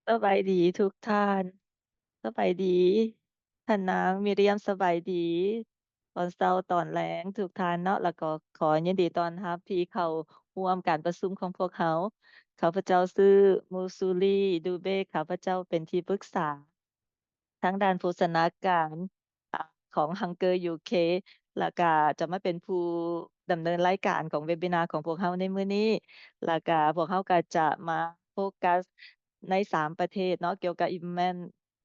ສະບາຍດີທຸກທ່ານ. ສະບາຍດີທ່ານນາງມີຣຽມ, ສະບາຍດີຕອນເຊົ້າຕອນແລງທຸກທ່ານເນາະ, ແລ້ວກໍຂໍຍິນດີຕ້ອນຮັບທີ່ເຂົ້າຮ່ວມການປະຊຸມຂອງພວກເຮົາ. ຂ້າພະເຈົ້າຊື່ ມູຊູລີ ດູເບ, ຂ້າພະເຈົ້າເປັນທີ່ປຶກສາ ທາງດ້ານໂພຊະນາການ ອາ ຂອງ Hunger ຢູ ເຄ ແລ້ວກະຈະມາເປັນຜູ້ດຳເນີນລາຍການຂອງເວັບບິນາຂອງພວກເຮົາໃນມື້ນີ້. ແລ້ວກະພວກເຮົາກະຈະມາໂຟກັສໃນສາມປະເທດເນາະ ກ່ຽວກັບ Human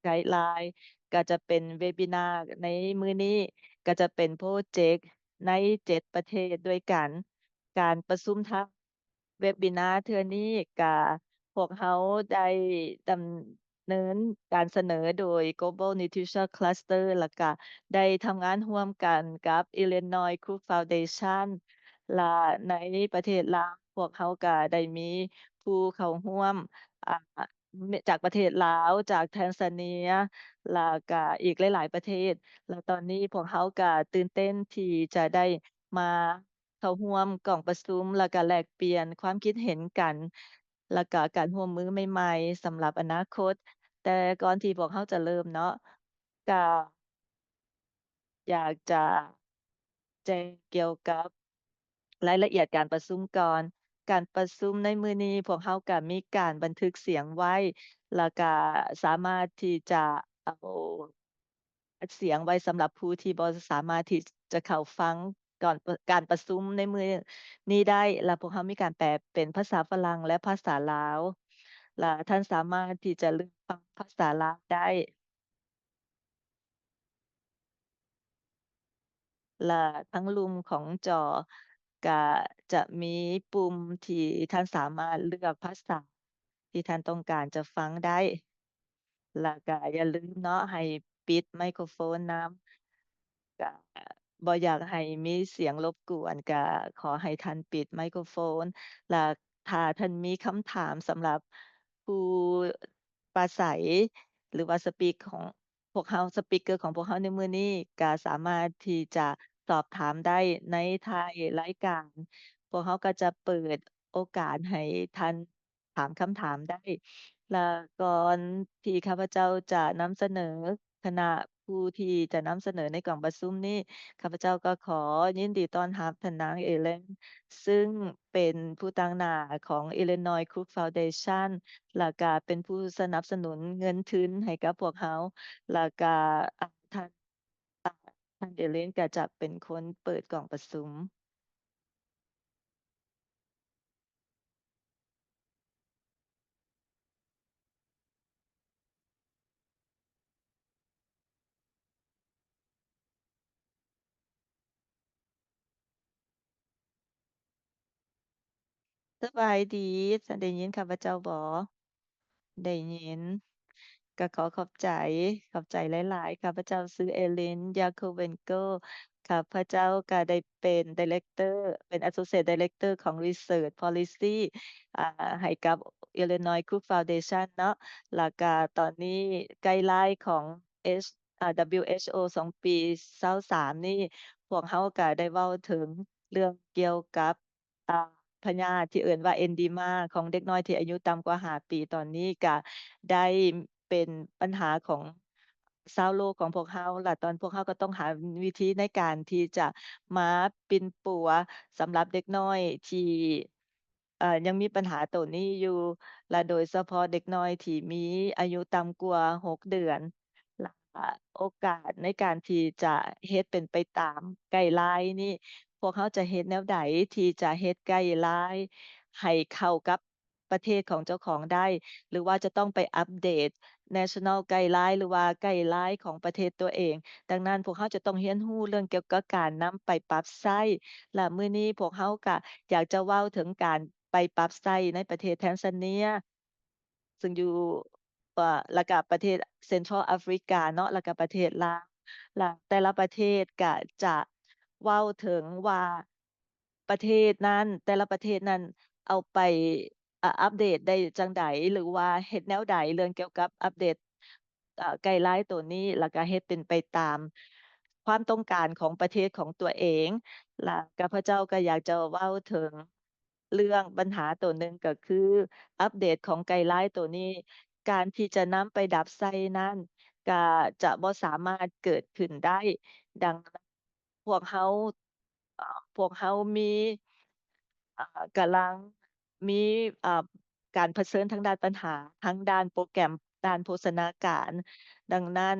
Guideline ກະຈະເປັນເວັບບິນາໃນມື້ນີ້ ກະຈະເປັນໂປຣເຈັກໃນເຈັດປະເທດດ້ວຍກັນ. ການປະຊຸມທາງ ເວັບບິນາເທື່ອນີ້ກະ ພວກເຮົາໄດ້ດຳເນີນການສະເໜີໂດຍ Global Nutrition Cluster ແລ້ວກະໄດ້ທຳງານຮ່ວມກັນກັບ Illinois Cook Foundation ແລະ ໃນປະເທດລາວ ພວກເຮົາກະໄດ້ມີຜູ້ເຂົ້າຮ່ວມ ອາ ຈາກປະເທດລາວ, ຈາກແທນຊາເນຍ ແລ້ວກະອີກຫຼາຍໆປະເທດ ແລະ ຕອນນີ້ພວກເຮົາກະຕື່ນເຕັ້ນທີ່ຈະໄດ້ມາ ເຂົ້າຮ່ວມກອງປະຊຸມ ແລ້ວກະແລກປ່ຽນຄວາມຄິດເຫັນກັນ ແລ້ວກະການຮ່ວມມືໃໝ່ໆສຳລັບອະນາຄົດ. ແຕ່ກ່ອນທີ່ພວກເຮົາຈະເລີ່ມເນາະ ກະຢາກຈະແຈ້ງກ່ຽວກັບລາຍລະອຽດການປະຊຸມກ່ອນ. ການປະຊຸມໃນມື້ນີ້ ພວກເຮົາກະມີການບັນທຶກສຽງໄວ້ ແລ້ວກະສາມາດທີ່ຈະເອົາ ອັດສຽງໄວ້ສຳລັບຜູ້ທີ່ບໍ່ສາມາດທີ່ຈະເຂົ້າຟັງກ່ອນ ການປະຊຸມໃນມື້ນີ້ໄດ້ ແລະ ພວກເຮົາມີການແປເປັນພາສາຝຣັ່ງ ແລະ ພາສາລາວ ແລະ ທ່ານສາມາດທີ່ຈະເລືອກຟັງພາສາລາວໄດ້ ແລະ ທາງລຸ່ມຂອງຈໍກະຈະມີປຸ່ມທີ່ທ່ານສາມາດເລືອກພາສາທີ່ທ່ານຕ້ອງການຈະຟັງໄດ້. ແລ້ວກະຢ່າລືມເນາະ ໃຫ້ປິດໄມໂຄຣໂຟນນຳ. ກະບໍ່ຢາກໃຫ້ມີສຽງລົບກວນ ກະຂໍໃຫ້ທ່ານປິດໄມໂຄຣໂຟນ. ແລະ ຖ້າທ່ານມີຄຳຖາມສຳລັບຜູ້ປາໄສ ຫຼືວ່າສະປີກຂອງພວກເຮົາ, ສະປີກເກີຂອງພວກເຮົາໃນມື້ນີ້ ກະສາມາດທີ່ຈະສອບຖາມໄດ້ໃນທ້າຍລາຍການ. ພວກເຮົາກະຈະເປີດໂອກາດໃຫ້ທ່ານ ຖາມຄຳຖາມໄດ້ ແລະ ກ່ອນທີ່ຂ້າພະເຈົ້າຈະນຳສະເໜີຄະນະຜູ້ທີ່ຈະນຳສະເໜີໃນກອງປະຊຸມນີ້, ຂ້າພະເຈົ້າກໍຂໍຍິນດີຕ້ອນຮັບທ່ານນາງ ເອເລນ ຊຶ່ງເປັນຜູ້ຕາງໜ້າຂອງ Illinois Cook Foundation ແລະ ກະເປັນຜູ້ສະໜັບສະໜູນເງິນທຶນໃຫ້ກັບພວກເຮົາ ແລະ ກະ ອາ ທ່ານ ອາ ທ່ານເອເລນກໍຈະເປັນຄົນເປີດກອງປະຊຸມ. ສະບາຍດີ, ທ່ານໄດ້ຍິນຂ້າພະເຈົ້າບໍ່? ໄດ້ຍິນ. ກໍຂໍຂອບໃຈ, ຂອບໃຈຫຼາຍໆ. ຂ້າພະເຈົ້າຊື່ ເອລິນ ຢາໂຄເວັນໂກ. ຂ້າພະເຈົ້າກໍໄດ້ເປັນ Director ເປັນ Associate Director ຂອງ Research Policy ອາ ໃຫ້ກັບ Illinois Cook Foundation ເນາະ. ແລ້ວກໍຕອນນີ້ guideline ຂອງ H ອາ WHO ສອງປີຊາວສາມນີ້ ພວກເຮົາກໍໄດ້ເວົ້າເຖິງເລື່ອງກ່ຽວກັບ ອາ ພະຍາດທີ່ເອີ້ນວ່າ Endema ຂອງເດັກນ້ອຍທີ່ອາຍຸຕ່ຳກວ່າຫ້າປີ ຕອນນີ້ກະໄດ້ເປັນບັນຫາຂອງຊາວໂລກຂອງພວກເຮົາ ລະຕອນພວກເຮົາກໍຕ້ອງຫາວິທີໃນການທີ່ຈະມາປິ່ນປົວສຳລັບເດັກນ້ອຍທີ່ ເອີ ຍັງມີບັນຫາໂຕນີ້ຢູ່ ລະໂດຍສະເພາະເດັກນ້ອຍທີ່ມີອາຍຸຕ່ຳກວ່າຫົກເດືອນ ລະໂອກາດໃນການທີ່ຈະເຮັດເປັນໄປຕາມໄກລາຍນີ້ ພວກເຮົາຈະເຮັດແນວໃດທີ່ຈະເຮັດໄກລາຍໃຫ້ເຂົ້າກັບປະເທດຂອງເຈົ້າຂອງໄດ້ ຫຼືວ່າຈະຕ້ອງໄປອັບເດດ national guideline ຫຼືວ່າໄກລາຍຂອງປະເທດຕົວເອງ. ດັ່ງນັ້ນ ພວກເຮົາຈະຕ້ອງຮຽນຮູ້ເລື່ອງກ່ຽວກັບການນຳໄປປັບໃຊ້ ລະມື້ນີ້ພວກເຮົາກະຢາກຈະເວົ້າເຖິງການໄປປັບໃຊ້ໃນປະເທດແທນຊາເນຍ ຊຶ່ງຢູ່ ເອີ ລະກະປະເທດ Central Africa ເນາະ ລະກະປະເທດລາວ ລະແຕ່ລະປະເທດກະຈະເວົ້າເຖິງວ່າປະເທດນັ້ນ ແຕ່ລະປະເທດນັ້ນເອົາໄປ ອາ ອັບເດດໄດ້ຈັ່ງໃດ ຫຼືວ່າເຮັດແນວໃດເລື່ອງກ່ຽວກັບອັບເດດ ອາ ໄກລາຍໂຕນີ້ ລະກະເຮັດເປັນໄປຕາມຄວາມຕ້ອງການຂອງປະເທດຂອງຕົວເອງ. ລະຂ້າພະເຈົ້າກໍຢາກຈະເວົ້າເຖິງ ເລື່ອງບັນຫາໂຕໜຶ່ງກໍຄື ອັບເດດຂອງໄກລາຍໂຕນີ້ ການທີ່ຈະນຳໄປດັບໃຊ້ນັ້ນ ກະຈະບໍ່ສາມາດເກີດຂຶ້ນໄດ້. ດັ່ງນັ້ນ ພວກເຮົາ ເອີ ພວກເຮົາມີ ເອີ ກຳລັງມີ ເອີ ການຜະເຊີນທາງດ້ານບັນຫາ ທາງດ້ານໂປຣແກຣມ ດ້ານໂພຊະນາການ. ດັ່ງນັ້ນ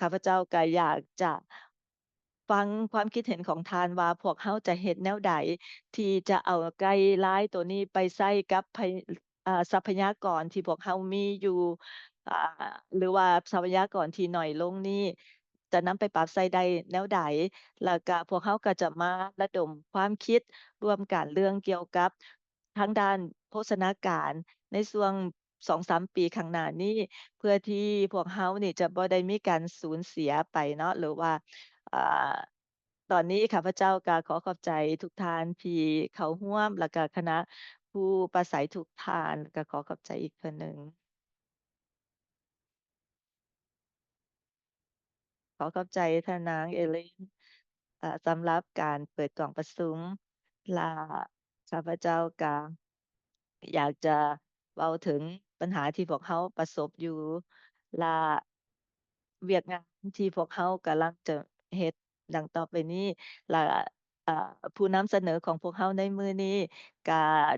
ຂ້າພະເຈົ້າກໍຢາກຈະ ຟັງຄວາມຄິດເຫັນຂອງທ່ານວ່າ ພວກເຮົາຈະເຮັດແນວໃດທີ່ຈະເອົາໄກລາຍໂຕນີ້ໄປໃຊ້ກັບພະ ອາ ຊັບພະຍາກອນທີ່ພວກເຮົາມີຢູ່ ອາ ຫຼືວ່າຊັບພະຍາກອນທີ່ໜ້ອຍລົງນີ້ ຈະນຳໄປປັບໃຊ້ໄດ້ແນວໃດ? ແລ້ວກະພວກເຮົາກໍຈະມາລະດົມຄວາມຄິດຮ່ວມກັນເລື່ອງກ່ຽວກັບ ທາງດ້ານໂພຊະນາການໃນຊ່ວງສອງສາມປີຂ້າງໜ້ານີ້ ເພື່ອທີ່ພວກເຮົານີ້ຈະບໍ່ໄດ້ມີການສູນເສຍໄປເນາະ ຫຼືວ່າ ອາ ຕອນນີ້ຂ້າພະເຈົ້າກໍຂໍຂອບໃຈທຸກທ່ານທີ່ເຂົ້າຮ່ວມ ແລ້ວກໍຄະນະຜູ້ປາໄສທຸກທ່ານ ກໍຂໍຂອບໃຈອີກເທື່ອໜຶ່ງ. ຂໍຂອບໃຈທ່ານນາງເອເລນ ເອີ ສຳລັບການເປີດກອງປະຊຸມ ແລະ ຂ້າພະເຈົ້າກະຢາກຈະເວົ້າເຖິງບັນຫາທີ່ພວກເຮົາປະສົບຢູ່ ແລະ ວຽກງານທີ່ພວກເຮົາກຳລັງຈະເຮັດດັ່ງຕໍ່ໄປນີ້ ແລະ ເອີ ຜູ້ນຳສະເໜີຂອງພວກເຮົາໃນມື້ນີ້ ກະ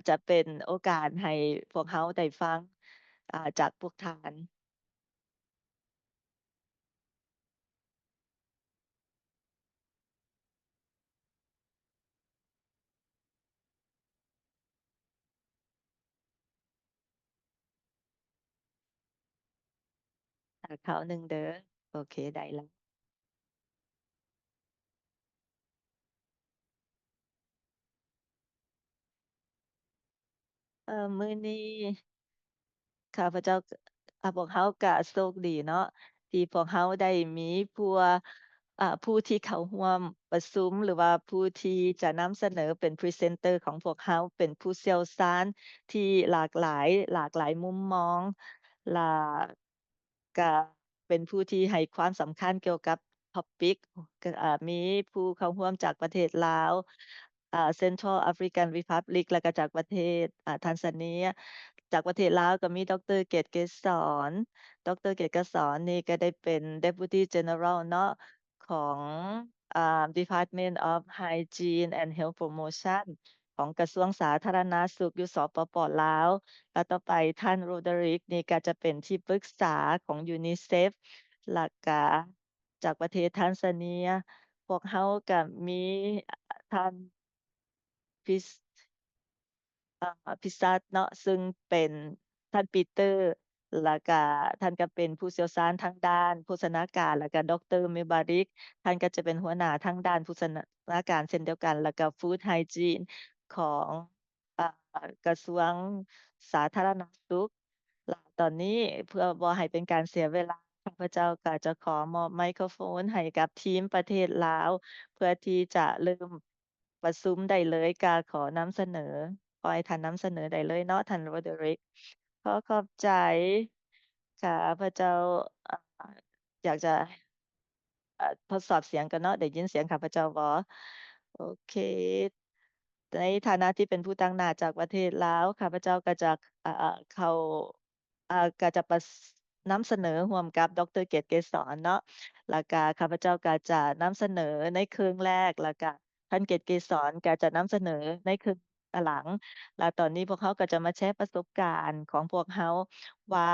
ຈະເປັນໂອກາດໃຫ້ພວກເຮົາໄດ້ຟັງ ອາ ຈາກພວກທ່ານ. ຖ້າຄາວໜຶ່ງເດີ. ໂອເຄ ໄດ້ລະ. ເອີ ມື້ນີ້ ຂ້າພະເຈົ້າ ອາ ພວກເຮົາກະໂຊກດີເນາະ ທີ່ພວກເຮົາໄດ້ມີຜູ້ ອາ ຜູ້ທີ່ເຂົ້າຮ່ວມປະຊຸມ ຫຼືວ່າຜູ້ທີ່ຈະນຳສະເໜີເປັນພຣີເຊັນເຕີຂອງພວກເຮົາ ເປັນຜູ້ຊ່ຽວຊານທີ່ຫຼາກຫຼາຍ, ຫຼາກຫຼາຍມຸມມອງ ລະ ກະເປັນຜູ້ທີ່ໃຫ້ຄວາມສຳຄັນກ່ຽວກັບທອບປິກ ກະ ອາ ມີຜູ້ເຂົ້າຮ່ວມຈາກປະເທດລາວ, ອາ Central African Republic ແລ້ວກະຈາກປະເທດ ອາ ທັນຊາເນຍ. ຈາກປະເທດລາວກະມີ ດຣ ເກດເກດສອນ, ດຣ ເກດເກດສອນນີ້ກະໄດ້ເປັນ Deputy General ເນາະ ຂອງ ອາ Department of Hygiene and Health Promotion ຂອງກະຊວງສາທາລະນະສຸກຢູ່ ສປປ ລາວ ແລະ ຕໍ່ໄປທ່ານ ໂຣເດຣິກ ນີ້ກະຈະເປັນທີ່ປຶກສາຂອງ UNICEF ແລະກະຈາກປະເທດທັນຊາເນຍ. ພວກເຮົາກະມີທ່ານ ພິ ອາ ພິຊັດເນາະ ຊຶ່ງເປັນທ່ານປີເຕີ ແລ້ວກະທ່ານກະເປັນຜູ້ຊ່ຽວຊານທາງດ້ານໂພຊະນາການ ແລ້ວກະ ດຣ ເມບາຣິກ ທ່ານກະຈະເປັນຫົວໜ້າທາງດ້ານໂພຊະນາການເຊັ່ນດຽວກັນ ແລ້ວກະ Food Hygiene ຂອງ ອາ ກະຊວງສາທາລະນະສຸກ. ແລະ ຕອນນີ້ເພື່ອບໍ່ໃຫ້ເປັນການເສຍເວລາ ຂ້າພະເຈົ້າກະຈະຂໍມອບໄມໂຄຣໂຟນໃຫ້ກັບທີມປະເທດລາວ ເພື່ອທີ່ຈະເລີ່ມ ປະຊຸມໄດ້ເລີຍ ກະຂໍນຳສະເໜີ, ຂໍໃຫ້ທ່ານນຳສະເໜີໄດ້ເລີຍເນາະ ທ່ານ ໂຣເດຣິກ. ຂໍຂອບໃຈ. ຂ້າພະເຈົ້າ ອາ ຢາກຈະ ອາ ທົດສອບສຽງກ່ອນເນາະ ໄດ້ຍິນສຽງຂ້າພະເຈົ້າບໍ່? ໂອເຄ. ໃນຖານະທີ່ເປັນຜູ້ຕາງໜ້າຈາກປະເທດລາວ ຂ້າພະເຈົ້າກະຈະ ອາ ເຂົ້າ ອາ ກະຈະປະ ນຳສະເໜີຮ່ວມກັບ ດຣ ເກດເກດສອນເນາະ ແລ້ວກະຂ້າພະເຈົ້າກະຈະນຳສະເໜີໃນເຄິ່ງແລກ ແລ້ວກະທ່ານເກດເກດສອນກະຈະນຳສະເໜີໃນເຄິ່ງຫຼັງ. ແລ້ວຕອນນີ້ພວກເຮົາກະຈະມາແຊປະສົບການຂອງພວກເຮົາວ່າ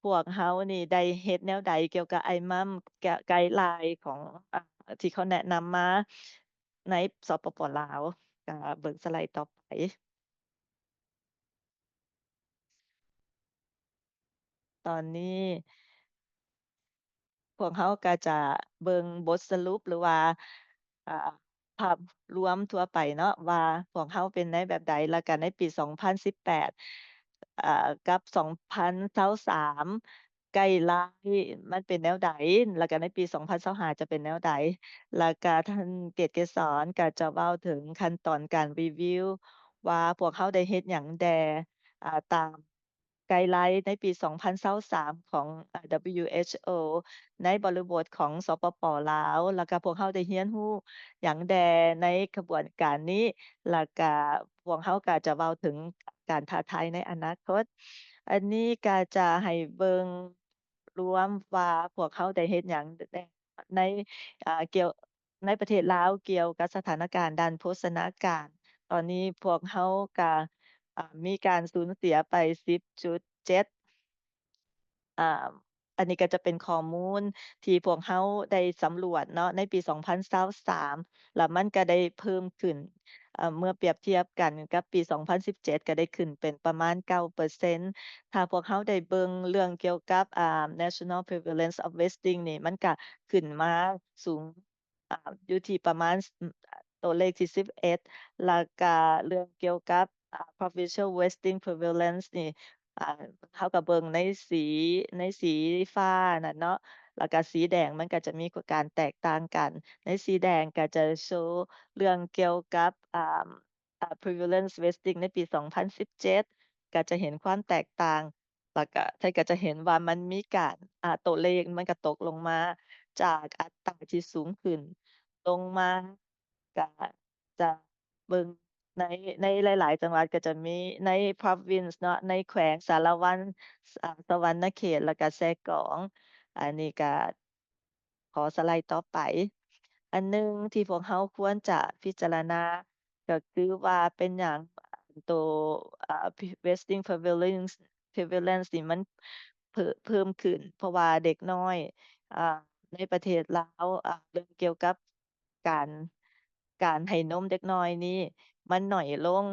ພວກເຮົານີ້ໄດ້ເຮັດແນວໃດກ່ຽວກັບໄອມັມ ກະໄກລາຍຂອງ ອາ ທີ່ເຂົາແນະນຳມາໃນ ສປປ ລາວ. ກະເບິ່ງສະໄລຕໍ່ໄປ. ຕອນນີ້ພວກເຮົາກະຈະເບິ່ງບົດສະຫຼຸບ ຫຼືວ່າ ອາ ພາບລວມທົ່ວໄປເນາະ ວ່າພວກເຮົາເປັນໃນແບບໃດ ແລ້ວກະໃນປີສອງພັນສິບແປດ ອາ ກັບສອງພັນຊາວສາມ ໄກລາຍມັນເປັນແນວໃດ ແລ້ວກະໃນປີສອງພັນຊາວຫ້າຈະເປັນແນວໃດ ແລ້ວກະທ່ານເກດເກດສອນກະຈະເວົ້າເຖິງຂັ້ນຕອນການຣີວິວ ວ່າພວກເຮົາໄດ້ເຮັດຫຍັງແດ່ ອາ ຕາມໄກລາຍໃນປີສອງພັນຊາວສາມຂອງ ອາ WHO ໃນບໍລິບົດຂອງ ສປປ ລາວ ແລ້ວກະພວກເຮົາໄດ້ຮຽນຮູ້ຫຍັງແດ່ໃນຂະບວນການນີ້ ແລ້ວກະພວກເຮົາກະຈະເວົ້າເຖິງການທ້າທາຍໃນອະນາຄົດ. ອັນນີ້ກໍຈະໃຫ້ເບິ່ງລວມວ່າພວກເຮົາໄດ້ເຮັດຫຍັງແດ່ໃນ ອ່າ ກ່ຽວ ໃນປະເທດລາວກ່ຽວກັບສະຖານະການດ້ານໂພຊະນາການ. ຕອນນີ້ພວກເຮົາກະ ອ່າ ມີການສູນເສຍໄປສິບຈຸດເຈັດ ອ່າ ອັນນີ້ກໍຈະເປັນຂໍ້ມູນທີ່ພວກເຮົາໄດ້ສຳຫຼວດເນາະ ໃນປີສອງພັນຊາວສາມ ແລ້ວມັນກໍໄດ້ເພີ່ມຂຶ້ນ ເອີ ເມື່ອປຽບທຽບກັນກັບປີສອງພັນສິບເຈັດ ກໍໄດ້ຂຶ້ນເປັນປະມານເກົ້າເປີເຊັນ. ຖ້າພວກເຮົາໄດ້ເບິ່ງເລື່ອງກ່ຽວກັບ ອ່າ national prevalence of wasting ນີ້ ມັນກະຂຶ້ນມາສູງ ອ່າ ຢູ່ທີ່ປະມານ ໂຕເລກທີສິບເອັດ ແລ້ວກະເລື່ອງກ່ຽວກັບ ອ່າ provincial wasting prevalence ນີ້ ອ່າ ເຮົາກໍເບິ່ງໃນສີ ໃນສີຟ້ານັ້ນເນາະ ແລ້ວກະສີແດງ ມັນກໍຈະມີການແຕກຕ່າງກັນ. ໃນສີແດງກໍຈະໂຊເລື່ອງກ່ຽວກັບ ອ່າ ອ່າ prevalence wasting ໃນປີສອງພັນສິບເຈັດ ກໍຈະເຫັນຄວາມແຕກຕ່າງ ແລ້ວກະ ທ່ານກໍຈະເຫັນວ່າມັນມີການ ອ່າ ຕົວເລກມັນກໍຕົກລົງມາຈາກອັດຕາທີ່ສູງຂຶ້ນລົງມາ ກະຈະເບິ່ງໃນ ໃນຫຼາຍໆຈັງຫວັດກໍຈະມີໃນ province ເນາະ ໃນແຂວງສາລະວັນ ສ- ອ່າ ສະຫວັນນະເຂດ ແລ້ວກະແຊກອງ. ອັນນີ້ກະ ຂໍສະໄລຕໍ່ໄປ. ອັນໜຶ່ງທີ່ພວກເຮົາຄວນຈະພິຈາລະນາກໍຄືວ່າເປັນຫຍັງໂຕ ເອີ wasting prevalence prevalence ນີ້ມັນເພີ່ມ ເພີ່ມຂຶ້ນ ເພາະວ່າເດັກນ້ອຍ ເອີ ໃນປະເທດລາວ ເອີ ເລື່ອງກ່ຽວກັບການ ການໃຫ້ນົມເດັກນ້ອຍນີ້ມັນໜ້ອຍລົງ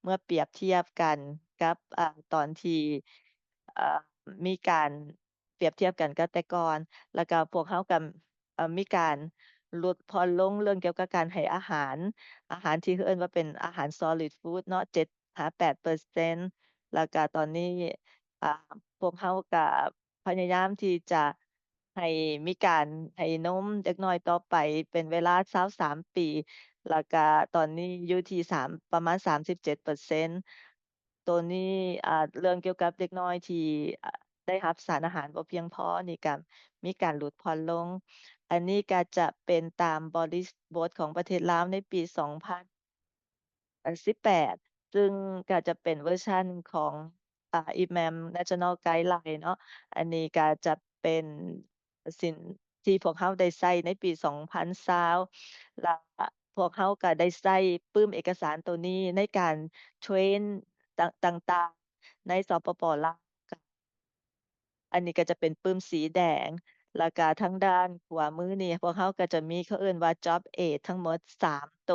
ເມື່ອປຽບທຽບກັນກັບ ເອີ ຕອນທີ່ ເອີ ມີການ ປຽບທຽບກັນກັບແຕ່ກ່ອນ ແລ້ວກໍພວກເຮົາກໍ ເອີ ມີການຫຼຸດຜ່ອນລົງເລື່ອງກ່ຽວກັບການໃຫ້ອາຫານ ອາຫານທີ່ເອີ້ນວ່າເປັນອາຫານ solid food ເນາະ ເຈັດຫາແປດເປີເຊັນ ແລ້ວກໍຕອນນີ້ ອ່າ ພວກເຮົາກໍພະຍາຍາມທີ່ຈະໃຫ້ມີການໃຫ້ນົມເດັກນ້ອຍຕໍ່ໄປເປັນເວລາຊາວສາມປີ ແລ້ວກໍຕອນນີ້ຢູ່ທີ່ສາມ ປະມານສາມສິບເຈັດເປີເຊັນ. ໂຕນີ້ ອ່າ ເລື່ອງກ່ຽວກັບເດັກນ້ອຍທີ່ ອ່າ ໄດ້ຮັບສານອາຫານບໍ່ພຽງພໍນີ້ກໍມີການຫຼຸດຜ່ອນລົງ. ອັນນີ້ກໍຈະເປັນຕາມບໍລິບົດຂອງປະເທດລາວໃນປີສອງພັນສິບແປດ ຊຶ່ງກໍຈະເປັນເວີຊັນຂອງ ອ່າ IPMAM National Guideline ເນາະ. ອັນນີ້ກໍຈະເປັນ ສິ່ງທີ່ພວກເຮົາໄດ້ໃຊ້ໃນປີສອງພັນຊາວ ແລະ ພວກເຮົາກໍໄດ້ໃຊ້ປຶ້ມເອກະສານໂຕນີ້ໃນການເທຣນຕ່າງໆ ໃນ ສປປ ລາວ. ອັນນີ້ກໍຈະເປັນປຶ້ມສີແດງ ແລ້ວກໍທາງດ້ານຂວາມືນີ້ ພວກເຮົາກໍຈະມີ ເຂົາເອີ້ນວ່າ Job Aid ທັງໝົດສາມໂຕ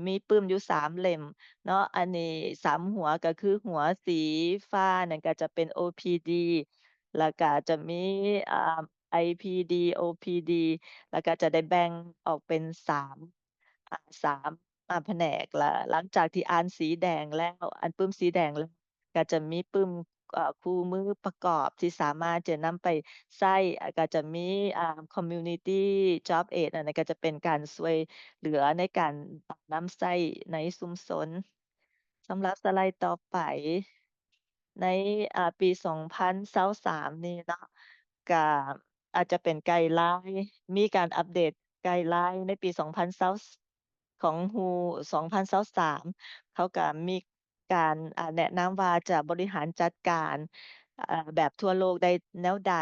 ມີປຶ້ມຢູ່ສາມເຫຼັ້ມເນາະ. ອັນນີ້ສາມຫົວ ກໍຄືຫົວສີຟ້ານັ້ນກໍຈະເປັນ ໂອພີດີ ແລ້ວກະຈະມີ ອ່າ ໄອພີດີ ໂອພີດີ ແລ້ວກະຈະໄດ້ແບ່ງອອກເປັນສາມ ອ່າ ສາມ ອ່າ ພະແນກ. ລະ ຫຼັງຈາກທີ່ອ່ານສີແດງແລ້ວ ອ່ານປຶ້ມສີແດງແລ້ວ ກະຈະມີປຶ້ມ ເອີ ຄູ່ມືປະກອບທີ່ສາມາດຈະນຳໄປໃຊ້ ອາ ກະຈະມີ ອ່າ Community Job Aid ອັນນັ້ນກະຈະເປັນການຊ່ວຍເຫຼືອໃນການນຳໃຊ້ໃນຊຸມຊົນ. ສຳລັບສະໄລຕໍ່ໄປ ໃນ ອ່າ ປີສອງພັນຊາວສາມນີ້ເນາະ ກະອາດຈະເປັນໄກລາຍ ມີການອັບເດດໄກລາຍໃນປີສອງພັນຊາວ ຂອງ who ສອງພັນຊາວສາມ ເຂົາກະມີການ ອ່າ ແນະນຳວ່າຈະບໍລິຫານຈັດການ ເອີ ແບບທົ່ວໂລກໄດ້ແນວໃດ.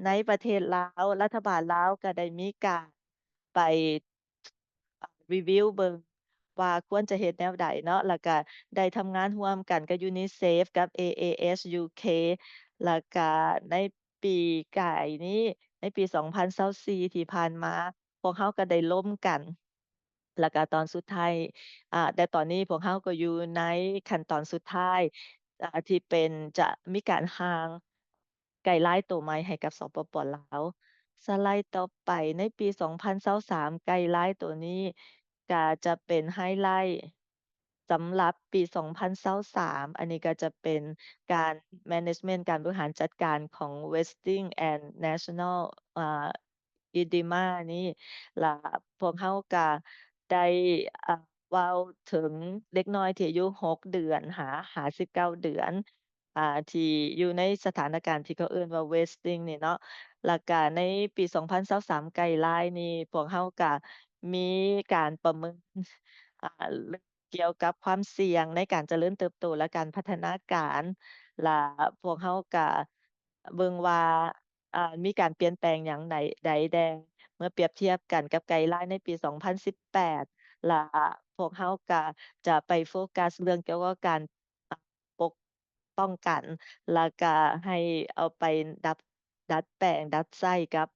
ໃນປະເທດລາວ ລັດຖະບານລາວກະໄດ້ມີການໄປ review ເບິ່ງວ່າຄວນຈະເຮັດແນວໃດເນາະ ແລ້ວກະໄດ້ທຳງານຮ່ວມກັນກັບ UNICEF ກັບ AAS UK ແລ້ວກະໃນປີກາຍນີ້ ໃນປີສອງພັນຊາວສີ່ທີ່ຜ່ານມາ ພວກເຮົາກະໄດ້ລົມກັນ ແລ້ວກະຕອນສຸດທ້າຍ ອາ ແຕ່ຕອນນີ້ພວກເຮົາກໍຢູ່ໃນຂັ້ນຕອນສຸດທ້າຍ ອາ ທີ່ເປັນຈະມີການຮ່າງ ໄກລາຍໂຕໃໝ່ໃຫ້ກັບ ສປປ ລາວ. ສະໄລຕໍ່ໄປ ໃນປີສອງພັນຊາວສາມ ໄກລາຍໂຕນີ້ກະຈະເປັນໄຮໄລສຳລັບປີສອງພັນຊາວສາມ ອັນນີ້ກະຈະເປັນການ management ການບໍລິຫານຈັດການຂອງ Wasting and National ອາ Edema ນີ້ ລະພວກເຮົາກະໄດ້ ອາ ເວົ້າເຖິງເດັກນ້ອຍທີ່ອາຍຸຫົກເດືອນຫາ ຫາສິບເກົ້າເດືອນ ອາ ທີ່ຢູ່ໃນສະຖານະການທີ່ເຂົາເອີ້ນວ່າ Wasting ນີ້ເນາະ. ລະກະໃນປີສອງພັນຊາວສາມ ໄກລາຍນີ້ ພວກເຮົາກະມີການປະເມີນ ອາ ເລື່ອງກ່ຽວກັບຄວາມສ່ຽງໃນການຈະເລີນເຕີບໂຕ ແລະ ການພັດທະນາການ ລະພວກເຮົາກະເບິ່ງວ່າ ອ່າ ມີການປ່ຽນແປງຫຍັງໃດ ໃດແດ່ ເມື່ອປຽບທຽບກັນກັບໄກລາຍໃນປີສອງພັນສິບແປດ ລະພວກເຮົາກະຈະໄປໂຟກັສເລື່ອງກ່ຽວກັບການ ອ່າ ປົກປ້ອງກັນ ລະກະໃຫ້ເອົາໄປດັດ ດັດແປງ ດັດໃຊ້ກັບ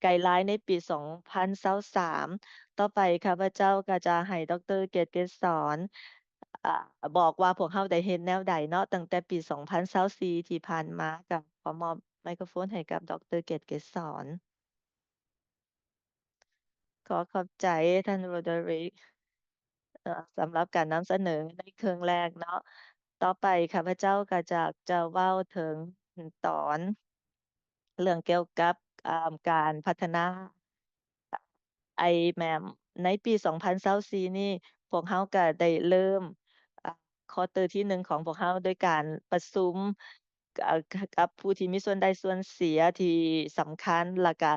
ໄກລາຍໃນປີສອງພັນຊາວສາມ. ຕໍ່ໄປຂ້າພະເຈົ້າກໍຈະໃຫ້ ດຣ ເກດ ເກດສອນ ອາ ບອກວ່າພວກເຮົາໄດ້ເຮັດແນວໃດເນາະ ຕັ້ງແຕ່ປີສອງພັນຊາວສີ່ທີ່ຜ່ານມາ. ກໍຂໍມອບໄມໂຄຣໂຟນໃຫ້ກັບ ດຣ ເກດ ເກດສອນ. ຂໍຂອບໃຈທ່ານ ໂຣເດຣິກ ເອີ ສຳລັບການນຳສະເໜີໃນເຄິ່ງແລກເນາະ. ຕໍ່ໄປຂ້າພະເຈົ້າກໍຈະ ຈະເວົ້າເຖິງຂັ້ນຕອນ ເລື່ອງກ່ຽວກັບ ອາ ການພັດທະນາ ໄອແມມ ໃນປີສອງພັນຊາວສີ່ນີ້ ພວກເຮົາກໍໄດ້ເລີ່ມ ອາ ຄວອເຕີທີໜຶ່ງຂອງພວກເຮົາ ໂດຍການປະຊຸມ ອາ ກັບຜູ້ທີ່ມີສ່ວນໄດ້ສ່ວນເສຍທີ່ສຳຄັນ ແລ້ວກະ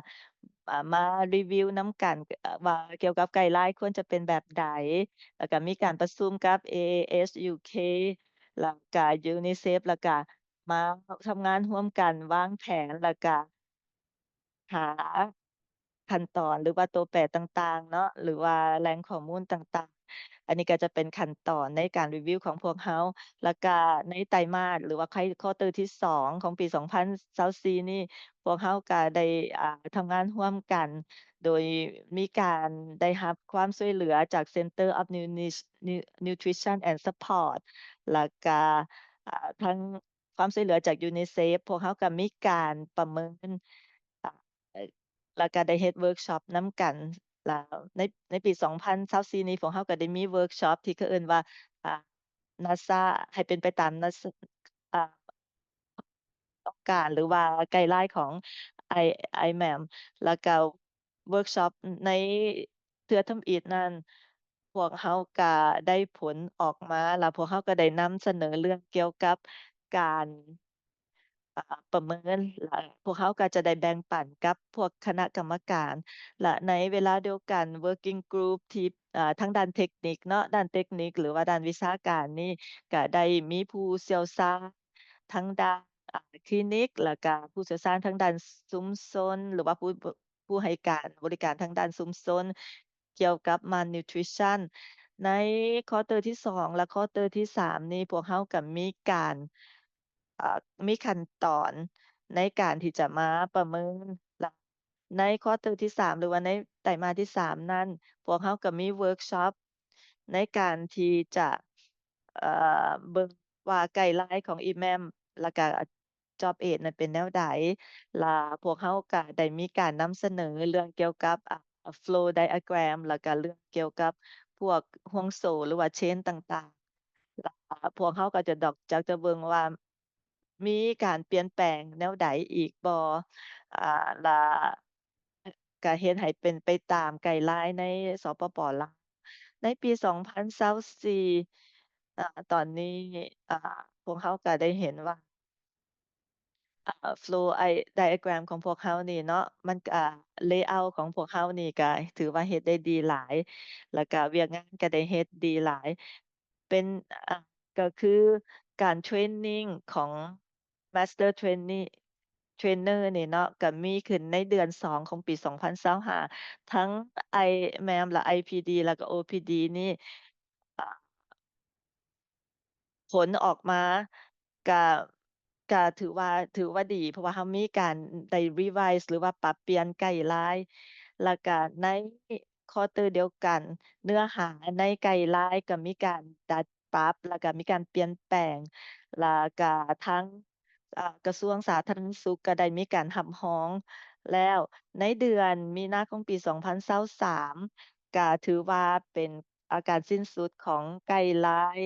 ອາ ມາຣີວິວນຳກັນ ອາ ວ່າກ່ຽວກັບໄກລາຍຄວນຈະເປັນແບບໃດ ແລ້ວກະມີການປະຊຸມກັບ ເອເອເອັສ ຢູເຄ ແລ້ວກະ ຢູນິເຊັບ ແລ້ວກະມາທຳງານຮ່ວມກັນວາງແຜນ ແລ້ວກະ ຫາຂັ້ນຕອນ ຫຼືວ່າຕົວແປຕ່າງໆເນາະ ຫຼືວ່າແຫຼ່ງຂໍ້ມູນຕ່າງໆ. ອັນນີ້ກໍຈະເປັນຂັ້ນຕອນໃນການຣີວິວຂອງພວກເຮົາ ແລ້ວກະໃນໄຕມາດ ຫຼືວ່າໄຄ ຄວອເຕີທີສອງຂອງປີສອງພັນຊາວສີ່ນີ້ ພວກເຮົາກະໄດ້ ອ່າ ທຳງານຮ່ວມກັນ ໂດຍມີການໄດ້ຮັບຄວາມຊ່ວຍເຫຼືອຈາກ Center of Nu- Nu- Nutrition and Support ແລ້ວກະ ອ່າ ທັງ ຄວາມຊ່ວຍເຫຼືອຈາກ UNICEF ພວກເຮົາກໍມີການປະເມີນ ອາ ແລ້ວກໍໄດ້ເຮັດເວີກຊັອບນຳກັນ. ແລ້ວໃນ ໃນປີສອງພັນຊາວສີ່ນີ້ ພວກເຮົາກໍໄດ້ມີເວີກຊັອບທີ່ເຂົາເອີ້ນວ່າ ອາ ນາຊາ ໃຫ້ເປັນໄປຕາມນາຊາ ອາ ຕ້ອງການ ຫຼືວ່າໄກລາຍຂອງ I- IMAM ແລ້ວກໍ ເວີກຊັອບໃນເທື່ອທຳອິດນັ້ນ ພວກເຮົາກະໄດ້ຜົນອອກມາ ແລ້ວພວກເຮົາກະໄດ້ນຳສະເໜີເລື່ອງກ່ຽວກັບການ ອາ ປະເມີນ ແລ້ວພວກເຮົາກະຈະໄດ້ແບ່ງປັນກັບພວກຄະນະກຳມະການ ແລະ ໃນເວລາດຽວກັນ working group ທີ່ ອາ ທາງດ້ານເຕັກນິກເນາະ ດ້ານເຕັກນິກ ຫຼືວ່າດ້ານວິຊາການນີ້ ກະໄດ້ມີຜູ້ຊ່ຽວຊານທາງດ້ານ ອາ ຄລີນິກ ແລ້ວກະຜູ້ຊ່ຽວຊານທາງດ້ານຊຸມຊົນ ຫຼືວ່າຜູ້ ຜູ້ໃຫ້ການບໍລິການທາງດ້ານຊຸມຊົນ ກ່ຽວກັບ malnutrition. ໃນຄວອເຕີທີສອງ ແລະ ຄວອເຕີທີສາມນີ້ ພວກເຮົາກໍມີການ ເອີ ມີຂັ້ນຕອນໃນການທີ່ຈະມາປະເມີນ ແລະ ໃນຄວອເຕີທີສາມ ຫຼືວ່າໃນໄຕມາດທີສາມນັ້ນ ພວກເຮົາກໍມີເວີກຊັອບໃນການທີ່ຈະ ເອີ ເບິ່ງວ່າໄກລາຍຂອງ IMAM ແລ້ວກະ Job Aid ນັ້ນເປັນແນວໃດ ລະພວກເຮົາກະໄດ້ມີການນຳສະເໜີເລື່ອງກ່ຽວກັບ ອາ flow diagram ລະກະເລື່ອງກ່ຽວກັບພວກຫ່ວງໂສ້ ຫຼືວ່າ chain ຕ່າງໆ ລະພວກເຮົາກະຈະດອກ ຈະ ຈະເບິ່ງວ່າມີການປ່ຽນແປງແນວໃດອີກບໍ່ ອາ ລະ ກະເຮັດໃຫ້ເປັນໄປຕາມໄກລາຍໃນ ສປປ ລາວ. ໃນປີສອງພັນຊາວສີ່ ອາ ຕອນນີ້ ອາ ພວກເຮົາກະໄດ້ເຫັນວ່າ ອາ flow i- diagram ຂອງພວກເຮົານີ້ເນາະ ມັນກະ layout ຂອງພວກເຮົານີ້ກະຖືວ່າເຮັດໄດ້ດີຫຼາຍ ແລ້ວກະວຽກງານກະໄດ້ເຮັດດີຫຼາຍ ເປັນ ອາ ກໍຄືການເທຣນນິງຂອງ Master Trainee Trainer ນີ້ເນາະ ກໍມີຂຶ້ນໃນເດືອນສອງຂອງປີສອງພັນຊາວຫ້າ ທັງ IMAM ແລະ IPD ແລ້ວກໍ OPD ນີ້ ອາ ຜົນອອກມາກະ ກະຖືວ່າ ຖືວ່າດີ ເພາະວ່າເຮົາມີການໄດ້ revise ຫຼືວ່າປັບປ່ຽນໄກລາຍ ແລ້ວກະໃນຄວອເຕີດຽວກັນ ເນື້ອຫາໃນໄກລາຍກໍມີການດັດປັບ ແລ້ວກະມີການປ່ຽນແປງ ແລ້ວກະທາງ ອາ ກະຊວງສາທາລະນະສຸກກໍໄດ້ມີການຮັບຮອງແລ້ວ. ໃນເດືອນມີນາຄົມປີສອງພັນຊາວສາມ ກະຖືວ່າເປັນ ອາ ການສິ້ນສຸດຂອງໄກລາຍ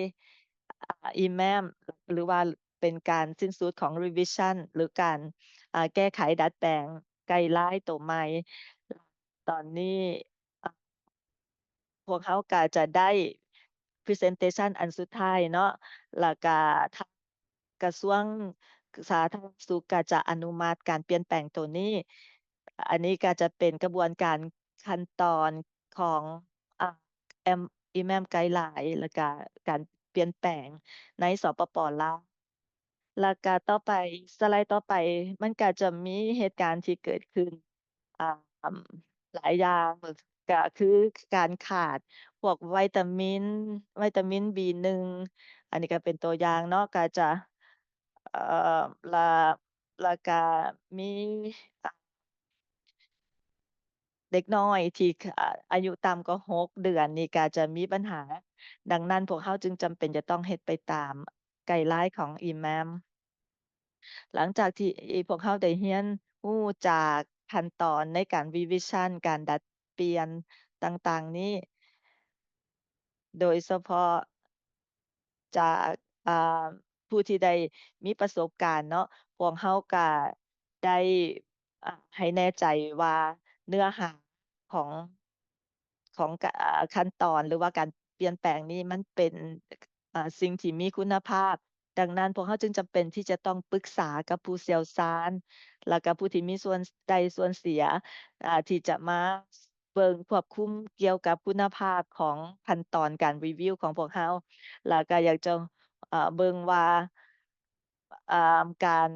ອາ IMAM ຫຼືວ່າເປັນການສິ້ນສຸດຂອງ revision ຫຼືການ ອາ ແກ້ໄຂດັດແປງໄກລາຍໂຕໃໝ່. ຕອນນີ້ ອາ ພວກເຮົາກະຈະໄດ້ presentation ອັນສຸດທ້າຍເນາະ ແລ້ວກະທາງ ກະຊວງສາທາລະນະສຸກກະຈະອະນຸມັດການປ່ຽນແປງໂຕນີ້. ອັນນີ້ກະຈະເປັນກະບວນການຂັ້ນຕອນຂອງ ອາ IMAM Guideline ແລ້ວກະການປ່ຽນແປງໃນ ສປປ ລາວ. ແລ້ວກະຕໍ່ໄປ ສະໄລຕໍ່ໄປ ມັນກະຈະມີເຫດການທີ່ເກີດຂຶ້ນ ອ່າ ຫຼາຍຢ່າງ ກະຄືການຂາດພວກໄວຕາມິນ ໄວຕາມິນ ບີໜຶ່ງ ອັນນີ້ກະເປັນຕົວຢ່າງເນາະ ກະຈະ ເອີ ລະ ລະກະມີ ເດັກນ້ອຍທີ່ ອາ ອາຍຸຕ່ຳກວ່າຫົກເດືອນນີ້ກະຈະມີບັນຫາ. ດັ່ງນັ້ນ ພວກເຮົາຈຶ່ງຈຳເປັນຈະຕ້ອງເຮັດໄປຕາມໄກລາຍຂອງ EMAM. ຫຼັງຈາກທີ່ພວກເຮົາໄດ້ຮຽນຮູ້ຈາກຂັ້ນຕອນໃນການ revision ການດັດປ່ຽນຕ່າງໆນີ້ ໂດຍສະເພາະຈາກ ອ່າ ຜູ້ທີ່ໄດ້ມີປະສົບການເນາະ, ພວກເຮົາກະໄດ້ ອ່າ ໃຫ້ແນ່ໃຈວ່າເນື້ອຫາຂອງ ຂອງກະ ອ່າ ຂັ້ນຕອນ ຫຼືວ່າການປ່ຽນແປງນີ້ ມັນເປັນ ອ່າ ສິ່ງທີ່ມີຄຸນນະພາບ. ດັ່ງນັ້ນ ພວກເຮົາຈຶ່ງຈຳເປັນທີ່ຈະຕ້ອງປຶກສາກັບຜູ້ຊ່ຽວຊານ ແລ້ວກະຜູ້ທີ່ມີສ່ວນໄດ້ສ່ວນເສຍ ອ່າ ທີ່ຈະມາເບິ່ງຄວບຄຸມກ່ຽວກັບຄຸນນະພາບຂອງຂັ້ນຕອນການ review ຂອງພວກເຮົາ ແລ້ວກະຢາກຈະ ເອີ ເບິ່ງວ່າ ອ່າ ການ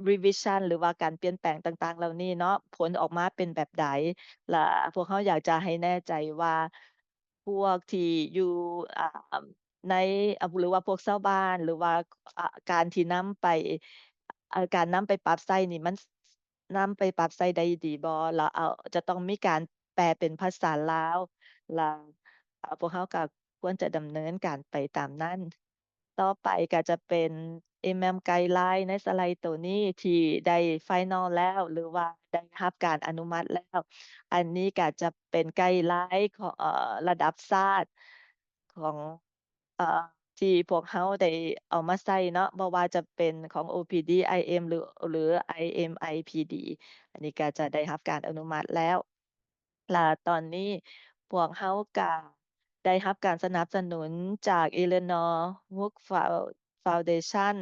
revision ຫຼືວ່າການປ່ຽນແປງຕ່າງໆເຫຼົ່ານີ້ເນາະ ຜົນອອກມາເປັນແບບໃດ ແລະ ພວກເຮົາຢາກຈະໃຫ້ແນ່ໃຈວ່າ ພວກທີ່ຢູ່ ອ່າ ໃນ ອ່າ ຫຼືວ່າພວກຊາວບ້ານ ຫຼືວ່າ ອ່າ ການທີ່ນຳໄປ ເອີ ການນຳໄປປັບໃຊ້ນີ້ ມັນ ນຳໄປປັບໃຊ້ໄດ້ດີບໍ່ ແລ້ວເອົາ ຈະຕ້ອງມີການແປເປັນພາສາລາວ ແລ້ວ ເອີ ພວກເຮົາກໍຄວນຈະດຳເນີນການໄປຕາມນັ້ນ. ຕໍ່ໄປກໍຈະເປັນ EMAM Guideline ໃນສະໄລໂຕນີ້ທີ່ໄດ້ final ແລ້ວ ຫຼືວ່າໄດ້ຮັບການອະນຸມັດແລ້ວ. ອັນນີ້ກໍຈະເປັນ guideline ຂອງ ເອີ ລະດັບຊາດຂອງ ເອີ ທີ່ພວກເຮົາໄດ້ເອົາມາໃຊ້ເນາະ ບໍ່ວ່າຈະເປັນຂອງ ໂອພີດີ ໄອເອັມ ຫຼື ຫຼື ໄອເອັມໄອພີດີ ອັນນີ້ກໍຈະໄດ້ຮັບການອະນຸມັດແລ້ວ ແລະ ຕອນນີ້ພວກເຮົາກໍໄດ້ຮັບການສະໜັບສະໜູນຈາກ Eleanor Wood Foundation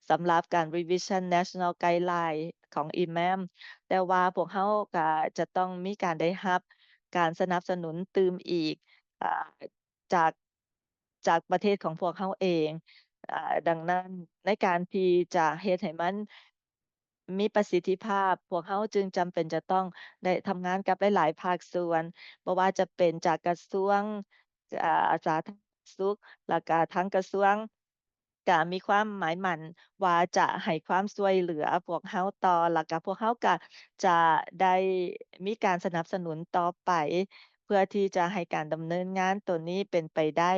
ສຳລັບການ revision National Guideline ຂອງ EMAM ແຕ່ວ່າພວກເຮົາກໍຈະຕ້ອງມີການໄດ້ຮັບການສະໜັບສະໜູນຕື່ມອີກ ອາ ຈາກ ຈາກປະເທດຂອງພວກເຮົາເອງ. ອາ ດັ່ງນັ້ນ ໃນການທີ່ຈະເຮັດໃຫ້ມັນມີປະສິດທິພາບ, ພວກເຮົາຈຶ່ງຈຳເປັນຈະຕ້ອງໄດ້ທຳງານກັບຫຼາຍໆພາກສ່ວນ, ບໍ່ວ່າຈະເປັນຈາກກະຊວງ ອາ ສາທາລະນະສຸກ ແລ້ວກະທາງກະຊວງ ກະມີຄວາມໝາຍໝັ້ນວ່າຈະໃຫ້ຄວາມຊ່ວຍເຫຼືອພວກເຮົາຕໍ່, ແລ້ວກະພວກເຮົາກະຈະໄດ້ມີການສະໜັບສະໜູນຕໍ່ໄປ ເພື່ອທີ່ຈະໃຫ້ການດຳເນີນງານໂຕນີ້ເປັນໄປໄດ້.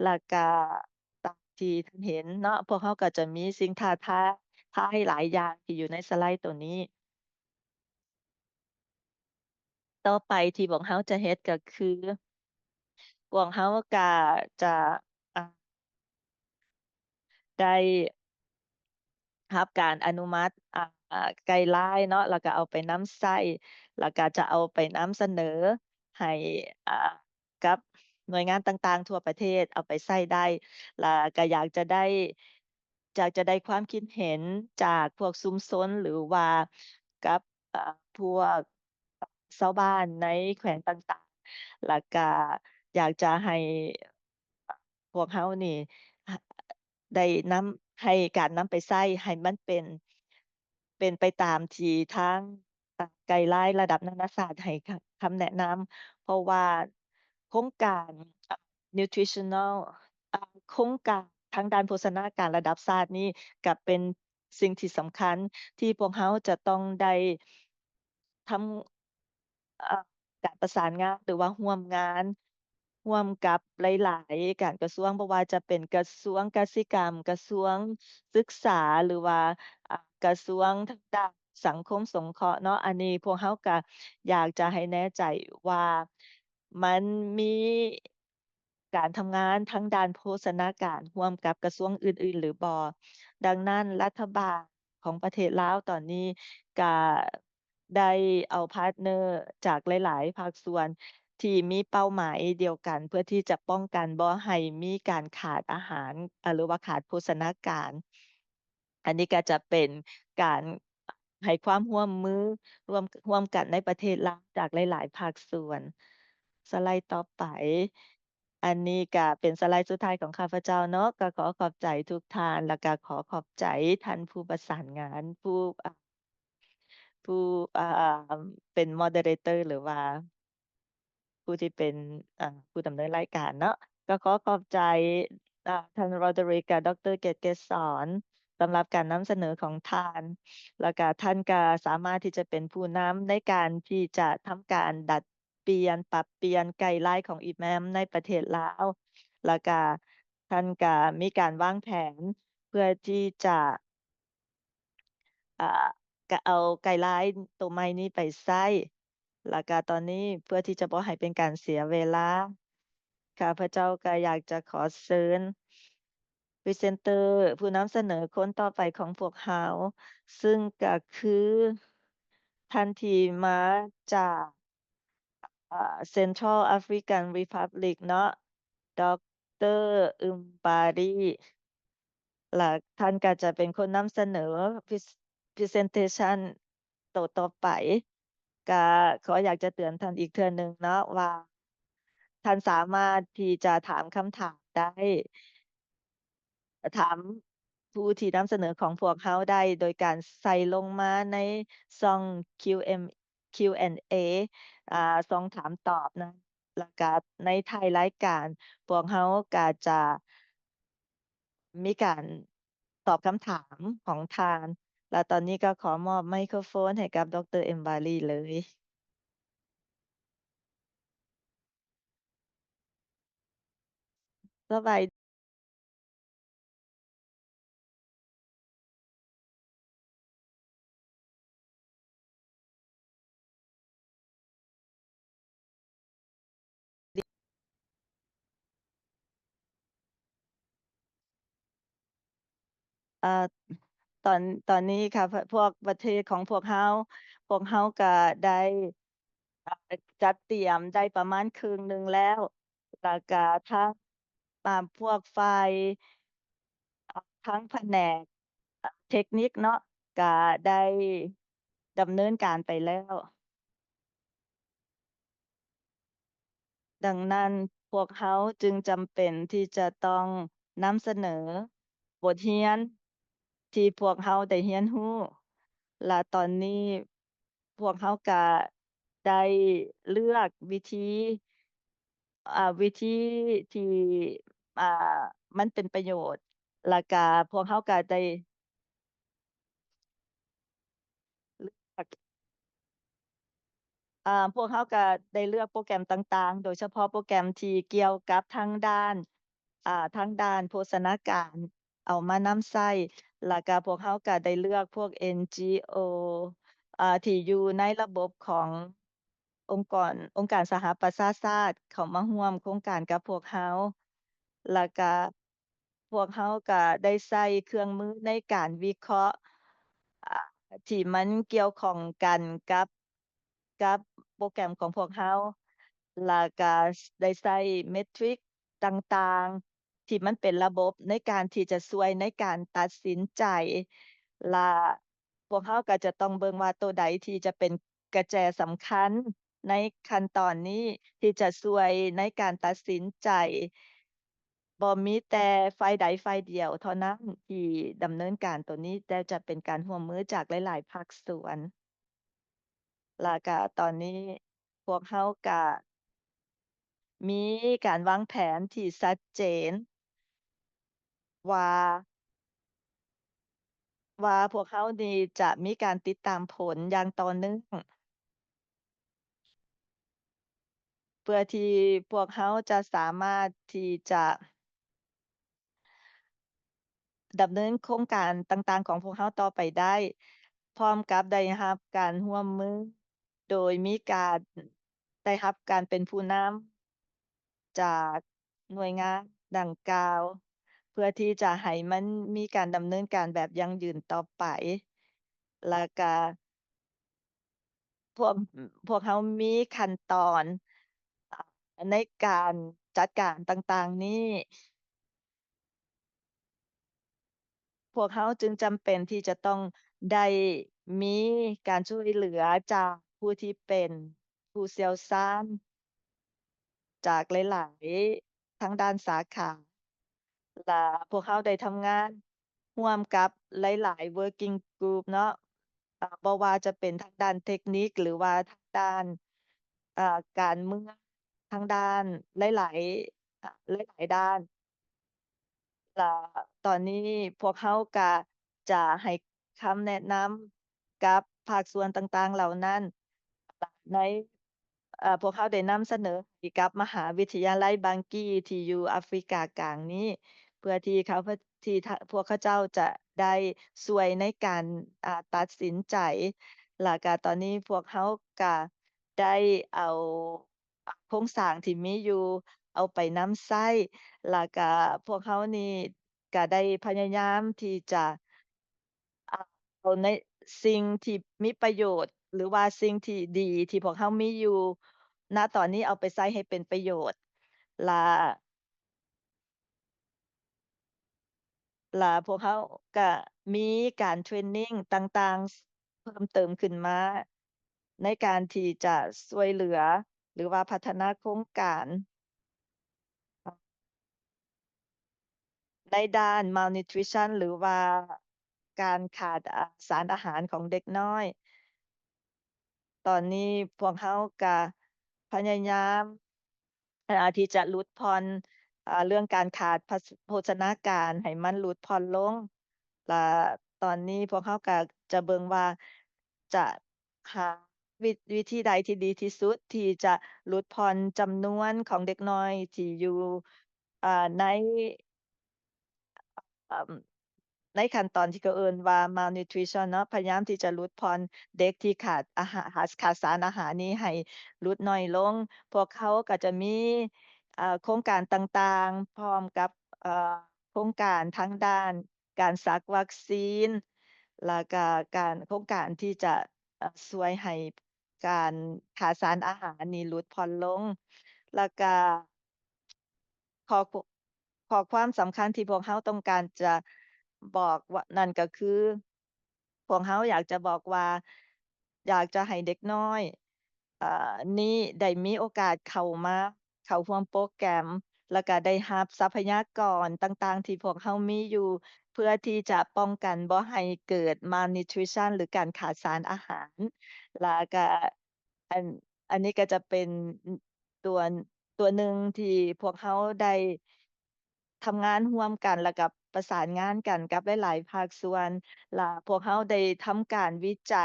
ແລ້ວກະຕາມທີ່ທ່ານເຫັນເນາະ, ພວກເຮົາກະຈະມີສິ່ງທ້າທາຍ ທາຍຫຼາຍຢ່າງທີ່ຢູ່ໃນສະໄລໂຕນີ້. ຕໍ່ໄປທີ່ພວກເຮົາຈະເຮັດກໍຄື ພວກເຮົາກະຈະ ອາ ໄດ້ຮັບການອະນຸມັດ ອາ ໄກລາຍເນາະ ແລ້ວກະເອົາໄປນຳໃຊ້ ແລ້ວກະຈະເອົາໄປນຳສະເໜີໃຫ້ ອາ ກັບໜ່ວຍງານຕ່າງໆທົ່ວປະເທດເອົາໄປໃຊ້ໄດ້ ແລ້ວກະຢາກຈະໄດ້ ຢາກຈະໄດ້ຄວາມຄິດເຫັນຈາກພວກຊຸມຊົນ ຫຼືວ່າກັບ ເອີ ພວກຊາວບ້ານໃນແຂວງຕ່າງໆ ແລ້ວກະຢາກຈະໃຫ້ພວກເຮົານີ້ ໄດ້ນຳ ໃຫ້ການນຳໄປໃຊ້ໃຫ້ມັນເປັນ ເປັນໄປຕາມທີ່ທາງ ອາ ໄກລາຍລະດັບນານາຊາດໃຫ້ຄຳ ຄຳແນະນຳ ເພາະວ່າໂຄງການ ອາ nutritional ອາ ໂຄງການທາງດ້ານໂພຊະນາການລະດັບຊາດນີ້ ກໍເປັນສິ່ງທີ່ສຳຄັນທີ່ພວກເຮົາຈະຕ້ອງໄດ້ທຳ ເອີ ການປະສານງານ ຫຼືວ່າຮ່ວມງານຮ່ວມກັບຫຼາຍໆການກະຊວງ ບໍ່ວ່າຈະເປັນກະຊວງກະສິກຳ, ກະຊວງສຶກສາ ຫຼືວ່າ ອາ ກະຊວງທາງດ້ານສັງຄົມສົງເຄາະເນາະ. ອັນນີ້ພວກເຮົາກະຢາກຈະໃຫ້ແນ່ໃຈວ່າມັນມີ ການທຳງານທາງດ້ານໂພຊະນາການຮ່ວມກັບກະຊວງອື່ນໆ ຫຼືບໍ່. ດັ່ງນັ້ນ ລັດຖະບານຂອງປະເທດລາວຕອນນີ້ກະໄດ້ເອົາພາດເນີຈາກຫຼາຍໆພາກສ່ວນທີ່ມີເປົ້າໝາຍດຽວກັນ ເພື່ອທີ່ຈະປ້ອງກັນບໍ່ໃຫ້ມີການຂາດອາຫານ ອາ ຫຼືວ່າຂາດໂພຊະນາການ. ອັນນີ້ກໍຈະເປັນການໃຫ້ຄວາມຮ່ວມມື ຮ່ວມ ຮ່ວມກັນໃນປະເທດລາວຈາກຫຼາຍໆພາກສ່ວນ. ສະໄລຕໍ່ໄປ. ອັນນີ້ກະເປັນສະໄລສຸດທ້າຍຂອງຂ້າພະເຈົ້າເນາະ, ກໍຂໍຂອບໃຈທຸກທ່ານ ແລ້ວກະຂໍຂອບໃຈທ່ານຜູ້ປະສານງານ ຜູ້ ອາ ຜູ້ ອາ ເປັນ moderator ຫຼືວ່າ ຜູ້ທີ່ເປັນ ອາ ຜູ້ດຳເນີນລາຍການເນາະ. ກໍຂໍຂອບໃຈ ອາ ທ່ານ Roderick ກັບ ດຣ ເກດເກດສອນ ສຳລັບການນຳສະເໜີຂອງທ່ານ, ແລ້ວກະທ່ານກະສາມາດທີ່ຈະເປັນຜູ້ນຳໃນການທີ່ຈະທຳການດັດປ່ຽນ, ປັບປ່ຽນໄກລາຍຂອງ EMAM ໃນປະເທດລາວ, ແລ້ວກະທ່ານກະມີການວາງແຜນເພື່ອທີ່ຈະ ອາ ກະເອົາໄກລາຍໂຕໃໝ່ນີ້ໄປໃຊ້. ແລ້ວກະຕອນນີ້ເພື່ອທີ່ຈະບໍ່ໃຫ້ເປັນການເສຍເວລາ, ຂ້າພະເຈົ້າກະຢາກຈະຂໍເຊີນ presenter ຜູ້ນຳສະເໜີຄົນຕໍ່ໄປຂອງພວກເຮົາ, ຊຶ່ງກະຄືທ່ານທີ່ມາຈາກ ອາ Central African Republic ເນາະ, ດຣ ອຶມບາຣີ ແລະ ທ່ານກໍຈະເປັນຄົນນຳສະເໜີ pre- presentation ໂຕຕໍ່ໄປ. ກະຂໍຢາກຈະເຕືອນທ່ານອີກເທື່ອໜຶ່ງເນາະວ່າ ທ່ານສາມາດທີ່ຈະຖາມຄຳຖາມໄດ້, ຖາມຜູ້ທີ່ນຳສະເໜີຂອງພວກເຮົາໄດ້ ໂດຍການໃສ່ລົງມາໃນຊ່ອງ Q M Q and A ອາ ຊ່ອງຖາມຕອບນະ ແລ້ວກະໃນທ້າຍລາຍການ ພວກເຮົາກະຈະມີການຕອບຄຳຖາມຂອງທ່ານ. ແລ້ວຕອນນີ້ກໍຂໍມອບໄມໂຄຣໂຟນໃຫ້ກັບ ດຣ ເອັມບາຣີ ເລີຍ. ສະບາຍ ອາ ຕອນ ຕອນນີ້ຄ່ະ ພ- ພວກປະເທດຂອງພວກເຮົາ ພວກເຮົາກະໄດ້ ອາ ຈັດຕຽມໄດ້ປະມານເຄິ່ງໜຶ່ງແລ້ວ ແລ້ວກະທາງ ອາ ພວກຝ່າຍ ອາ ທາງພະແນກ ອາ ເທັກນິກເນາະ ກະໄດ້ດຳເນີນການໄປແລ້ວ. ດັ່ງນັ້ນ ພວກເຮົາຈຶ່ງຈຳເປັນທີ່ຈະຕ້ອງນຳສະເໜີບົດຮຽນທີ່ພວກເຮົາໄດ້ຮຽນຮູ້ ແລະ ຕອນນີ້ພວກເຮົາກະໄດ້ເລືອກວິທີ ອາ ວິທີທີ່ ອາ ມັນເປັນປະໂຫຍດ ແລ້ວກະພວກເຮົາກະໄດ້ ເລືອກ ອາ ພວກເຮົາກະໄດ້ເລືອກໂປຣແກຣມຕ່າງໆ ໂດຍສະເພາະໂປຣແກຣມທີ່ກ່ຽວກັບທາງດ້ານ ອາ ທາງດ້ານໂພຊະນາການເອົາມານຳໃຊ້ ແລ້ວກະພວກເຮົາກະໄດ້ເລືອກພວກ NGO ອາ ທີ່ຢູ່ໃນລະບົບຂອງອົງກອນ ອົງການສະຫະປະຊາຊາດເຂົ້າມາຮ່ວມໂຄງການກັບພວກເຮົາ ແລ້ວກະ ພວກເຮົາກະໄດ້ໃຊ້ເຄື່ອງມືໃນການວິເຄາະ ອາ ທີ່ມັນກ່ຽວຂ້ອງກັນກັບ ກັບໂປຣແກຣມຂອງພວກເຮົາ ແລ້ວກະໄດ້ໃຊ້ເມັດທຣິກຕ່າງໆ ທີ່ມັນເປັນລະບົບໃນການທີ່ຈະຊ່ວຍໃນການຕັດສິນໃຈ ແລະ ພວກເຮົາກະຈະຕ້ອງເບິ່ງວ່າໂຕໃດທີ່ຈະເປັນກະແຈສຳຄັນໃນຂັ້ນຕອນນີ້ ທີ່ຈະຊ່ວຍໃນການຕັດສິນໃຈ. ບໍ່ມີແຕ່ຝ່າຍໃດຝ່າຍດຽວເທົ່ານັ້ນທີ່ດຳເນີນການໂຕນີ້, ແຕ່ຈະເປັນການຮ່ວມມືຈາກຫຼາຍໆພາກສ່ວນ. ແລ້ວກະຕອນນີ້ພວກເຮົາກະມີການວາງແຜນທີ່ຊັດເຈນວ່າ ວ່າພວກເຮົານີ້ຈະມີການຕິດຕາມຜົນຢ່າງຕໍ່ເນື່ອງ ເພື່ອທີ່ພວກເຮົາຈະສາມາດທີ່ຈະດຳເນີນໂຄງການຕ່າງໆຂອງພວກເຮົາຕໍ່ໄປໄດ້, ພ້ອມກັບໄດ້ຮັບການຮ່ວມມືໂດຍມີການ ໄດ້ຮັບການເປັນຜູ້ນຳຈາກໜ່ວຍງານດັ່ງກ່າວ ເພື່ອທີ່ຈະໃຫ້ມັນມີການດຳເນີນການແບບຢັ້ງຢືນຕໍ່ໄປ. ແລ້ວກະພວກ ພວກເຮົາມີຂັ້ນຕອນ ອາ ໃນການຈັດການຕ່າງໆນີ້ ພວກເຮົາຈຶ່ງຈຳເປັນທີ່ຈະຕ້ອງໄດ້ມີການຊ່ວຍເຫຼືອຈາກຜູ້ທີ່ເປັນຜູ້ຊ່ຽວຊານຈາກຫຼາຍ ທາງດ້ານສາຂາ ລະພວກເຮົາໄດ້ທຳງານຮ່ວມກັບຫຼາຍໆ working group ເນາະ ເອີ ບໍ່ວ່າຈະເປັນທາງດ້ານເທັກນິກ ຫຼືວ່າທາງດ້ານ ເອີ ການເມືອງ ທາງດ້ານຫຼາຍໆ ເອີ ຫຼາຍໆດ້ານ. ລະຕອນນີ້ພວກເຮົາກະຈະໃຫ້ຄຳແນະນຳກັບພາກສ່ວນຕ່າງໆເຫຼົ່ານັ້ນ ໃນ ເອີ ພວກເຮົາໄດ້ນຳສະເໜີໃຫ້ກັບມະຫາວິທະຍາໄລບາງກີ້ທີ່ຢູ່ອາຟຣິກາກາງນີ້ ເພື່ອທີ່ເຂົາ ທີ່ ພວກເຂົາເຈົ້າຈະໄດ້ຊ່ວຍໃນການ ອາ ຕັດສິນໃຈ. ລະກະຕອນນີ້ພວກເຮົາກະໄດ້ເອົາ ໂຄງສ້າງທີ່ມີຢູ່ເອົາໄປນຳໃຊ້ ລະກະພວກເຮົານີ້ກະໄດ້ພະຍາຍາມທີ່ຈະ ເອົາໃນສິ່ງທີ່ມີປະໂຫຍດ ຫຼືວ່າສິ່ງທີ່ດີທີ່ພວກເຮົາມີຢູ່ນະຕອນນີ້ເອົາໄປໃຊ້ໃຫ້ເປັນປະໂຫຍດ ລະ ລະພວກເຮົາກະມີການເທຣນນິງຕ່າງໆເພີ່ມເຕີມຂຶ້ນມາ ໃນການທີ່ຈະຊ່ວຍເຫຼືອ ຫຼືວ່າພັດທະນາໂຄງການ ໃນດ້ານ malnutrition ຫຼືວ່າການຂາດ ອາ ສານອາຫານຂອງເດັກນ້ອຍ. ຕອນນີ້ພວກເຮົາກະພະຍາຍາມ ເອີ ທີ່ຈະຫຼຸດຜ່ອນ ເອີ ເລື່ອງການຂາດພະ ໂພຊະນາການໃຫ້ມັນຫຼຸດຜ່ອນລົງ ລະຕອນນີ້ພວກເຮົາກະຈະເບິ່ງວ່າຈະຫາ ວິ ວິທີໃດທີ່ດີທີ່ສຸດທີ່ຈະຫຼຸດຜ່ອນຈຳນວນຂອງເດັກນ້ອຍທີ່ຢູ່ ເອີ ໃນ ເອີ ໃນຂັ້ນຕອນທີ່ເຂົາເອີ້ນວ່າ malnutrition ເນາະ ພະຍາຍາມທີ່ຈະຫຼຸດຜ່ອນເດັກທີ່ຂາດອາຫານ ຂາດສານອາຫານນີ້ໃຫ້ຫຼຸດໜ້ອຍລົງ. ພວກເຂົາກໍຈະມີ ເອີ ໂຄງການຕ່າງໆ ພ້ອມກັບ ເອີ ໂຄງການທາງດ້ານການສັກວັກຊີນ ແລ້ວກະການ ໂຄງການທີ່ຈະ ເອີ ຊ່ວຍໃຫ້ ການຂາດສານອາຫານນີ້ຫຼຸດຜ່ອນລົງ ແລ້ວກະຂໍ້ ຂໍ້ຄວາມສຳຄັນທີ່ພວກເຮົາຕ້ອງການຈະບອກວ່າ ນັ້ນກໍຄື ພວກເຮົາຢາກຈະບອກວ່າ ຢາກຈະໃຫ້ເດັກນ້ອຍ ເອີ ນີ້ໄດ້ມີໂອກາດເຂົ້າມາ ເຂົ້າຮ່ວມໂປຣແກຣມ ແລ້ວກະໄດ້ຮັບຊັບພະຍາກອນຕ່າງໆທີ່ພວກເຮົາມີຢູ່ ເພື່ອທີ່ຈະປ້ອງກັນບໍ່ໃຫ້ເກີດ malnutrition ຫຼື ການຂາດສານອາຫານ ແລ້ວກະ ອັນ ອັນນີ້ກໍຈະເປັນ ອ- ຕົວ ຕົວໜຶ່ງທີ່ພວກເຮົາໄດ້ ທຳງານຮ່ວມກັນ ແລ້ວກໍປະສານງານກັນກັບຫຼາຍໆພາກສ່ວນ ລະພວກເຮົາໄດ້ທຳການວິໄຈ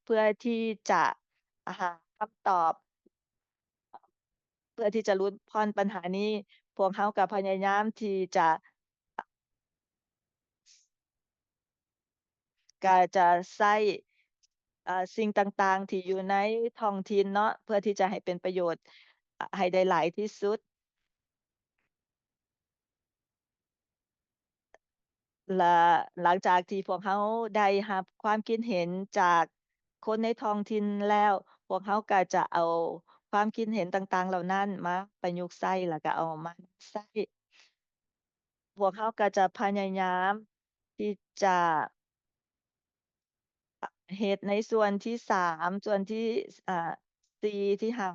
ເພື່ອທີ່ຈະຫາຄຳຕອບ ເພື່ອທີ່ຈະຫຼຸດຜ່ອນບັນຫານີ້ ພວກເຮົາກໍພະຍາຍາມທີ່ຈະ ກໍຈະໃຊ້ ເອີ ສິ່ງຕ່າງໆທີ່ຢູ່ໃນທ້ອງຖິ່ນເນາະ ເພື່ອທີ່ຈະໃຫ້ເປັນປະໂຫຍດ ອ- ໃຫ້ໄດ້ຫຼາຍທີ່ສຸດ. ລະຫຼັງຈາກທີ່ພວກເຮົາໄດ້ຮັບຄວາມຄິດເຫັນຈາກຄົນໃນທ້ອງຖິ່ນແລ້ວ, ພວກເຮົາກໍຈະເອົາຄວາມຄິດເຫັນຕ່າງໆເຫຼົ່ານັ້ນມາປະຍຸກໃຊ້ ແລ້ວກໍເອົາມານຳໃຊ້. ພວກເຮົາກໍຈະພະຍາຍາມທີ່ຈະ ເຮັດໃນສ່ວນທີສາມ ສ່ວນທີ ອ່າ ສີ່ ທີຫ້າ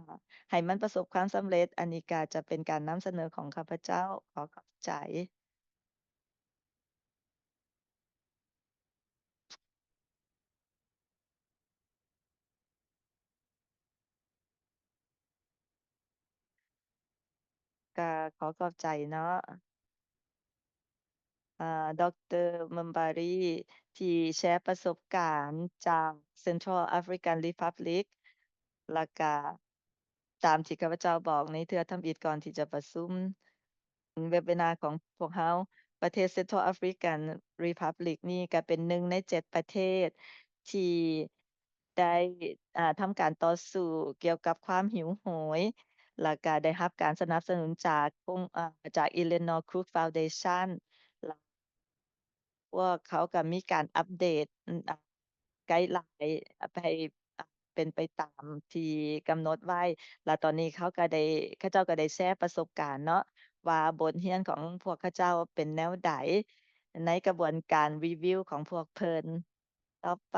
ໃຫ້ມັນປະສົບຄວາມສຳເລັດ. ອັນນີ້ກະຈະເປັນການນຳສະເໜີຂອງຂ້າພະເຈົ້າ. ຂໍຂອບໃຈ. ກະຂໍຂອບໃຈເນາະ ອາ ດອກເຕີ ມຳບາຣີ ທີ່ແຊປະສົບການຈາກ Central African Republic ແລ້ວກະຕາມທີ່ຂ້າພະເຈົ້າບອກໃນເທື່ອທຳອິດກ່ອນທີ່ຈະປະຊຸມ ເວັບເວນາຂອງພວກເຮົາ, ປະເທດ Central African Republic ນີ້ກະເປັນໜຶ່ງໃນເຈັດປະເທດທີ່ ໄດ້ ອ່າ ທຳການຕໍ່ສູ້ກ່ຽວກັບຄວາມຫິວໂຫຍ ແລ້ວກະໄດ້ຮັບການສະໜັບສະໜູນຈາກໂຄງ ອ່າ ຈາກ Eleanor Crooks Foundation ແລ້ວພວກເຂົາກະມີການອັບເດດ ອາ ໄກລາຍ ອາ ໃຫ້ ອາ ເປັນໄປຕາມທີ່ກຳນົດໄວ້ ແລ້ວຕອນນີ້ເຂົາກະໄດ້ ເຂົາເຈົ້າກະໄດ້ແຊປະສົບການເນາະ ວ່າບົດຮຽນຂອງພວກເຂົາເຈົ້າເປັນແນວໃດ ໃນກະບວນການຣີວິວຂອງພວກເພິ່ນ. ຕໍ່ໄປ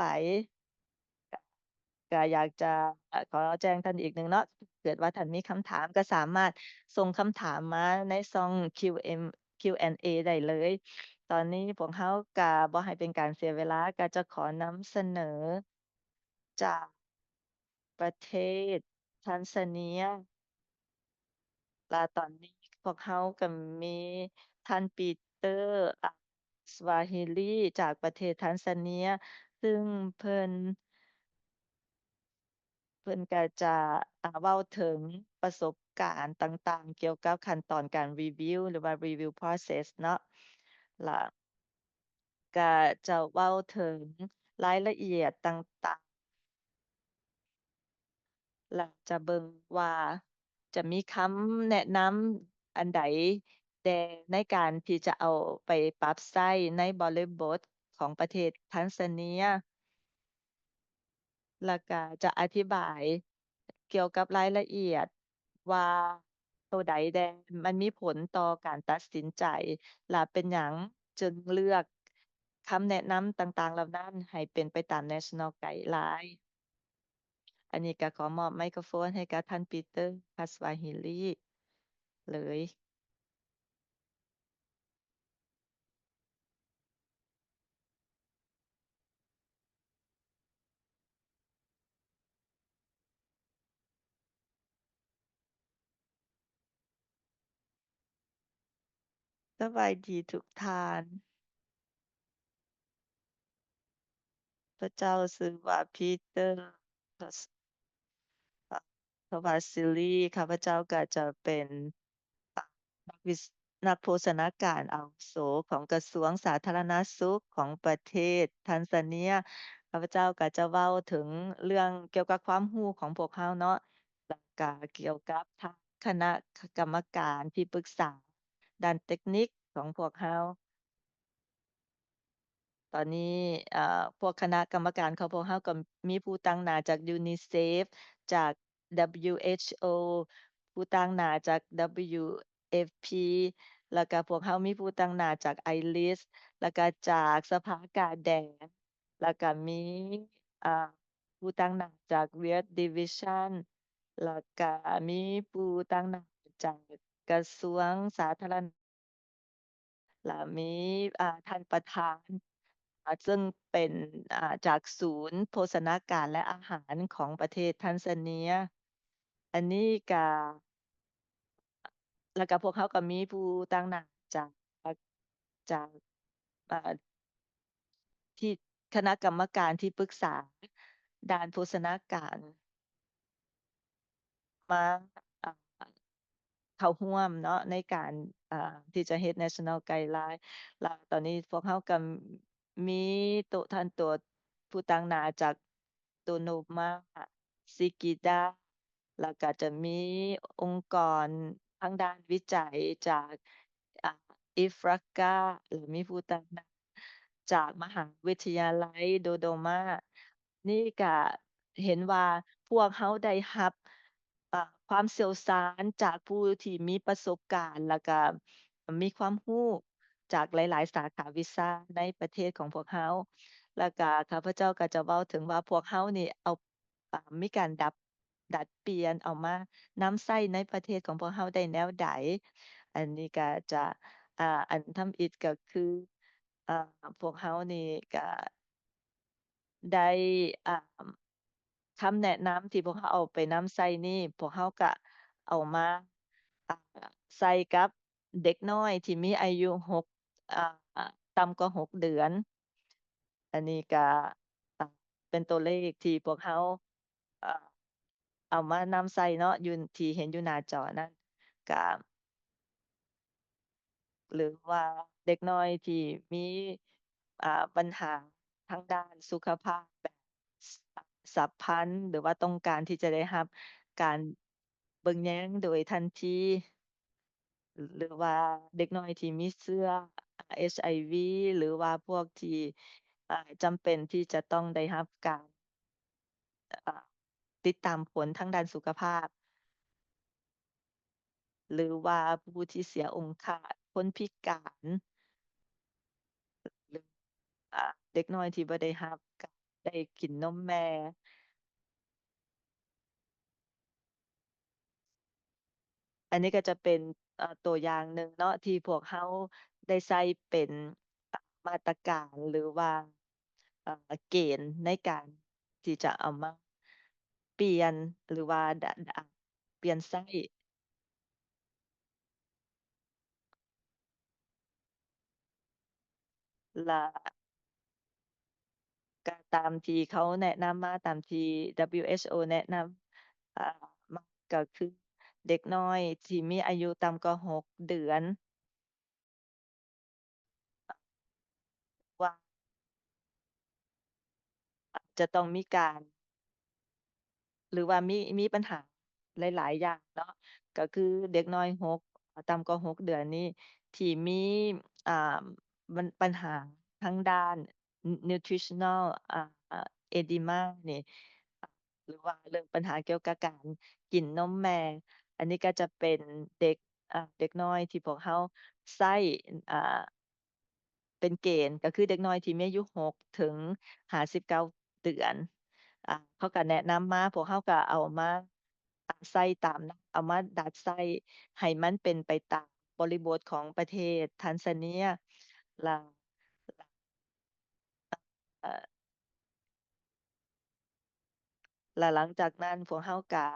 ກະ ກະຢາກຈະຂໍແຈ້ງທ່ານອີກໜຶ່ງເນາະ, ເກີດວ່າທ່ານມີຄຳຖາມ ກໍສາມາດສົ່ງຄຳຖາມມາໃນຊ່ອງ Q M Q and A ໄດ້ເລີຍ. ຕອນນີ້ພວກເຮົາກະບໍ່ໃຫ້ເປັນການເສຍເວລາ ກະຈະຂໍນຳສະເໜີຈາກປະເທດທັນຊາເນຍ. ລະຕອນນີ້ພວກເຮົາກໍມີທ່ານປີເຕີ ອາ ສວາຮິລີ ຈາກປະເທດທັນຊາເນຍ ຊຶ່ງເພິ່ນ ເພິ່ນກໍຈະ ອາ ເວົ້າເຖິງປະສົບການຕ່າງໆ ກ່ຽວກັບຂັ້ນຕອນການ review ຫຼືວ່າ review process ເນາະ ລະກະຈະເວົ້າເຖິງລາຍລະອຽດຕ່າງໆ ລະຈະເບິ່ງວ່າຈະມີຄຳແນະນຳອັນໃດແດ່ໃນການທີ່ຈະເອົາໄປປັບໃຊ້ໃນບໍລິບົດຂອງປະເທດທັນຊາເນຍ. ລະກະຈະອະທິບາຍກ່ຽວກັບລາຍລະອຽດວ່າໂຕໃດແດ່ມັນມີຜົນຕໍ່ການຕັດສິນໃຈ ລະເປັນຫຍັງຈຶ່ງເລືອກຄຳແນະນຳຕ່າງໆເຫຼົ່ານັ້ນໃຫ້ເປັນໄປຕາມ National Guideline. ອັນນີ້ກະຂໍມອບໄມໂຄຣໂຟນໃຫ້ກັບທ່ານປີເຕີ ຄາສວາຮິລີ ເລີຍ. ສະບາຍດີທຸກທ່ານ. ຂ້າພະເຈົ້າຊື່ວ່າ Peter ຄາສ ຄາສວາຊິລີ. ຂ້າພະເຈົ້າກໍຈະເປັນ ອາ ນັກວິ ນັກໂພຊະນາການອາວຸໂສຂອງກະຊວງສາທາລະນະສຸກຂອງປະເທດທັນຊາເນຍ. ຂ້າພະເຈົ້າກໍຈະເວົ້າເຖິງເລື່ອງກ່ຽວກັບຄວາມຮູ້ຂອງພວກເຮົາເນາະ ແລ້ວກໍກ່ຽວກັບທາງຄະນະກຳມະການທີ່ປຶກສາດ້ານເຕັກນິກຂອງພວກເຮົາ. ຕອນນີ້ ເອີ ພວກຄະນະກຳມະການຂອງພວກເຮົາກໍມີຜູ້ຕາງໜ້າຈາກ UNICEF ຈາກ WHO ຜູ້ຕາງໜ້າຈາກ WFP ແລ້ວກະພວກເຮົາມີຜູ້ຕາງໜ້າຈາກ IRIS ແລ້ວກະຈາກສະພາກາແດງ ແລ້ວກະມີ ອາ ຜູ້ຕາງໜ້າຈາກ Wealth Division ແລ້ວກະມີຜູ້ຕາງໜ້າຈາກກະຊວງສາທາລະນະ ແລະ ມີ ອາ ທ່ານປະທານ ອາ ເຊິ່ງເປັນ ອາ ຈາກສູນໂພຊະນາການ ແລະ ອາຫານຂອງປະເທດທັນຊາເນຍ. ອັນນີ້ກະ ແລ້ວກະພວກເຮົາກະມີຜູ້ຕາງໜ້າຈາກ ຈາກ ອາ ທີ່ຄະນະກຳມະການທີ່ປຶກສາດ້ານໂພຊະນາການ ມາ ເຂົ້າຮ່ວມເນາະ ໃນການ ທີ່ຈະເຮັດ National Guideline ແລ້ວຕອນນີ້ພວກເຮົາກໍມີໂຕະ ທ່ານໂຕະ ຜູ້ຕາງໜ້າຈາກ Tonoma, Sikida ແລ້ວກໍຈະມີອົງກອນທາງດ້ານວິໄຈຈາກ ອາ IFRACA ແລະ ມີຜູ້ຕາງໜ້າຈາກມະຫາວິທະຍາໄລ Dodoma. ນີ້ກະເຫັນວ່າພວກເຮົາໄດ້ຮັບ ເອີ ຄວາມຊ່ຽວຊານຈາກຜູ້ທີ່ມີປະສົບການ ແລ້ວກະມີຄວາມຮູ້ຈາກຫຼາຍໆສາຂາວິຊາໃນປະເທດຂອງພວກເຮົາ. ແລ້ວກະຂ້າພະເຈົ້າກໍຈະເວົ້າເຖິງວ່າພວກເຮົານີ້ເອົາ ອາ ມີການດັບ ດັດປ່ຽນເອົາມານຳໃຊ້ໃນປະເທດຂອງພວກເຮົາໄດ້ແນວໃດ. ອັນນີ້ກະຈະ ອາ ອັນທຳອິດກໍຄື ອາ ພວກເຮົານີ້ກະໄດ້ ອາ ຄຳແນະນຳທີ່ພວກເຮົາເອົາໄປນຳໃຊ້ນີ້ ພວກເຮົາກະເອົາມາ ອາ ໃສ່ກັບເດັກນ້ອຍທີ່ມີອາຍຸຫົກ ອາ ຕ່ຳກວ່າຫົກເດືອນ. ອັນນີ້ກະ ອາ ເປັນຕົວເລກທີ່ພວກເຮົາ ເອົາມານຳໃຊ້ເນາະ ຢູ່ ທີ່ເຫັນຢູ່ໜ້າຈໍນັ້ນ ກະ ຫຼືວ່າເດັກນ້ອຍທີ່ມີ ອາ ບັນຫາທາງດ້ານສຸຂະພາບແບບ ສ- ສັບພັນ ຫຼືວ່າຕ້ອງການທີ່ຈະໄດ້ຮັບການເບິ່ງແຍງໂດຍທັນທີ ຫຼືວ່າເດັກນ້ອຍທີ່ມີເຊື້ອ HIV ຫຼືວ່າພວກທີ່ ອາ ຈຳເປັນທີ່ຈະຕ້ອງໄດ້ຮັບການ ອາ ຕິດຕາມຜົນທາງດ້ານສຸຂະພາບ ຫຼືວ່າຜູ້ທີ່ເສຍອົງຄະ, ຄົນພິການ ຫຼື ອາ ເດັກນ້ອຍທີ່ບໍ່ໄດ້ຮັບການໄດ້ກິນນົມແມ່. ອັນນີ້ກໍຈະເປັນ ເອີ ຕົວຢ່າງໜຶ່ງເນາະ ທີ່ພວກເຮົາໄດ້ໃຊ້ເປັນ ເອີ ມາດຕະການ ຫຼືວ່າ ເອີ ເກນໃນການທີ່ຈະເອົາມາປ່ຽນ ຫຼືວ່າ ດ- ປ່ຽນໃຊ້. ລະກະຕາມທີ່ເຂົາແນະນຳມາ ຕາມທີ່ WHO ແນະນຳ ອາ ມາ ກໍຄືເດັກນ້ອຍທີ່ມີອາຍຸຕ່ຳກວ່າຫົກເດືອນ ວ່າ ອາດຈະຕ້ອງມີການ ຫຼືວ່າມີ ມີບັນຫາຫຼາຍໆຢ່າງເນາະ ກໍຄືເດັກນ້ອຍຫົກ ຕ່ຳກວ່າຫົກເດືອນນີ້ ທີ່ມີ ອ່າ ບັນ ບັນຫາທາງດ້ານ nutritional ອ່າ edema ນີ້ ຫຼືວ່າເລື່ອງບັນຫາກ່ຽວກັບການກິນນົມແມ່ ອັນນີ້ກໍຈະເປັນເດັກ ອ່າ ເດັກນ້ອຍທີ່ພວກເຮົາໃຊ້ ອ່າ ເປັນເກນ ກໍຄືເດັກນ້ອຍທີ່ມີອາຍຸຫົກເຖິງຫ້າສິບເກົ້າເດືອນ ອ່າ ເຂົາກໍແນະນຳມາ ພວກເຮົາກໍເອົາມາ ອ່າ ໃສ່ຕາມ ເອົາມາດັດໃສ່ໃຫ້ມັນເປັນໄປຕາມບໍລິບົດຂອງປະເທດທັນຊາເນຍ ລະ ເອີ ລະຫຼັງຈາກນັ້ນພວກເຮົາກະ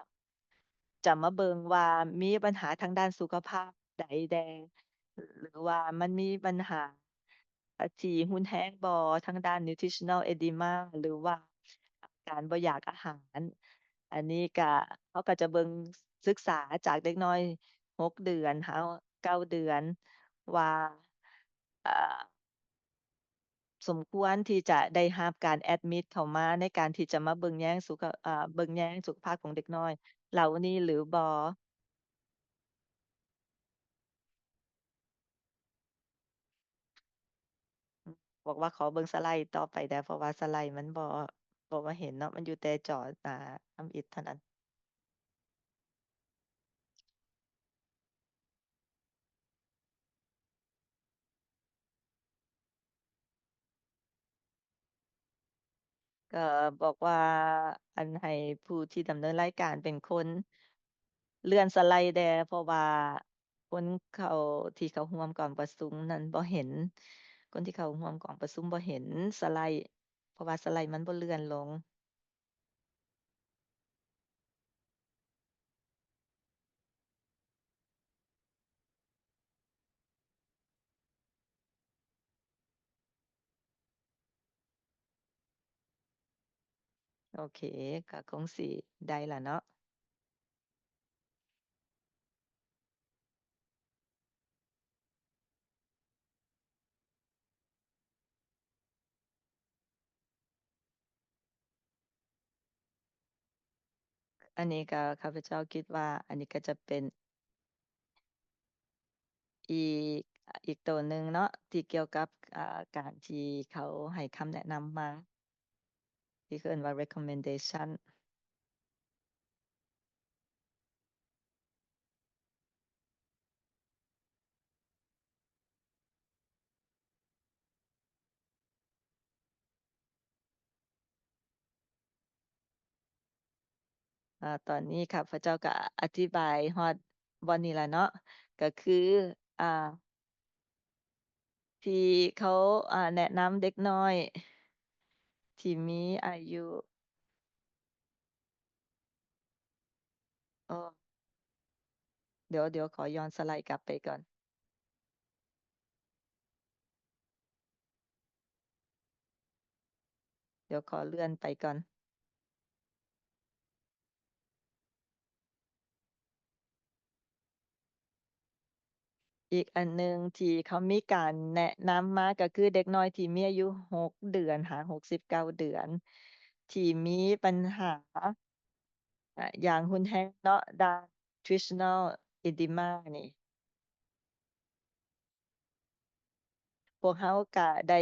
ຈະມາເບິ່ງວ່າມີບັນຫາທາງດ້ານສຸຂະພາບໃດແດ່ ຫຼືວ່າມັນມີບັນຫາທີ່ຮຸນແຮງບໍ່ ທາງດ້ານ nutritional edema ຫຼືວ່າການບໍ່ຢາກອາຫານ. ອັນນີ້ກະ ເຮົາກະຈະເບິ່ງ ສຶກສາຈາກເດັກນ້ອຍຫົກເດືອນຫາເກົ້າເດືອນວ່າ ເອີ ສົມຄວນທີ່ຈະໄດ້ຮັບການແອັດມິດເຂົ້າມາໃນການທີ່ຈະມາເບິ່ງແຍງສຸຂະ ເອີ ເບິ່ງແຍງສຸຂະພາບຂອງເດັກນ້ອຍເຫຼົ່ານີ້ຫຼືບໍ່? ບອກວ່າຂໍເບິ່ງສະໄລຕໍ່ໄປແດ່ ເພາະວ່າສະໄລມັນບໍ່ ບໍ່ ບໍ່ເຫັນເນາະ ມັນຢູ່ແຕ່ຈໍ ອາ ທຳອິດເທົ່ານັ້ນ. ກໍບອກວ່າ ອັນ ໃຫ້ຜູ້ທີ່ດຳເນີນລາຍການເປັນຄົນເລື່ອນສະໄລແດ່ ເພາະວ່າຄົນເຂົ້າ ທີ່ເຂົ້າຮ່ວມກອງປະຊຸມນັ້ນບໍ່ເຫັນ ຄົນທີ່ເຂົ້າຮ່ວມກອງປະຊຸມບໍ່ເຫັນສະໄລ ເພາະວ່າສະໄລມັນບໍ່ເລື່ອນລົງ. ໂອເຄ ກໍຄົງຊິໄດ້ລະເນາະ. ອັນນີ້ກໍຂ້າພະເຈົ້າຄິດວ່າ ອັນນີ້ກໍຈະເປັນອີກ ອີກໂຕໜຶ່ງເນາະ ທີ່ກ່ຽວກັບ ອາ ການທີ່ເຂົາໃຫ້ຄຳແນະນຳມາ ທີ່ເອີ້ນວ່າ recommendation. ອາ ຕອນນີ້ຂ້າພະເຈົ້າກໍອະທິບາຍຮອດບ່ອນນີ້ລະເນາະ ກໍຄື ອາ ທີ່ເຂົາ ອາ ແນະນຳເດັກນ້ອຍທີ່ມີອາຍຸ ເອີ ດຽວ ດຽວຂໍຍ້ອນສະໄລກັບໄປກ່ອນ. ດຽວຂໍເລື່ອນໄປກ່ອນ. ອີກອັນໜຶ່ງທີ່ເຂົາມີການແນະນຳມາ ກໍຄືເດັກນ້ອຍທີ່ມີອາຍຸຫົກເດືອນຫາຫົກສິບເກົ້າເດືອນ ທີ່ມີບັນຫາ ອາ ຢ່າງຮຸນແຮງເນາະ ດ້ານ nutritional edema ນີ້. ພວກເຮົາກະໄດ້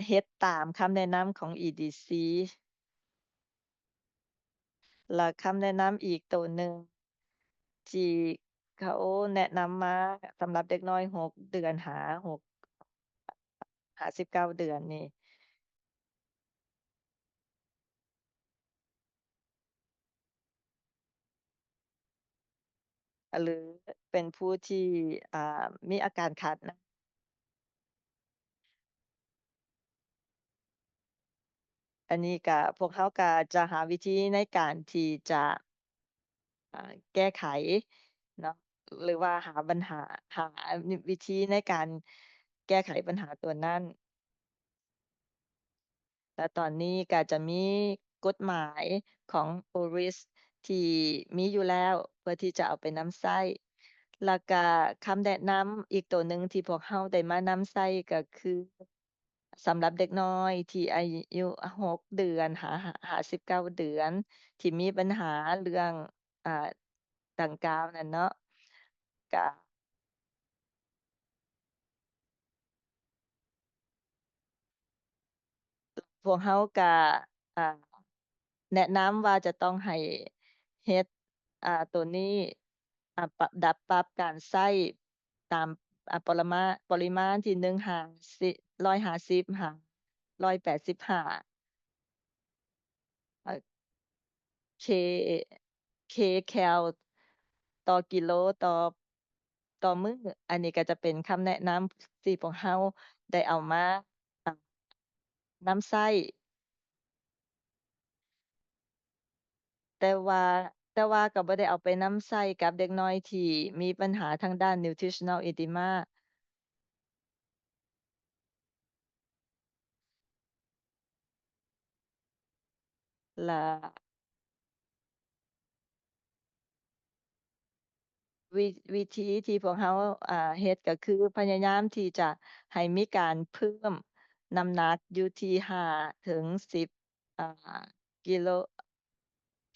ເຮັດຕາມຄຳແນະນຳຂອງ EDC ແລະ ຄຳແນະນຳອີກໂຕໜຶ່ງທີ່ເຂົາແນະນຳມາສຳລັບເດັກນ້ອຍຫົກເດືອນຫາຫົກ ຫາສິບເກົ້າເດືອນນີ້ ຫຼື ເປັນຜູ້ທີ່ ອ່າ ມີອາການຂາດນ້ຳ. ອັນນີ້ກະ ພວກເຮົາກະຈະຫາວິທີໃນການທີ່ຈະ ອ່າ ແກ້ໄຂເນາະ ຫຼືວ່າຫາບັນຫາ ຫາວິທີໃນການແກ້ໄຂບັນຫາຕົວນັ້ນ. ແລະ ຕອນນີ້ກະຈະມີກົດໝາຍຂອງໂອຣິສທີ່ມີຢູ່ແລ້ວ ເພື່ອທີ່ຈະເອົາໄປນຳໃຊ້. ແລ້ວກະຄຳແນະນຳອີກໂຕໜຶ່ງທີ່ພວກເຮົາໄດ້ມານຳໃຊ້ກະຄື ສຳລັບເດັກນ້ອຍທີ່ອາຍຸຫົກເດືອນຫາ ຫາສິບເກົ້າເດືອນ ທີ່ມີບັນຫາເລື່ອງ ອ່າ ດັ່ງກ່າວນັ້ນເນາະ ກະ ພວກເຮົາກະ ອ່າ ແນະນຳວ່າຈະຕ້ອງໃຫ້ເຮັດ ອ່າ ໂຕນີ້ ອ່າ ປັບ ດັດປັບການໃຊ້ຕາມ ອ່າ ປະລະມາ ປະລິມານທີ່ໜຶ່ງຫາ ຮ້ອຍຫ້າສິບຫາຮ້ອຍແປດສິບຫ້າ ເອີ K K cal ຕໍ່ກິໂລຕໍ່ ຕໍ່ມື້. ອັນນີ້ກໍຈະເປັນຄຳແນະນຳທີ່ພວກເຮົາໄດ້ເອົາມາ ນຳໃຊ້ ແຕ່ວ່າ ແຕ່ວ່າກໍບໍ່ໄດ້ເອົາໄປນຳໃຊ້ກັບເດັກນ້ອຍທີ່ມີບັນຫາທາງດ້ານ nutritional edema ລະ ວິ ວິທີທີ່ພວກເຮົາ ອ່າ ເຮັດກໍຄືພະຍາຍາມທີ່ຈະໃຫ້ມີການເພີ່ມນ້ຳໜັກຢູ່ທີ່ຫ້າເຖິງສິບ ອ່າ ກິໂລ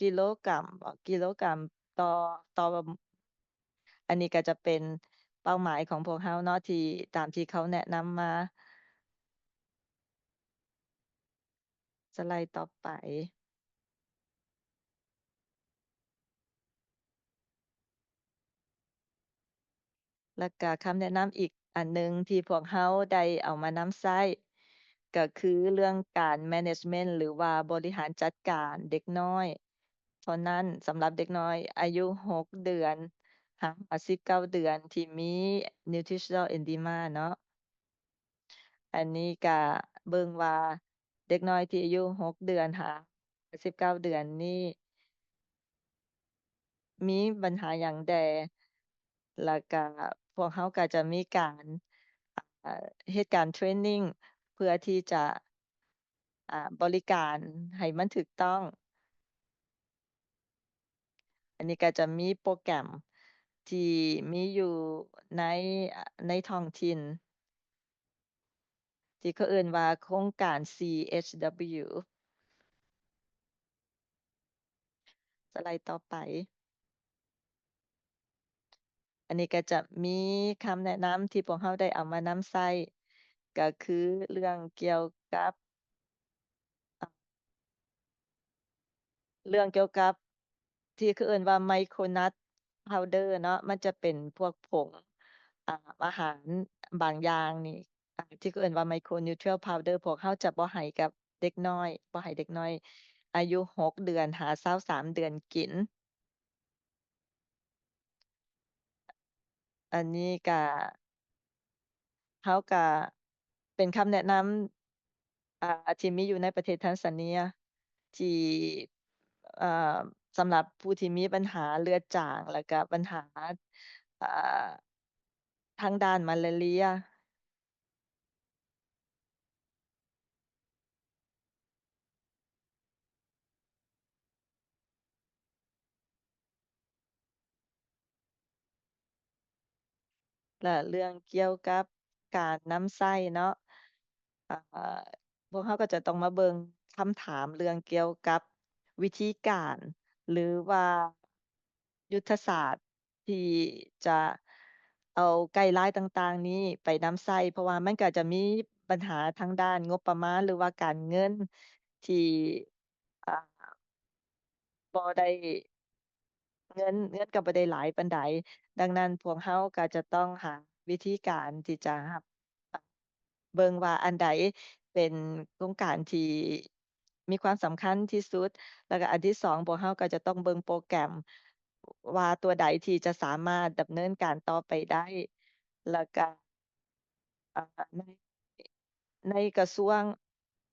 ກິໂລກຣາມ ກິໂລກຣາມຕໍ່ ຕໍ່ ອັນນີ້ກໍຈະເປັນເປົ້າໝາຍຂອງພວກເຮົາເນາະ ທີ່ ຕາມທີ່ເຂົາແນະນຳມາ. ສະໄລຕໍ່ໄປ. ແລ້ວກະຄຳແນະນຳອີກອັນໜຶ່ງທີ່ພວກເຮົາໄດ້ເອົາມານຳໃຊ້ ກໍຄືເລື່ອງການ management ຫຼືວ່າບໍລິຫານຈັດການເດັກນ້ອຍເທົ່ານັ້ນ, ສຳລັບເດັກນ້ອຍອາຍຸຫົກເດືອນຫາສິບເກົ້າເດືອນທີ່ມີ nutritional edema ເນາະ. ອັນນີ້ກະເບິ່ງວ່າເດັກນ້ອຍທີ່ອາຍຸຫົກເດືອນຫາສິບເກົ້າເດືອນນີ້ ມີບັນຫາຫຍັງແດ່ ແລ້ວກະພວກເຮົາກະຈະມີການ ເຮັດການເທຣນນິງເພື່ອທີ່ຈະ ອ່າ ບໍລິການໃຫ້ມັນຖືກຕ້ອງ. ອັນນີ້ກໍຈະມີໂປຣແກຣມທີ່ມີຢູ່ໃນ ໃນທ້ອງຖິ່ນ ທີ່ເຂົາເອີ້ນວ່າໂຄງການ CHW. ສະໄລຕໍ່ໄປ. ອັນນີ້ກໍຈະມີຄຳແນະນຳທີ່ພວກເຮົາໄດ້ເອົາມານຳໃຊ້ ກໍຄືເລື່ອງກ່ຽວກັບ ເລື່ອງກ່ຽວກັບທີ່ເຂົາເອີ້ນວ່າ micronut powder ເນາະ, ມັນຈະເປັນພວກຜົງ ອາ ອາຫານບາງຢ່າງນີ້ ອາ ທີ່ເຂົາເອີ້ນວ່າ micronutrient powder ພວກເຮົາຈະບໍ່ໃຫ້ກັບເດັກນ້ອຍ, ບໍ່ໃຫ້ເດັກນ້ອຍອາຍຸຫົກເດືອນຫາຊາວສາມເດືອນກິນ. ອັນນີ້ກະ ເຮົາກະເປັນຄຳແນະນຳ ອາ ທີ່ມີຢູ່ໃນປະເທດແທນຊາເນຍ ທີ່ ເອີ ສຳລັບຜູ້ທີ່ມີບັນຫາເລືອດຈາງ ແລ້ວກະບັນຫາ ເອີ ທາງດ້ານມາລາເຣຍ. ແລະ ເລື່ອງກ່ຽວກັບການນຳໃຊ້ເນາະ ເອີ ພວກເຮົາກໍຈະຕ້ອງມາເບິ່ງຄຳຖາມເລື່ອງກ່ຽວກັບວິທີການ ຫຼືວ່າຍຸດທະສາດ ທີ່ຈະເອົາໄກລາຍຕ່າງໆນີ້ໄປນຳໃຊ້ ເພາະວ່າມັນກໍຈະມີບັນຫາທາງດ້ານງົບປະມານ ຫຼືວ່າການເງິນທີ່ ອ່າ ບໍ່ໄດ້ ເງິນ ເງິນກໍບໍ່ໄດ້ຫຼາຍປານໃດ. ດັ່ງນັ້ນ ພວກເຮົາກໍຈະຕ້ອງຫາວິທີການທີ່ຈະຮັບ ເບິ່ງວ່າອັນໃດເປັນໂຄງການທີ່ມີຄວາມສຳຄັນທີ່ສຸດ ແລ້ວກໍອັນທີສອງ ພວກເຮົາກໍຈະຕ້ອງເບິ່ງໂປຣແກຣມ ວ່າຕົວໃດທີ່ຈະສາມາດດຳເນີນການຕໍ່ໄປໄດ້ ແລ້ວກະ ອາ ໃນ ໃນກະຊວງ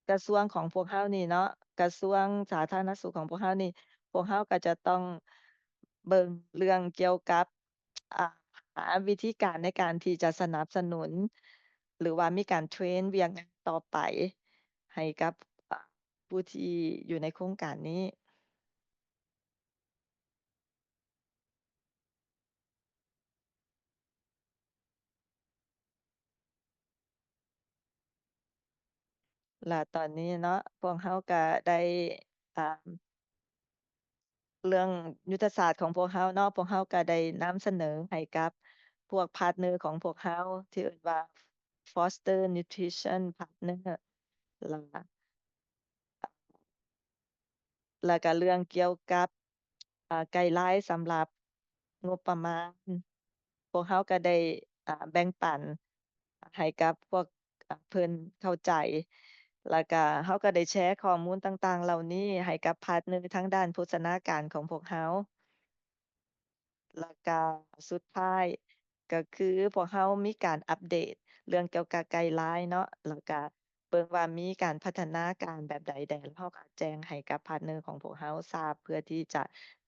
ກະຊວງຂອງພວກເຮົານີ້ເນາະ ກະຊວງສາທາລະນະສຸກຂອງພວກເຮົານີ້ ພວກເຮົາກໍຈະຕ້ອງເບິ່ງເລື່ອງກ່ຽວກັບ ອາ ຫາວິທີການໃນການທີ່ຈະສະໜັບສະໜູນ ຫຼືວ່າມີການເທຣນວຽກງານຕໍ່ໄປໃຫ້ກັບ ອາ ຜູ້ທີ່ຢູ່ໃນໂຄງການນີ້. ລະຕອນນີ້ເນາະ ພວກເຮົາກະໄດ້ ອາ ເລື່ອງຍຸດທະສາດຂອງພວກເຮົາເນາະ ພວກເຮົາກະໄດ້ນຳສະເໜີໃຫ້ກັບພວກພາດເນີຂອງພວກເຮົາ ທີ່ເອີ້ນວ່າ Foster Nutrition Partner ລະ ລະກະເລື່ອງກ່ຽວກັບ ອາ ໄກລາຍສຳລັບງົບປະມານ ພວກເຮົາກະໄດ້ ອາ ແບ່ງປັນໃຫ້ກັບພວກ ອາ ເພິ່ນເຂົ້າໃຈ ລະກະເຮົາກະໄດ້ແຊຂໍ້ມູນຕ່າງໆເຫຼົ່ານີ້ໃຫ້ກັບພາດເນີທາງດ້ານໂພຊະນາການຂອງພວກເຮົາ. ແລ້ວກະສຸດທ້າຍກະຄືພວກເຮົາມີການອັບເດດເລື່ອງກ່ຽວກັບໄກລາຍເນາະ ແລ້ວກະເບິ່ງວ່າມີການພັດທະນາການແບບໃດແດ່ ແລ້ວເຮົາກະແຈ້ງໃຫ້ກັບພາດເນີຂອງພວກເຮົາຊາບ ເພື່ອທີ່ຈະ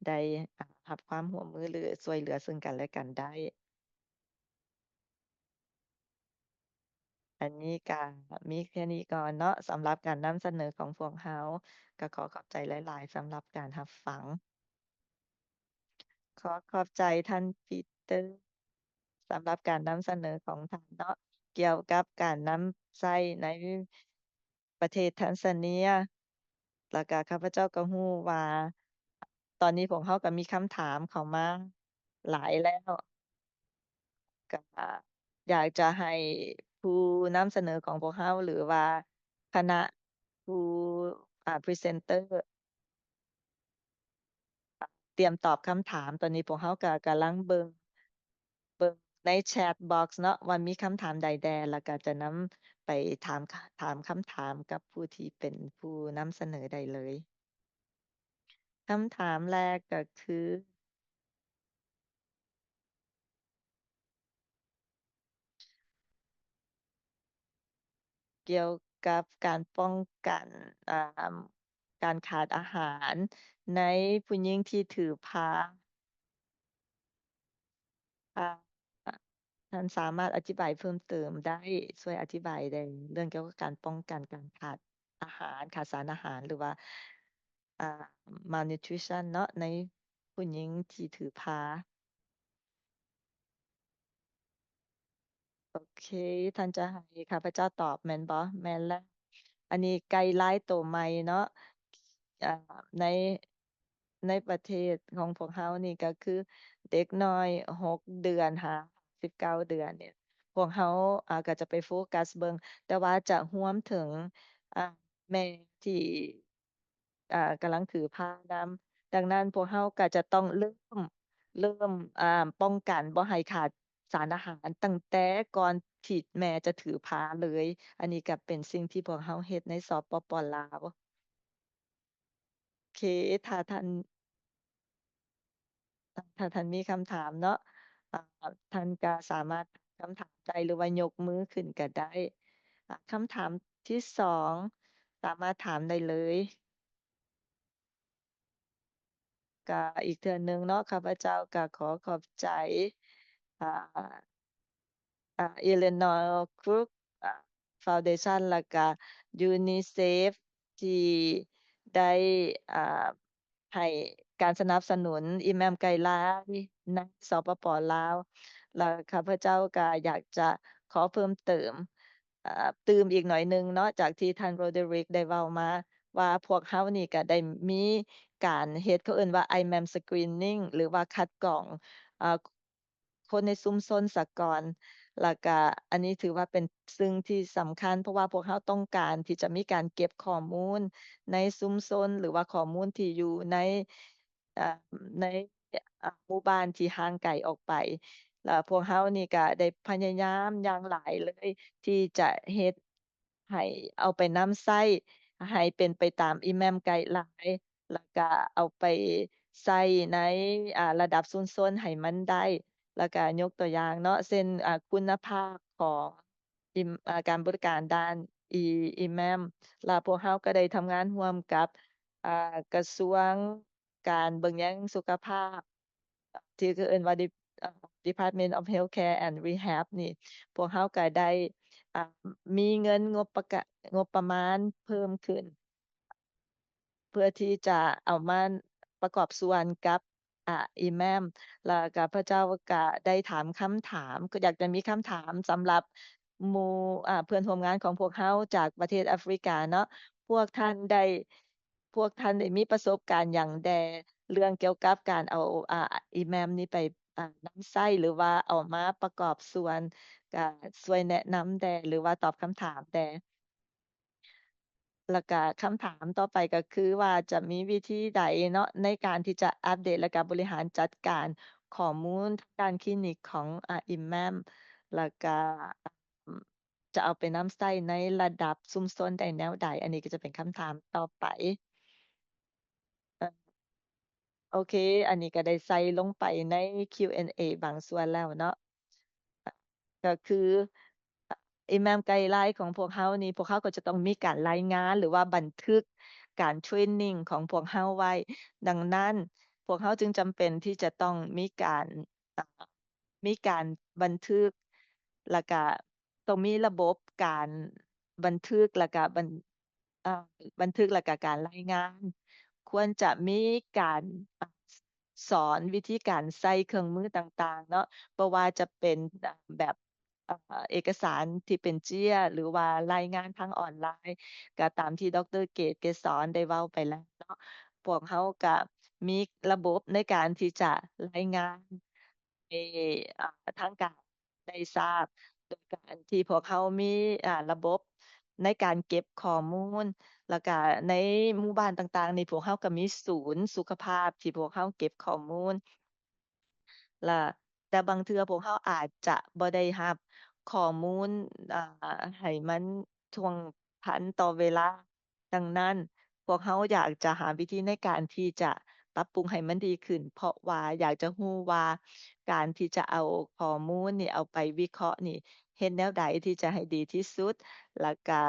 ໄດ້ ອາ ຮັບຄວາມຮ່ວມມື ຫຼື ຊ່ວຍເຫຼືອເຊິ່ງກັນແລະກັນໄດ້. ອັນນີ້ກະມີແຄ່ນີ້ກ່ອນເນາະ ສຳລັບການນຳສະເໜີຂອງພວກເຮົາ ກະຂໍຂອບໃຈຫຼາຍໆສຳລັບການຮັບຟັງ. ຂໍຂອບໃຈທ່ານປີເຕີ ສຳລັບການນຳສະເໜີຂອງທ່ານເນາະ ກ່ຽວກັບການນຳໃຊ້ໃນ ປະເທດແທນຊາເນຍ ແລ້ວກະຂ້າພະເຈົ້າກໍຮູ້ວ່າ ຕອນນີ້ພວກເຮົາກໍມີຄຳຖາມເຂົ້າມາຫຼາຍແລ້ວ ກໍຢາກຈະໃຫ້ຜູ້ນຳສະເໜີຂອງພວກເຮົາ ຫຼືວ່າຄະນະຜູ້ ອາ ພຣີເຊັນເຕີ ຕຽມຕອບຄຳຖາມ. ຕອນນີ້ພວກເຮົາກໍກຳລັງເບິ່ງ ເບິ່ງໃນແຊັດບັອກເນາະ ວ່າມີຄຳຖາມໃດແດ່ ແລ້ວກໍຈະນຳໄປຖາມ ຖາມຄຳຖາມກັບຜູ້ທີ່ເປັນຜູ້ນຳສະເໜີໄດ້ເລີຍ. ຄຳຖາມແລກກໍຄື ກ່ຽວກັບການປ້ອງກັນ ອາ ການຂາດອາຫານໃນຜູ້ຍິງທີ່ຖືພາ ອາ ທ່ານສາມາດອະທິບາຍເພີ່ມເຕີມໄດ້ ຊ່ວຍອະທິບາຍໄດ້ເລື່ອງກ່ຽວກັບການປ້ອງກັນການຂາດອາຫານ ຂາດສານອາຫານ ຫຼືວ່າ ອາ malnutrition ເນາະ ໃນຜູ້ຍິງທີ່ຖືພາ. ໂອເຄ ທ່ານຈະໃຫ້ຂ້າພະເຈົ້າຕອບແມ່ນບໍ່? ແມ່ນແລ້ວ. ອັນນີ້ໄກລາຍໂຕໃໝ່ເນາະ ອາ ໃນ ໃນປະເທດຂອງພວກເຮົານີ້ ກໍຄືເດັກນ້ອຍຫົກເດືອນຫາສິບເກົ້າເດືອນນີ້ ພວກເຮົາ ອາ ກໍຈະໄປໂຟກັສເບິ່ງ ແຕ່ວ່າຈະຮວມເຖິງ ອາ ແມ່ທີ່ ອາ ກຳລັງຖືພານຳ. ດັ່ງນັ້ນ ພວກເຮົາກໍຈະຕ້ອງເລີ່ມ ເລີ່ມ ອາ ປ້ອງກັນບໍ່ໃຫ້ຂາດສານອາຫານຕັ້ງແຕ່ກ່ອນທີ່ແມ່ຈະຖືພາເລີຍ. ອັນນີ້ກໍເປັນສິ່ງທີ່ພວກເຮົາເຮັດໃນ ສປປ ລາວ. ເຄ ຖ້າທ່ານ ຖ້າທ່ານມີຄຳຖາມເນາະ ອາ ທ່ານກໍສາມາດຖາມຄຳຖາມໄດ້ ຫຼືວ່າຍົກມືຂຶ້ນກໍໄດ້. ອາ ຄຳຖາມທີສອງ ສາມາດຖາມໄດ້ເລີຍ. ກະອີກເທື່ອໜຶ່ງເນາະ ຂ້າພະເຈົ້າກະຂໍຂອບໃຈ ອາ ອາ Eleanor Crook ອາ Foundation ແລ້ວກະ UNICEF ທີ່ໄດ້ ອາ ໃຫ້ການສະໜັບສະໜູນອີ່ແໝ່ມໄກລາຍໃນ ສປປ ລາວ ແລະ ຂ້າພະເຈົ້າກະຢາກຈະຂໍເພີ່ມເຕີມ ອາ ຕື່ມອີກໜ້ອຍໜຶ່ງເນາະ ຈາກທີ່ທ່ານ Roderick ໄດ້ເວົ້າມາ ວ່າພວກເຮົານີ້ກະໄດ້ມີການເຮັດ ເຂົາເອີ້ນວ່າ IMAM screening ຫຼືວ່າຄັດກອງ ອາ ຄົນໃນຊຸມຊົນສາກ່ອນ ແລ້ວກະອັນນີ້ຖືວ່າເປັນສິ່ງທີ່ສຳຄັນ ເພາະວ່າພວກເຮົາຕ້ອງການທີ່ຈະມີການເກັບຂໍ້ມູນໃນຊຸມຊົນ ຫຼືວ່າຂໍ້ມູນທີ່ຢູ່ໃນ ອາ ໃນ ອາ ໝູ່ບ້ານທີ່ຫ່າງໄກອອກໄປ ແລ້ວພວກເຮົານີ້ກະໄດ້ພະຍາຍາມຢ່າງຫຼາຍເລີຍ ທີ່ຈະເຮັດໃຫ້ເອົາໄປນຳໃຊ້ໃຫ້ເປັນໄປຕາມ IMAM ໄກລາຍ ແລ້ວກະເອົາໄປ ໃຊ້ໃນ ອ່າ ລະດັບຊຸມຊົນໃຫ້ມັນໄດ້ ແລ້ວກະຍົກຕົວຢ່າງເນາະ ເຊັ່ນ ອ່າ ຄຸນນະພາບຂອງ ອີ ອ່າ ການບໍລິການດ້ານ E- EMAM ແລ້ວພວກເຮົາກໍໄດ້ທຳງານຮ່ວມກັບ ອ່າ ກະຊວງການເບິ່ງແຍງສຸຂະພາບ ທີ່ເຂົາເອີ້ນວ່າ Dep- ເອີ Department of Healthcare and Rehab ນີ້ ພວກເຮົາກໍໄດ້ ອ່າ ມີເງິນງົບປະກະ ງົບປະມານເພີ່ມຂຶ້ນ ເພື່ອທີ່ຈະເອົາມາປະກອບສ່ວນກັບ ອ່າ EMAM ແລ້ວກໍພວກເຈົ້າກໍໄດ້ຖາມຄຳຖາມ ກໍຢາກຈະມີຄຳຖາມສຳລັບໝູ່ ອ່າ ເພື່ອນຮ່ວມງານຂອງພວກເຮົາຈາກປະເທດອາຟຣິກາເນາະ ພວກທ່ານໄດ້ ພວກທ່ານໄດ້ມີປະສົບການຫຍັງແດ່ ເລື່ອງກ່ຽວກັບການເອົາ ອ່າ EMAM ນີ້ໄປ ອ່າ ນຳໃຊ້ ຫຼືວ່າເອົາມາປະກອບສ່ວນ ກະຊ່ວຍແນະນຳແດ່ ຫຼືວ່າຕອບຄຳຖາມແດ່. ແລ້ວກະຄຳຖາມຕໍ່ໄປກໍຄືວ່າ ຈະມີວິທີໃດເນາະ ໃນການທີ່ຈະອັບເດດ ແລ້ວກະບໍລິຫານຈັດການຂໍ້ມູນທາງດ້ານຄລີນິກຂອງ ອາ EMAM ແລ້ວກະ ອາ ຈະເອົາໄປນຳໃຊ້ໃນລະດັບຊຸມຊົນໄດ້ແນວໃດ? ອັນນີ້ກໍຈະເປັນຄຳຖາມຕໍ່ໄປ. ເອີ ໂອເຄ ອັນນີ້ກໍໄດ້ໃສ່ລົງໄປໃນ Q and A ບາງສ່ວນແລ້ວເນາະ ກໍຄື EMAM Guideline ຂອງພວກເຮົານີ້ ພວກເຮົາກໍຈະຕ້ອງມີການລາຍງານ ຫຼືວ່າບັນທຶກການເທຣນນິງຂອງພວກເຮົາໄວ້. ດັ່ງນັ້ນ ພວກເຮົາຈຶ່ງຈຳເປັນທີ່ຈະຕ້ອງມີການ ເອີ ມີການບັນທຶກ ແລ້ວກະ ຕ້ອງມີລະບົບການບັນທຶກ ແລ້ວກະບັນ ເອີ ບັນທຶກ ແລ້ວກະການລາຍງານ. ຄວນຈະມີການ ອາ ສອນວິທີການໃຊ້ເຄື່ອງມືຕ່າງໆເນາະ ບໍ່ວ່າຈະເປັນ ອາ ແບບ ອາ ເອກະສານທີ່ເປັນເຈ້ຍ ຫຼືວ່າລາຍງານທາງອອນລາຍ ກະຕາມທີ່ ດຣ ເກດ ເກດສອນ ໄດ້ເວົ້າໄປແລ້ວເນາະ. ພວກເຮົາກະມີລະບົບໃນການທີ່ຈະລາຍງານໃຫ້ ອາ ທາງການ ໄດ້ຊາບ ໂດຍການທີ່ພວກເຮົາມີ ອາ ລະບົບໃນການເກັບຂໍ້ມູນ ແລ້ວກະໃນໝູ່ບ້ານຕ່າງໆນີ້ ພວກເຮົາກໍມີສູນສຸຂະພາບທີ່ພວກເຮົາເກັບຂໍ້ມູນ ແລະ ແຕ່ບາງເທື່ອພວກເຮົາອາດຈະບໍ່ໄດ້ຮັບຂໍ້ມູນ ອາ ໃຫ້ມັນທ່ວງທັນຕໍ່ເວລາ. ດັ່ງນັ້ນ ພວກເຮົາຢາກຈະຫາວິທີໃນການທີ່ຈະປັບປຸງໃຫ້ມັນດີຂຶ້ນ ເພາະວ່າຢາກຈະຮູ້ວ່າການທີ່ຈະເອົາຂໍ້ມູນນີ້ເອົາໄປວິເຄາະນີ້ ເຮັດແນວໃດທີ່ຈະໃຫ້ດີທີ່ສຸດ ແລ້ວກະ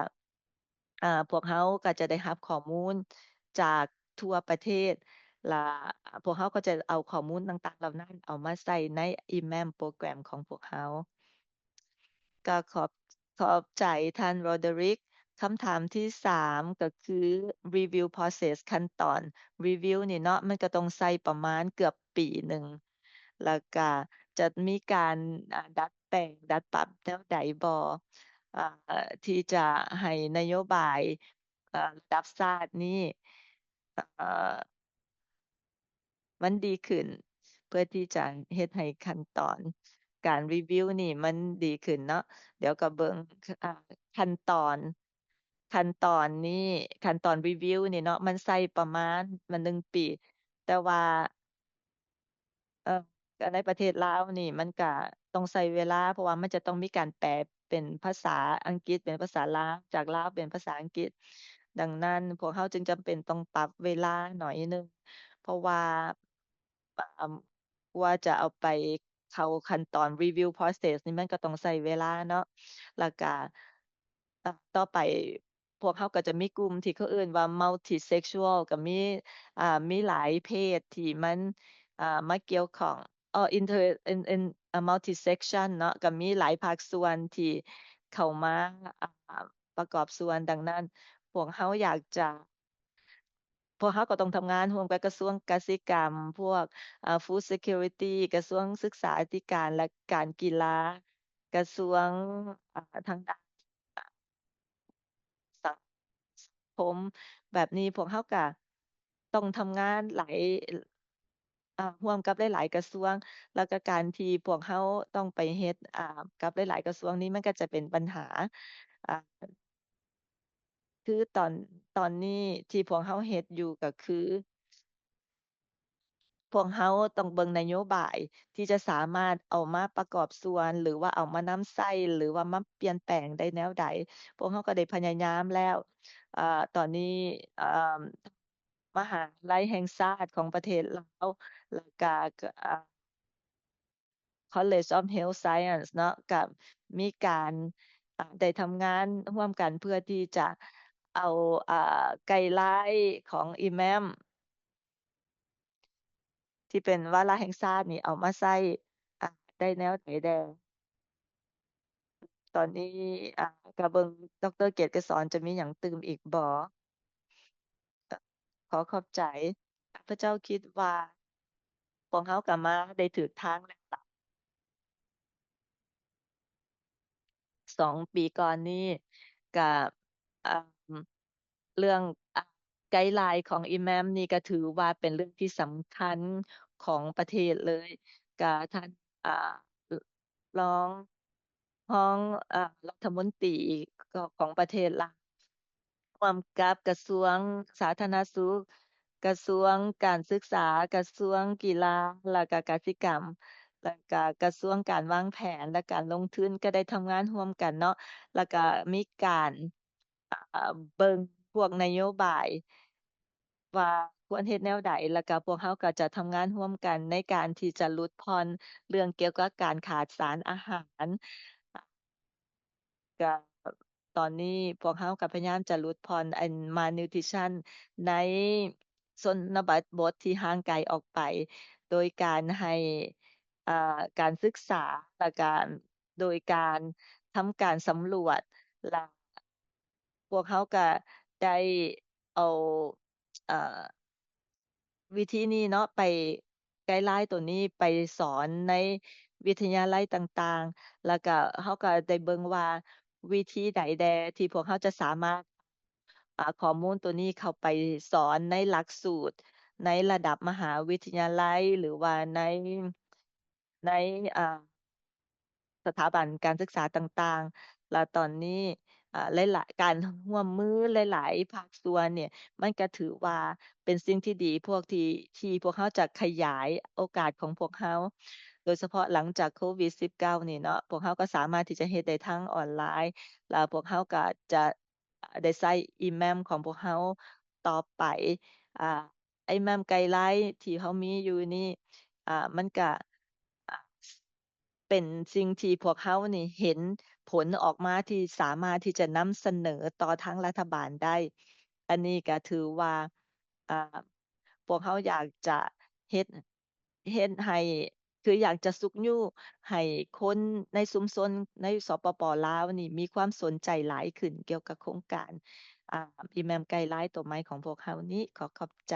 ອາ ພວກເຮົາກໍຈະໄດ້ຮັບຂໍ້ມູນຈາກທົ່ວປະເທດ ແລະ ພວກເຮົາກໍຈະເອົາຂໍ້ມູນຕ່າງໆເຫຼົ່ານັ້ນເອົາມາໃສ່ໃນ EMAM ໂປຣແກຣມຂອງພວກເຮົາ. ກໍຂອບ ຂອບໃຈທ່ານ Roderick. ຄຳຖາມທີສາມ ກໍຄື review process ຂັ້ນຕອນ review ນີ້ເນາະ ມັນກໍຕ້ອງໃຊ້ປະມານເກືອບປີໜຶ່ງ ແລ້ວກະຈະມີການ ອາ ດັດແປງ ດັດປັບແນວໃດບໍ່ ອາ ທີ່ຈະໃຫ້ນະໂຍບາຍ ອາ ລະດັບຊາດນີ້ ອາ ມັນດີຂຶ້ນ ເພື່ອທີ່ຈະເຮັດໃຫ້ຂັ້ນຕອນການ review ນີ້ມັນດີຂຶ້ນເນາະ. ດຽວກໍເບິ່ງ ອາ ຂັ້ນຕອນ ຂັ້ນຕອນນີ້ ຂັ້ນຕອນ review ນີ້ເນາະ ມັນໃຊ້ປະມານ ມັນໜຶ່ງປີ ແຕ່ວ່າ ເອີ ໃນປະເທດລາວນີ້ມັນກະຕ້ອງໃຊ້ເວລາ ເພາະວ່າມັນຈະຕ້ອງມີການແປເປັນພາສາອັງກິດ ເປັນພາສາລາວ ຈາກລາວເປັນພາສາອັງກິດ. ດັ່ງນັ້ນ ພວກເຮົາຈຶ່ງຈຳເປັນຕ້ອງປັບເວລາໜ້ອຍໜຶ່ງ ເພາະວ່າ ອາ ກວ່າຈະເອົາໄປເຂົ້າຂັ້ນຕອນ review process ນີ້ ມັນກໍຕ້ອງໃຊ້ເວລາເນາະ ແລ້ວກະ ອາ ຕໍ່ໄປ ພວກເຮົາກໍຈະມີກຸ່ມທີ່ເຂົາເອີ້ນວ່າ multisexual ກໍມີ ອ່າ ມີຫຼາຍເພດທີ່ມັນ ອ່າ ມາກ່ຽວຂ້ອງ ເອີ inter in in ອ່າ multisection ເນາະ ກໍມີຫຼາຍພາກສ່ວນທີ່ເຂົ້າມາ ອ່າ ປະກອບສ່ວນ. ດັ່ງນັ້ນ ພວກເຮົາຢາກຈະ ພວກເຮົາກໍຕ້ອງທຳງານຮ່ວມກັບກະຊວງກະສິກຳ, ພວກ ອ່າ Food Security, ກະຊວງສຶກສາທິການ ແລະ ການກິລາ, ກະຊວງ ອ່າ ທາງດ້ານ ສັງຄົມແບບນີ້ ພວກເຮົາກະຕ້ອງທຳງານຫຼາຍ ເອີ ຮ່ວມກັບຫຼາຍໆກະຊວງ ແລ້ວກະການທີ່ພວກເຮົາຕ້ອງໄປເຮັດ ອ່າ ກັບຫຼາຍໆກະຊວງນີ້ ມັນກະຈະເປັນບັນຫາ ອ່າ ຄືຕອນ ຕອນນີ້ທີ່ພວກເຮົາເຮັດຢູ່ກະຄື ພວກເຮົາຕ້ອງເບິ່ງນະໂຍບາຍທີ່ຈະສາມາດເອົາມາປະກອບສ່ວນ ຫຼືວ່າເອົາມານຳໃຊ້ ຫຼືວ່າມາປ່ຽນແປງໄດ້ແນວໃດ. ພວກເຮົາກໍໄດ້ພະຍາຍາມແລ້ວ. ເອີ ຕອນນີ້ ເອີ ມ ມະຫາໄລແຫ່ງຊາດຂອງປະເທດລາວ ແລ້ວກະ ກະ ອ່າ College of Health Science ເນາະ ກະມີການ ອ່າ ໄດ້ທຳງານຮ່ວມກັນເພື່ອທີ່ຈະເອົາ ອ່າ ໄກໄລຂອງ EMAM ທີ່ເປັນວາລະແຫ່ງຊາດນີ້ເອົາມາໃຊ້ ອ່າ ໄດ້ແນວໃດແດ່? ຕອນນີ້ ອ່າ ກະເບິ່ງ ດຣ. ເກດກະສອນຈະມີຫຍັງຕື່ມອີກບໍ່? ຂໍຂອບໃຈ. ຂ້າພະເຈົ້າຄິດວ່າພວກເຮົາກະມາໄດ້ຖືກທາງແລ້ວລະ. ສອງປີກ່ອນນີ້ກະ ເອີ່ມ ເລື່ອງ ອາ ໄກໄລຂອງ EMAM ນີ້ກະຖືວ່າເປັນເລື່ອງທີ່ສຳຄັນຂອງປະເທດເລີຍ. ກະທ່ານ ອາ ລອງ ຮອງ ອາ ລັດຖະມົນຕີຂອງປະເທດລາວ ຮ່ວມກັບກະຊວງສາທາລະນະສຸກ, ກະຊວງການສຶກສາ, ກະຊວງກິລາ ແລ້ວກະກະສິກຳ ແລ້ວກະກະຊວງການວາງແຜນ ແລະ ການລົງທຶນ ກະໄດ້ທຳງານຮ່ວມກັນເນາະ ແລ້ວກະມີການ ອາ ເບິ່ງພວກນະໂຍບາຍວ່າຄວນເຮັດແນວໃດ ແລ້ວກະພວກເຮົາກະຈະທຳງານຮ່ວມກັນໃນການທີ່ຈະຫຼຸດຜ່ອນເລື່ອງກ່ຽວກັບການຂາດສານອາຫານ. ກະຕອນນີ້ພວກເຮົາກະພະຍາຍາມຈະຫຼຸດຜ່ອນອັນ malnutrition ໃນຊົນນະບະ ບົດທີ່ຫ່າງໄກອອກໄປ ໂດຍການໃຫ້ ເອີ່ ການສຶກສາ ແລະກະໂດຍການທຳການສຳຫຼວດ ແລະ ພວກເຮົາກະໄດ້ເອົາ ເອີ່ ວິທີນີ້ເນາະ ໄປ ໄກໄລໂຕນີ້ໄປສອນໃນວິທະຍາໄລຕ່າງໆ ແລ້ວກະເຮົາກະໄດ້ເບິ່ງວ່າວິທີໃດແດ່ທີ່ພວກເຮົາຈະສາມາດ ອາ ຂໍ້ມູນໂຕນີ້ເຂົ້າໄປສອນໃນຫຼັກສູດໃນລະດັບມະຫາວິທະຍາໄລ ຫຼືວ່າໃນ ໃນ ອາ ສະຖາບັນການສຶກສາຕ່າງໆ ແລະ ຕອນນີ້ ອາ ຫຼາຍໆ ການຮ່ວມມືຫຼາຍໆພາກສ່ວນນີ້ ມັນກະຖືວ່າເປັນສິ່ງທີ່ດີ ພວກທີ່ ທີ່ພວກເຮົາຈະຂະຫຍາຍໂອກາດຂອງພວກເຮົາ ໂດຍສະເພາະຫຼັງຈາກໂຄວິດສິບເກົ້ານີ້ເນາະ ພວກເຮົາກະສາມາດທີ່ຈະເຮັດໄດ້ທາງອອນລາຍ ແລ້ວພວກເຮົາກະຈະ ໄດ້ໃຊ້ EMAM ຂອງພວກເຮົາຕໍ່ໄປ. ອາ EMAM ໄກໄລທີ່ເຮົາມີຢູ່ນີ້ ອາ ມັນກະ ອາ ເປັນສິ່ງທີ່ພວກເຮົານີ້ເຫັນຜົນອອກມາທີ່ສາມາດທີ່ຈະນຳສະເໜີຕໍ່ທາງລັດຖະບານໄດ້. ອັນນີ້ກະຖືວ່າ ອາ ພວກເຮົາຢາກຈະເຮັດ ເຮັດໃຫ້ ຄືຢາກຈະຊຸກຍູ້ໃຫ້ຄົນໃນຊຸມຊົນໃນ ສປປ ລາວນີ້ ມີຄວາມສົນໃຈຫຼາຍຂຶ້ນກ່ຽວກັບໂຄງການ ອາ EMAM ໄກໄລໂຕໃໝ່ຂອງພວກເຮົານີ້. ຂໍຂອບໃຈ.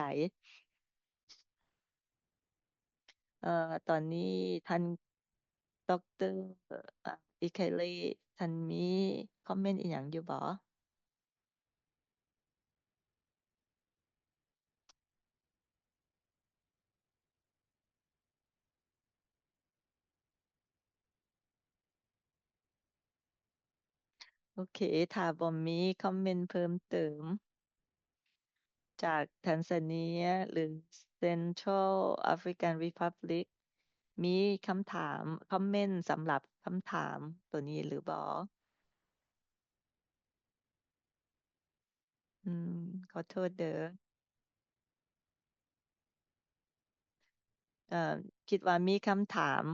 ເອີ ຕອນນີ້ທ່ານ ດຣ ອາ ອີເຄເລ ທ່ານມີຄອມເມັນອີ່ຫຍັງຢູ່ບໍ່? ໂອເຄ ຖ້າບໍ່ມີຄອມເມັນເພີ່ມເຕີມຈາກແທນຊາເນຍ ຫຼື Central African Republic ມີຄຳຖາມ ຄອມເມັນສຳລັບຄຳຖາມໂຕນີ້ຫຼືບໍ່? ອືມ ຂໍໂທດເດີ. ເອີ ຄິດວ່າມີຄຳຖາມ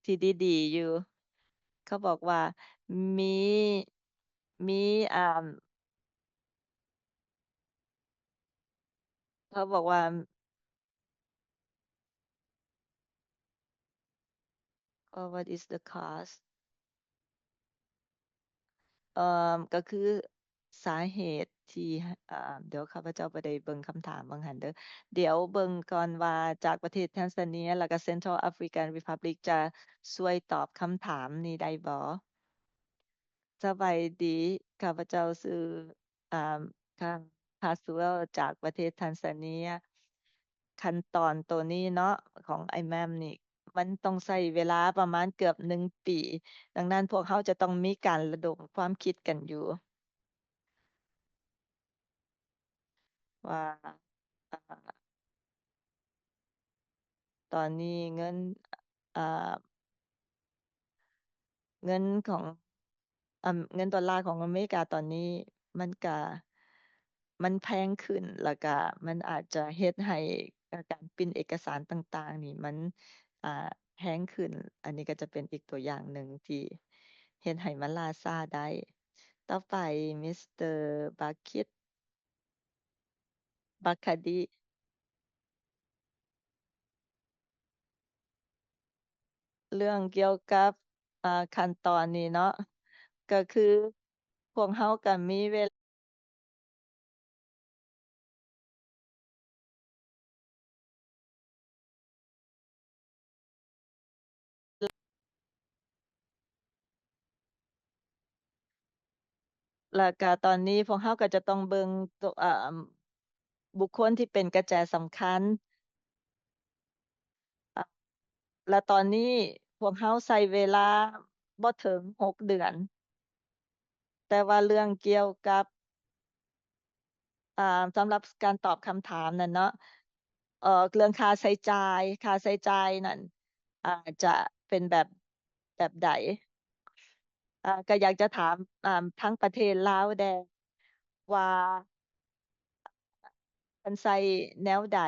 ທີ່ດີໆຢູ່. ເຂົາບອກວ່າມີ ມີ ອ່າ ເຂົາບອກວ່າ Or what is the cause? ເອີ ກໍຄືສາເຫດທີ່ ເອີ ດຽວຂ້າພະເຈົ້າບໍ່ໄດ້ເບິ່ງຄຳຖາມເບິ່ງຫັ້ນເດີ. ດຽວເບິ່ງກ່ອນວ່າຈາກປະເທດແທນຊາເນຍ ແລ້ວກະ Central African Republic ຈະຊ່ວຍຕອບຄຳຖາມນີ້ໄດ້ບໍ່? ສະບາຍດີ, ຂ້າພະເຈົ້າຊື່ ອາ ຄາ ຄາສເວລ ຈາກປະເທດແທນຊາເນຍ. ຂັ້ນຕອນໂຕນີ້ເນາະ ຂອງ EMAM ນີ້ ມັນຕ້ອງໃຊ້ເວລາປະມານເກືອບໜຶ່ງປີ, ດັ່ງນັ້ນພວກເຮົາຈະຕ້ອງມີການລະດົມຄວາມຄິດກັນຢູ່ ວ່າ ອາ ຕອນນີ້ເງິນ ອາ ເງິນຂອງ ອາ ເງິນໂດລາຂອງອາເມລິກາຕອນນີ້ມັນກະ ມັນແພງຂຶ້ນ ແລ້ວກະມັນອາດຈະເຮັດໃຫ້ ການປິ່ນເອກະສານຕ່າງໆນີ້ມັນ ອ່າ ແພງຂຶ້ນ. ອັນນີ້ກໍຈະເປັນອີກຕົວຢ່າງໜຶ່ງທີ່ເຮັດໃຫ້ມັນລ່າຊ້າໄດ້. ຕໍ່ໄປ ມິສເຕີ ບາຄິດ ບັກຄະດີ ເລື່ອງກ່ຽວກັບ ອ່າ ຂັ້ນຕອນນີ້ເນາະ ກໍຄືພວກເຮົາກໍມີເວລາ ແລ້ວກະຕອນນີ້ພວກເຮົາກໍຈະຕ້ອງເບິ່ງໂຕ ເອີ່ມ ບຸກຄົນທີ່ເປັນກະແຈສຳຄັນ ອາ ແລະ ຕອນນີ້ພວກເຮົາໃຊ້ເວລາບໍ່ເຖິງຫົກເດືອນ, ແຕ່ວ່າເລື່ອງກ່ຽວກັບ ອ່າ ສຳລັບການຕອບຄຳຖາມນັ້ນເນາະ ເອີ່ ເລື່ອງຄ່າໃຊ້ຈ່າຍ, ຄ່າໃຊ້ຈ່າຍນັ້ນ ອາ ຈະເປັນແບບ ແບບໃດ? ອາ ກໍຢາກຈະຖາມ ອາ ທາງປະເທດລາວແດ່ວ່າ ເພິ່ນໃຊ້ແນວໃດ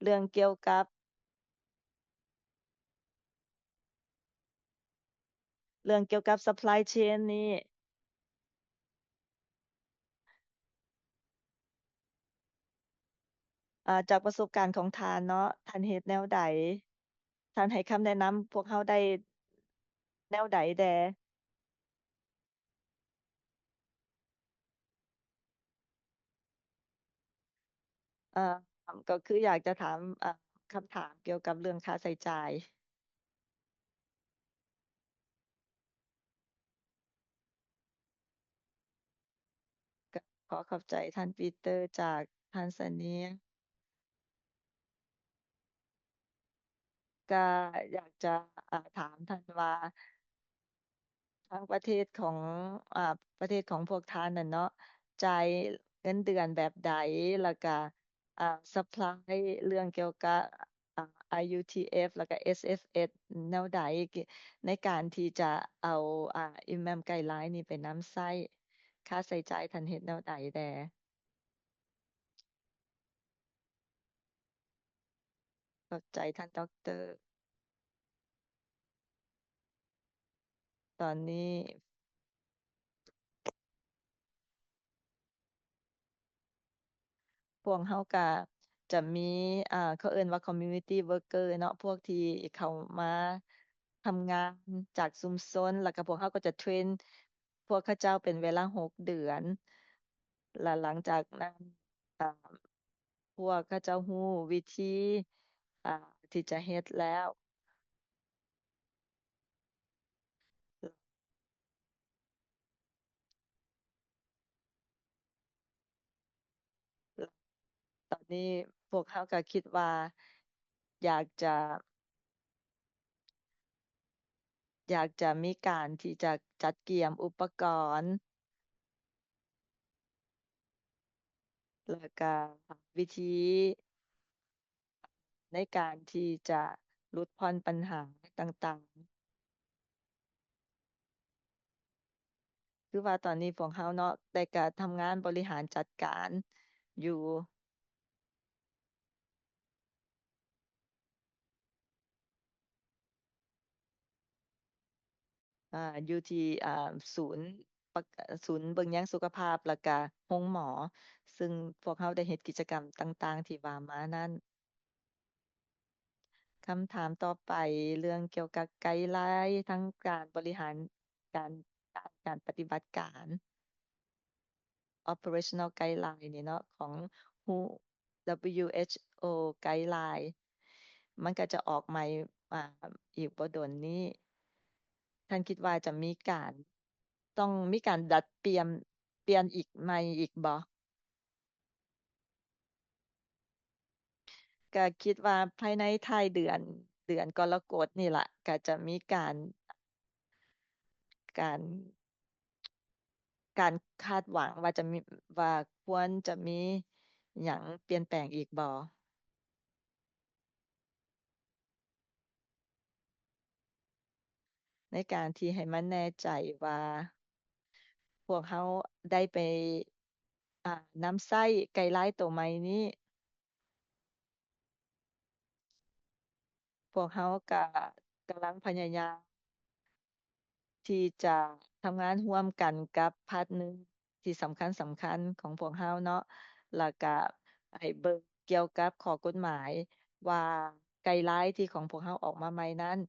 ເລື່ອງກ່ຽວກັບ ເລື່ອງກ່ຽວກັບ supply chain ນີ້ ອາ ຈາກປະສົບການຂອງທ່ານເນາະ, ທ່ານເຮັດແນວໃດ? ທ່ານໃຫ້ຄຳແນະນຳພວກເຮົາໄດ້ແນວໃດແດ່? ເອີ ກໍຄືຢາກຈະຖາມ ເອີ ຄຳຖາມກ່ຽວກັບເລື່ອງຄ່າໃຊ້ຈ່າຍ. ກໍຂໍຂອບໃຈທ່ານປີເຕີຈາກທັນຊາເນຍ. ກະຢາກຈະ ອາ ຖາມທ່ານວ່າ ທາງປະເທດຂອງ ອາ ປະເທດຂອງພວກທ່ານນັ້ນເນາະ ຈ່າຍເງິນເດືອນແບບໃດ? ແລ້ວກະ ອາ supply ເລື່ອງກ່ຽວກັບ ອາ IUTF ແລ້ວກະ SFS ແນວໃດ ໃນການທີ່ຈະເອົາ ອາ EMAM guideline ນີ້ໄປນຳໃຊ້? ຄ່າໃຊ້ຈ່າຍທ່ານເຮັດແນວໃດແດ່? ຂອບໃຈທ່ານດັອກເຕີ. ຕອນນີ້ພວກເຮົາກະຈະມີ ອາ ເຂົາເອີ້ນວ່າ community worker ເນາະ, ພວກທີ່ເຂົ້າມາທຳງານຈາກຊຸມຊົນ, ແລ້ວກະພວກເຮົາກໍຈະເທຣນ ພວກເຂົາເຈົ້າເປັນເວລາຫົກເດືອນ ແລະ ຫຼັງຈາກນັ້ນ ອາ ພວກເຂົາເຈົ້າຮູ້ວິທີ ອາ ທີ່ຈະເຮັດແລ້ວ ຕອນນີ້ພວກເຮົາກໍຄິດວ່າຢາກຈະ ຢາກຈະມີການທີ່ຈະຈັດກຽມອຸປະກອນ ແລ້ວກະວິທີໃນການທີ່ຈະຫຼຸດຜ່ອນບັນຫາຕ່າງໆ. ຄືວ່າຕອນນີ້ພວກເຮົາເນາະ ໄດ້ກະທຳງານບໍລິຫານຈັດການຢູ່ ອາ ຢູ່ທີ່ ອາ ສູນ ປະ ສູນເບິ່ງແຍງສຸຂະພາບ ແລ້ວກະໂຮງໝໍ ຊຶ່ງພວກເຮົາໄດ້ເຮັດກິດຈະກຳຕ່າງໆທີ່ວ່າມານັ້ນ. ຄຳຖາມຕໍ່ໄປ ເລື່ອງກ່ຽວກັບໄກລາຍທາງການບໍລິຫານການ ການປະຕິບັດການ operational guideline ນີ້ເນາະ ຂອງ WHO WHO guideline ມັນກໍຈະອອກໃໝ່ ອາ ອີກບໍ່ດົນນີ້. ທ່ານຄິດວ່າຈະມີການ ຕ້ອງມີການດັດປ່ຽນ ປ່ຽນອີກໃໝ່ອີກບໍ່? ກະຄິດວ່າພາຍໃນທ້າຍເດືອນ ເດືອນກໍລະກົດນີ້ລະ ກະຈະມີການ ການ ການຄາດຫວັງວ່າຈະມີ ວ່າຄວນຈະມີຫຍັງປ່ຽນແປງອີກບໍ່? ໃນການທີ່ໃຫ້ມັນແນ່ໃຈວ່າພວກເຮົາໄດ້ໄປ ນຳໃຊ້ໄກລາຍໂຕໃໝ່ນີ້ ພວກເຮົາກະກຳລັງພະຍາຍາມທີ່ຈະທຳງານຮ່ວມກັນກັບພາດເນີທີ່ສຳຄັນໆຂອງພວກເຮົາເນາະ ແລ້ວກະໃຫ້ເບິ່ງກ່ຽວກັບຂໍ້ກົດໝາຍວ່າໄກລາຍທີ່ຂອງພວກເຮົາອອກມາໃໝ່ນັ້ນ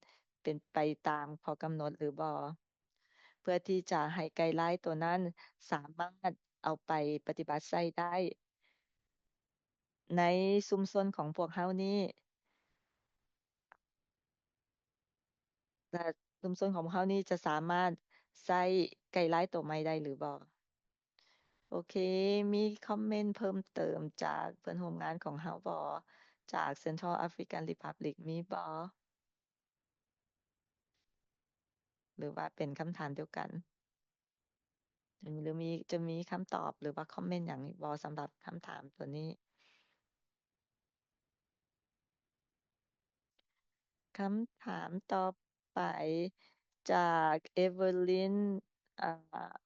ເປັນໄປຕາມຂໍ້ກຳນົດຫຼືບໍ່ ເພື່ອທີ່ຈະໃຫ້ໄກລາຍໂຕນັ້ນສາມາດເອົາໄປປະຕິບັດໃຊ້ໄດ້ໃນຊຸມຊົນຂອງພວກເຮົານີ້ ແລະ ຊຸມຊົນຂອງພວກເຮົານີ້ຈະສາມາດໃຊ້ໄກລາຍໂຕໃໝ່ໄດ້ຫຼືບໍ່? ໂອເຄ ມີຄອມເມັນເພີ່ມເຕີມຈາກເພື່ອນຮ່ວມງານຂອງເຮົາບໍ່? ຈາກ Central African Republic ມີບໍ່? ຫຼືວ່າເປັນຄຳຖາມດຽວກັນ? ຫຼືມີ ຈະມີຄຳຕອບ ຫຼືວ່າຄອມເມັນຫຍັງບໍ່ສຳລັບຄຳຖາມຕົວນີ້? ຄຳຖາມຕໍ່ໄປຈາກ Evelyn ອາ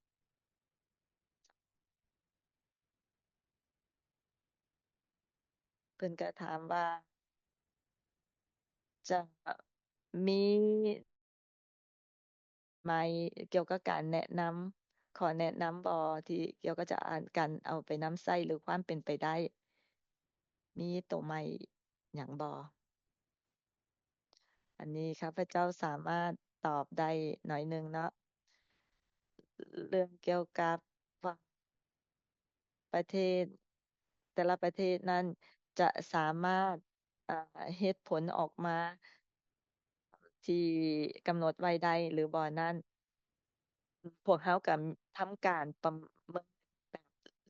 ເພິ່ນກະຖາມວ່າ ຈະມີ ໃໝ່ກ່ຽວກັບການແນະນຳ ຂໍແນະນຳບໍ່ ທີ່ກ່ຽວກັບຈະ ອາ ການເອົາໄປນຳໃຊ້ ຫຼືຄວາມເປັນໄປໄດ້ ມີໂຕໃໝ່ຫຍັງບໍ່? ອັນນີ້ຂ້າພະເຈົ້າສາມາດຕອບໄດ້ໜ້ອຍໜຶ່ງເນາະ ເລື່ອງກ່ຽວກັບວ່າ ປະເທດ ແຕ່ລະປະເທດນັ້ນຈະສາມາດ ອາ ເຮັດຜົນອອກມາທີ່ກຳນົດໄວ້ໄດ້ຫຼືບໍ່ນັ້ນ ພວກເຮົາກະທຳການປະເມີນແບບ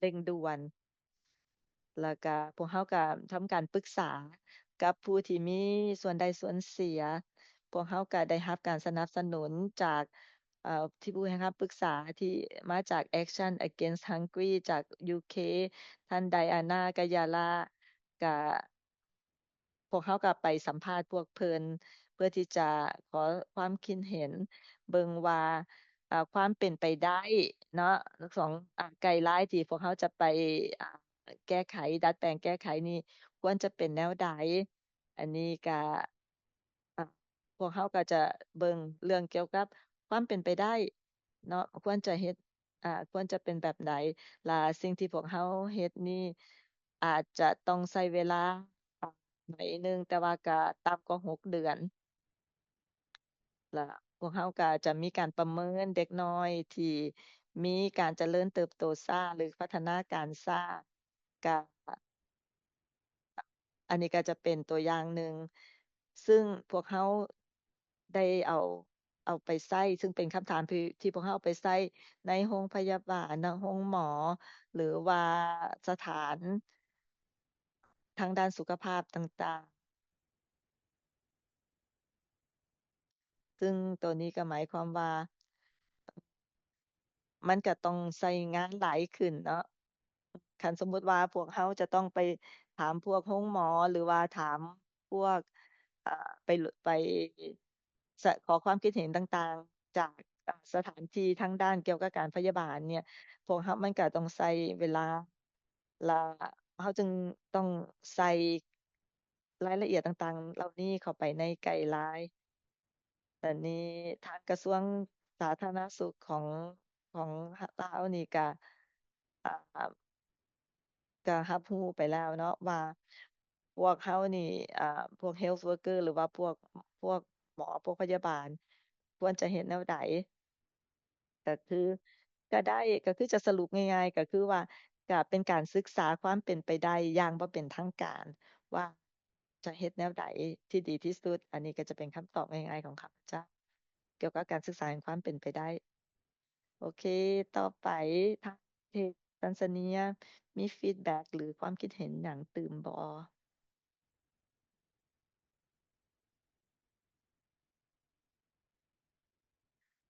ເລັ່ງດ່ວນ ແລ້ວກະພວກເຮົາກະທຳການປຶກສາກັບຜູ້ທີ່ມີສ່ວນໄດ້ສ່ວນເສຍ. ພວກເຮົາກະໄດ້ຮັບການສະໜັບສະໜູນຈາກ ເອີ ທີ່ຜູ້ໃຫ້ຄຳປຶກສາທີ່ມາຈາກ Action Against Hunger ຈາກ UK ທ່ານ Diana Gayala ກະ ພວກເຮົາກໍໄປສຳພາດພວກເພິ່ນ ເພື່ອທີ່ຈະຂໍຄວາມຄິດເຫັນເບິ່ງວ່າ ອາ ຄວາມເປັນໄປໄດ້ເນາະ ຂອງ ອາ ໄກລາຍທີ່ພວກເຮົາຈະໄປ ອາ ແກ້ໄຂ ດັດແປງແກ້ໄຂນີ້ ຄວນຈະເປັນແນວໃດ? ອັນນີ້ກະ ອາ ພວກເຮົາກໍຈະເບິ່ງເລື່ອງກ່ຽວກັບຄວາມເປັນໄປໄດ້ເນາະ ຄວນຈະເຮັດ ອາ ຄວນຈະເປັນແບບໃດ ແລະ ສິ່ງທີ່ພວກເຮົາເຮັດນີ້ອາດຈະຕ້ອງໃຊ້ເວລາ ອາ ໜ້ອຍໜຶ່ງ ແຕ່ວ່າກໍຕ່ຳກວ່າຫົກເດືອນ ແລະ ພວກເຮົາກໍຈະມີການປະເມີນເດັກນ້ອຍທີ່ມີການຈະເລີນເຕີບໂຕຊ້າ ຫຼື ພັດທະນາການຊ້າ ກະ ອັນນີ້ກໍຈະເປັນຕົວຢ່າງໜຶ່ງ ຊຶ່ງພວກເຮົາໄດ້ເອົາ ເອົາໄປໃຊ້ ຊຶ່ງເປັນຄຳຖາມທີ່ ທີ່ພວກເຮົາເອົາໄປໃຊ້ໃນໂຮງພະຍາບານ, ໂຮງໝໍ ຫຼືວ່າສະຖານທາງດ້ານສຸຂະພາບຕ່າງໆ. ຊຶ່ງໂຕນີ້ກໍໝາຍຄວາມວ່າ ມັນກໍຕ້ອງໃຊ້ງານຫຼາຍຂຶ້ນເນາະ. ຄັນສົມມຸດວ່າພວກເຮົາຈະຕ້ອງໄປຖາມພວກໂຮງໝໍ ຫຼືວ່າຖາມພວກ ເອີ ໄປ ໄປ ສະ ຂໍຄວາມຄິດເຫັນຕ່າງໆ ຈາກ ເອີ ສະຖານທີ່ທາງດ້ານກ່ຽວກັບການພະຍາບານເນີ້ຍ ພວກເຮົາ ມັນກໍຕ້ອງໃຊ້ເວລາ ລະເຮົາຈຶ່ງຕ້ອງໃສ່ ລາຍລະອຽດຕ່າງໆເຫຼົ່ານີ້ເຂົ້າໄປໃນໄກລາຍ. ແລ້ວນີ້ທາງກະຊວງສາທາລະນະສຸກຂອງ ຂອງລາວນີ້ກະ ອາ ກະຮັບຮູ້ໄປແລ້ວເນາະວ່າ ພວກເຮົານີ້ ອາ ພວກ health worker ຫຼືວ່າພວກ ພວກໝໍ ພວກພະຍາບານ ຄວນຈະເຮັດແນວໃດ? ກະຄື ກະໄດ້ ກະຄືຈະສະຫຼຸບງ່າຍໆ ກະຄືວ່າ ກະເປັນການສຶກສາຄວາມເປັນໄປໄດ້ຢ່າງບໍ່ເປັນທາງການ ວ່າຈະເຮັດແນວໃດທີ່ດີທີ່ສຸດ. ອັນນີ້ກະຈະເປັນຄຳຕອບງ່າຍໆຂອງຂ້າພະເຈົ້າ ກ່ຽວກັບການສຶກສາແຫ່ງຄວາມເປັນໄປໄດ້. ໂອເຄ ຕໍ່ໄປ ທາງປະເທດແທນຊາເນຍ ມີ feedback ຫຼືຄວາມຄິດເຫັນຫຍັງຕື່ມບໍ່?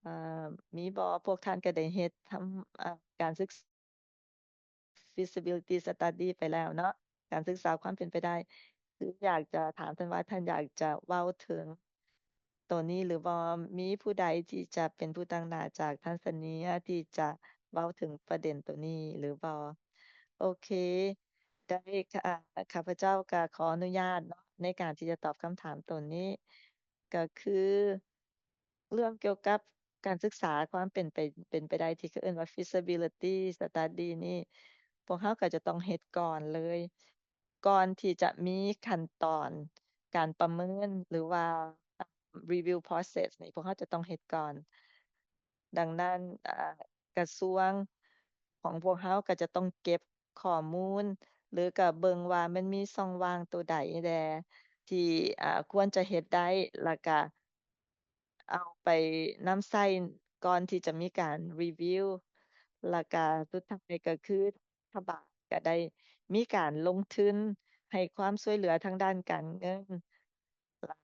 ເອີ ມີບໍ່? ພວກທ່ານກໍໄດ້ເຮັດທຳ ເອີ ການສຶກ feasibility study ໄປແລ້ວເນາະ ການສຶກສາຄວາມເປັນໄປໄດ້ ຄືຢາກຈະຖາມທ່ານວ່າ ທ່ານຢາກຈະເວົ້າເຖິງໂຕນີ້ຫຼືບໍ່? ມີຜູ້ໃດທີ່ຈະເປັນຜູ້ຕາງໜ້າຈາກແທນຊາເນຍທີ່ຈະເວົ້າເຖິງປະເດັນໂຕນີ້ຫຼືບໍ່? ໂອເຄ ໄດ້ ຂ້າ ຂ້າພະເຈົ້າກໍຂໍອະນຸຍາດເນາະ ໃນການທີ່ຈະຕອບຄຳຖາມໂຕນີ້ ກໍຄືເລື່ອງກ່ຽວກັບການສຶກສາຄວາມເປັນໄປ ເປັນໄປໄດ້ ທີ່ເຂົາເອີ້ນວ່າ feasibility study ນີ້ ພວກເຮົາກໍຈະຕ້ອງເຮັດກ່ອນເລີຍ ກ່ອນທີ່ຈະມີຂັ້ນຕອນການປະເມີນ ຫຼືວ່າ review process ນີ້ ພວກເຮົາຈະຕ້ອງເຮັດກ່ອນ. ດັ່ງນັ້ນ ອາ ກະຊວງຂອງພວກເຮົາກໍຈະຕ້ອງເກັບຂໍ້ມູນ ຫຼືກະເບິ່ງວ່າມັນມີຊ່ອງວ່າງໂຕໃດແດ່ທີ່ ອາ ຄວນຈະເຮັດໄດ້ ແລ້ວກະເອົາໄປນຳໃຊ້ກ່ອນທີ່ຈະມີການ review ແລ້ວກະສຸດທ້າຍກໍຄື ລັດຖະບານກໍໄດ້ມີການລົງທຶນໃຫ້ຄວາມຊ່ວຍເຫຼືອທາງດ້ານການເງິນ ແລະ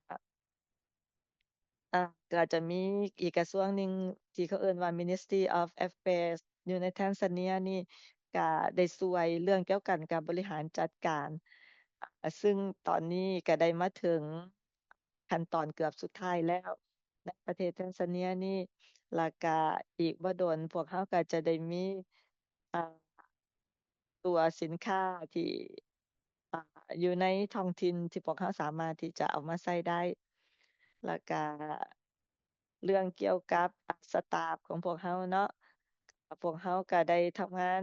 ອາ ກໍຈະມີອີກກະຊວງໜຶ່ງທີ່ເຂົາເອີ້ນວ່າ Ministry of Affairs ຢູ່ໃນແທນຊາເນຍນີ້ ກໍໄດ້ຊ່ວຍເລື່ອງກ່ຽວກັນກັບບໍລິຫານຈັດການ ອາ ຊຶ່ງຕອນນີ້ກໍໄດ້ມາເຖິງ ຂັ້ນຕອນເກືອບສຸດທ້າຍແລ້ວໃນປະເທດແທນຊາເນຍນີ້ ແລ້ວກະອີກບໍ່ດົນພວກເຮົາກໍຈະໄດ້ມີ ອາ ຕົວສິນຄ້າທີ່ ອາ ຢູ່ໃນທ້ອງຖິ່ນທີ່ພວກເຮົາສາມາດທີ່ຈະເອົາມາໃຊ້ໄດ້ ແລ້ວກະເລື່ອງກ່ຽວກັບ ອາ ສະຕາຟຂອງພວກເຮົາເນາະ ພວກເຮົາກະໄດ້ທຳງານ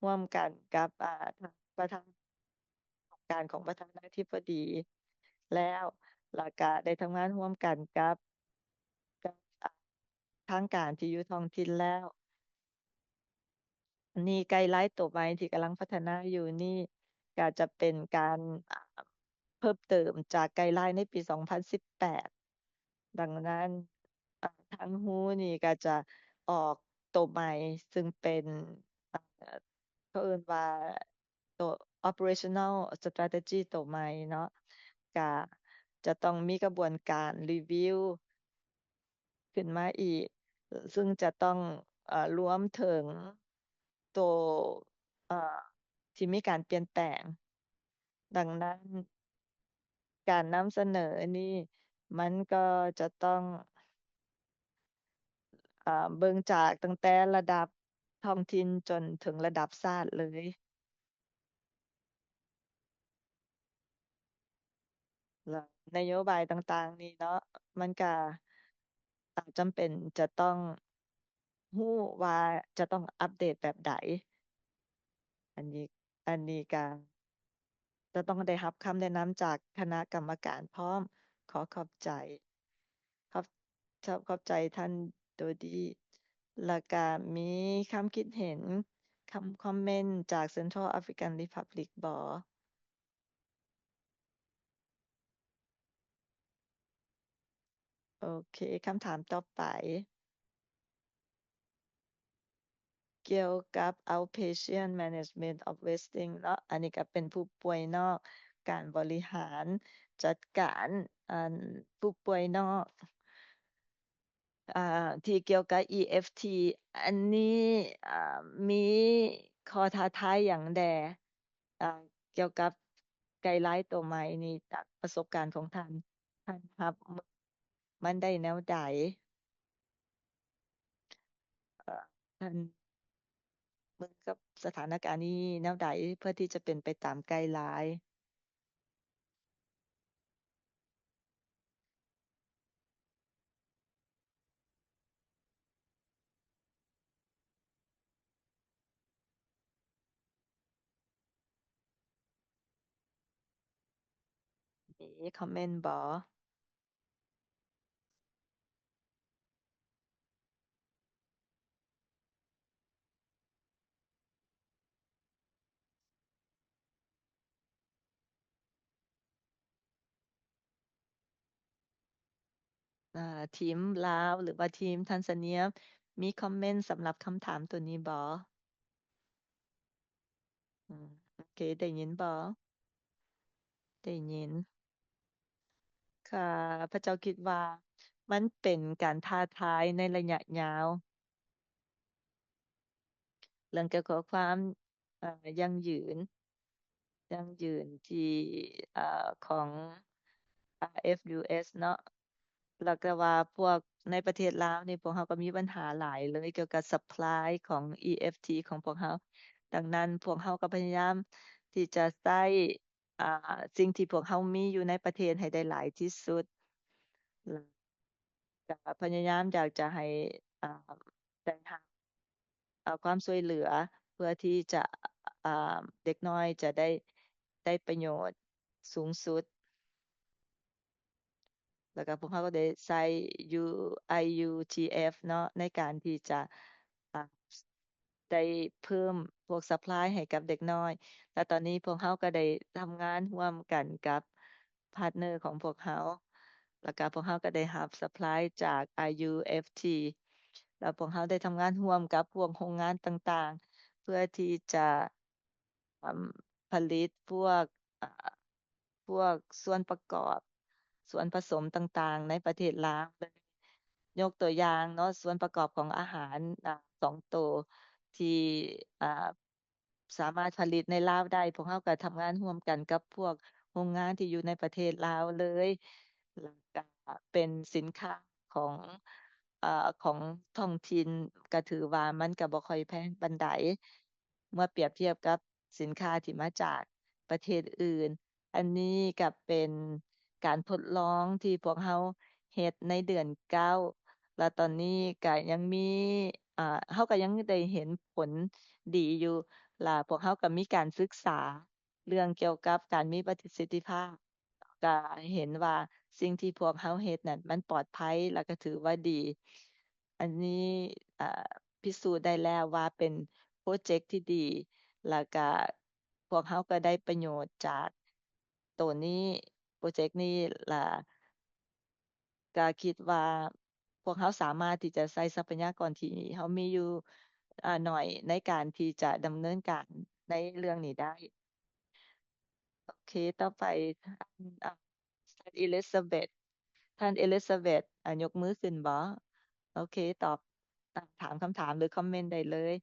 ຮ່ວມກັນກັບ ອາ ທ່ານປະທານ ການຂອງປະທານາທິບໍດີແລ້ວ ແລ້ວກະໄດ້ທຳງານຮ່ວມກັນກັບ ກັບ ອາ ທາງການທີ່ຢູ່ທ້ອງຖິ່ນແລ້ວ. ອັນນີ້ ໄກລາຍໂຕໃໝ່ທີ່ກຳລັງພັດທະນາຢູ່ນີ້ ກະຈະເປັນການ ອາ ເພີ່ມເຕີມຈາກໄກລາຍໃນປີສອງພັນສິບແປດ. ດັ່ງນັ້ນ ອາ ທາງ who ນີ້ກະຈະອອກໂຕໃໝ່ ຊຶ່ງເປັນ ອາ ເຂົາເອີ້ນວ່າ ໂຕ operational strategy ໂຕໃໝ່ເນາະ ກະຈະຕ້ອງມີກະບວນການ review ຂຶ້ນມາອີກ ຊຶ່ງຈະຕ້ອງ ເອີ ລວມເຖິງໂຕ ເອີ ທີ່ມີການປ່ຽນແປງ. ດັ່ງນັ້ນ ການນຳສະເໜີນີ້ ມັນກໍຈະຕ້ອງ ເອີ ເບິ່ງຈາກຕັ້ງແຕ່ລະດັບທ້ອງຖິ່ນຈົນເຖິງລະດັບຊາດເລີຍ. ແລ້ວນະໂຍບາຍຕ່າງໆນີ້ເນາະ ມັນກະ ອາ ຈຳເປັນຈະຕ້ອງຮູ້ວ່າຈະຕ້ອງອັບເດດແບບໃດ. ອັນນີ້ ອັນນີ້ກະຈະຕ້ອງໄດ້ຮັບຄຳແນະນຳຈາກຄະນະກຳມະການພ້ອມ. ຂໍຂອບໃຈ. ຂອບ ຂອບ ຂອບໃຈທ່ານໂດດີ. ແລ້ວກະມີຄຳຄິດເຫັນ ຄຳຄອມເມັນຈາກ Central African Republic ບໍ່? ໂອເຄ ຄຳຖາມຕໍ່ໄປ ກ່ຽວກັບ outpatient management of wasting ເນາະ ອັນນີ້ກໍເປັນຜູ້ປ່ວຍນອກ ການບໍລິຫານຈັດການ ອັນ ຜູ້ປ່ວຍນອກ ອາ ທີ່ກ່ຽວກັບ EFT ອັນນີ້ ອາ ມີຂໍ້ທ້າທາຍຫຍັງແດ່? ອາ ກ່ຽວກັບໄກລາຍໂຕໃໝ່ນີ້ ຈາກປະສົບການຂອງທ່ານ ທ່ານຮັບມືມັນໄດ້ແນວໃດ? ເອີ ທ່ານມືກັບສະຖານະການນີ້ແນວໃດ ເພື່ອທີ່ຈະເປັນໄປຕາມໄກລາຍ? ມີຄອມເມັນບໍ່? ເອີ ທີມລາວ ຫຼືວ່າທີມທັນຊາເນຍ ມີຄອມເມັນສຳລັບຄຳຖາມໂຕນີ້ບໍ່? ອືມ ໂອເຄ ໄດ້ຍິນບໍ່? ໄດ້ຍິນ. ຂ້າພະເຈົ້າຄິດວ່າມັນເປັນການທ້າທາຍໃນໄລຍະຍາວ. ເລື່ອງກ່ຽວກັບຄວາມ ເອີ ຢັ້ງຢືນ ຢັ້ງຢືນທີ່ ເອີ ຂອງ ອາ ເອັຟຢູເອັສ ເນາະ ແລ້ວກໍວ່າພວກໃນປະເທດລາວນີ້ ພວກເຮົາກໍມີບັນຫາຫຼາຍເລີຍກ່ຽວກັບ supply ຂອງ EFT ຂອງພວກເຮົາ. ດັ່ງນັ້ນພວກເຮົາກໍພະຍາຍາມທີ່ຈະໃຊ້ ອ່າ ສິ່ງທີ່ພວກເຮົາມີຢູ່ໃນປະເທດໃຫ້ໄດ້ຫຼາຍທີ່ສຸດ ແລະ ກໍພະຍາຍາມຢາກຈະໃຫ້ ອ່າ ໄດ້ຮັບ ເອີ ຄວາມຊ່ວຍເຫຼືອ ເພື່ອທີ່ຈະ ອ່າ ເດັກນ້ອຍຈະໄດ້ ໄດ້ປະໂຫຍດສູງສຸດ. ແລ້ວກໍພວກເຮົາກໍໄດ້ໃຊ້ U- IUGF ເນາະ ໃນການທີ່ຈະ ອ່າ ໄດ້ເພີ່ມພວກ supply ໃຫ້ກັບເດັກນ້ອຍ ແລະ ຕອນນີ້ພວກເຮົາກໍໄດ້ທຳງານຮ່ວມກັນກັບ partner ຂອງພວກເຮົາ ແລ້ວກໍພວກເຮົາກໍໄດ້ຮັບ supply ຈາກ IUFT ແລ້ວພວກເຮົາໄດ້ທຳງານຮ່ວມກັບພວກໂຮງງານຕ່າງໆ ເພື່ອທີ່ຈະ ອາ ຜະລິດພວກ ອາ ພວກສ່ວນປະກອບ ສ່ວນປະສົມຕ່າງໆໃນປະເທດລາວເລີຍ. ຍົກຕົວຢ່າງເນາະ ສ່ວນປະກອບຂອງອາຫານ ອາ ສອງໂຕທີ່ ອາ ສາມາດຜະລິດໃນລາວໄດ້ ພວກເຮົາກໍທຳງານຮ່ວມກັນກັບພວກໂຮງງານທີ່ຢູ່ໃນປະເທດລາວເລີຍ ແລ້ວກໍເປັນສິນຄ້າຂອງ ເອີ ຂອງທ້ອງຖິ່ນ ກໍຖືວ່າມັນກໍບໍ່ຄ່ອຍແພງປານໃດ ເມື່ອປຽບທຽບກັບສິນຄ້າທີ່ມາຈາກປະເທດອື່ນ. ອັນນີ້ກໍເປັນການທົດລອງທີ່ພວກເຮົາເຮັດໃນເດືອນເກົ້າ ແລະ ຕອນນີ້ກໍຍັງມີ ເຮົາກໍຍັງໄດ້ເຫັນຜົນດີຢູ່ ແລະ ພວກເຮົາກໍມີການສຶກສາເລື່ອງກ່ຽວກັບການມີປະສິດທິພາບ ກໍເຫັນວ່າສິ່ງທີ່ພວກເຮົາເຮັດນັ້ນມັນປອດໄພ ແລະ ກໍຖືວ່າດີ ອັນນີ້ ອາ ພິສູດໄດ້ແລ້ວວ່າເປັນໂປຣເຈັກທີ່ດີ ແລ້ວກະພວກເຮົາກໍໄດ້ປະໂຫຍດຈາກໂຕນີ້ ໂປຣເຈັກນີ້ ແລະ ກະຄິດວ່າພວກເຮົາສາມາດທີ່ຈະໃຊ້ຊັບພະຍາກອນທີ່ເຮົາມີຢູ່ ອາ ໜ້ອຍໃນການທີ່ຈະດຳເນີນການໃນເລື່ອງນີ້ໄດ້. ໂອເຄ ຕໍ່ໄປ ອາ ທ່ານ Elizabeth ທ່ານ Elizabeth ອາ ຍົກມືຂຶ້ນບໍ? ໂອເຄ ຕອບ ອາ ຖາມຄຳຖາມ ຫຼື ຄອມເມັນໄດ້ເລີຍ.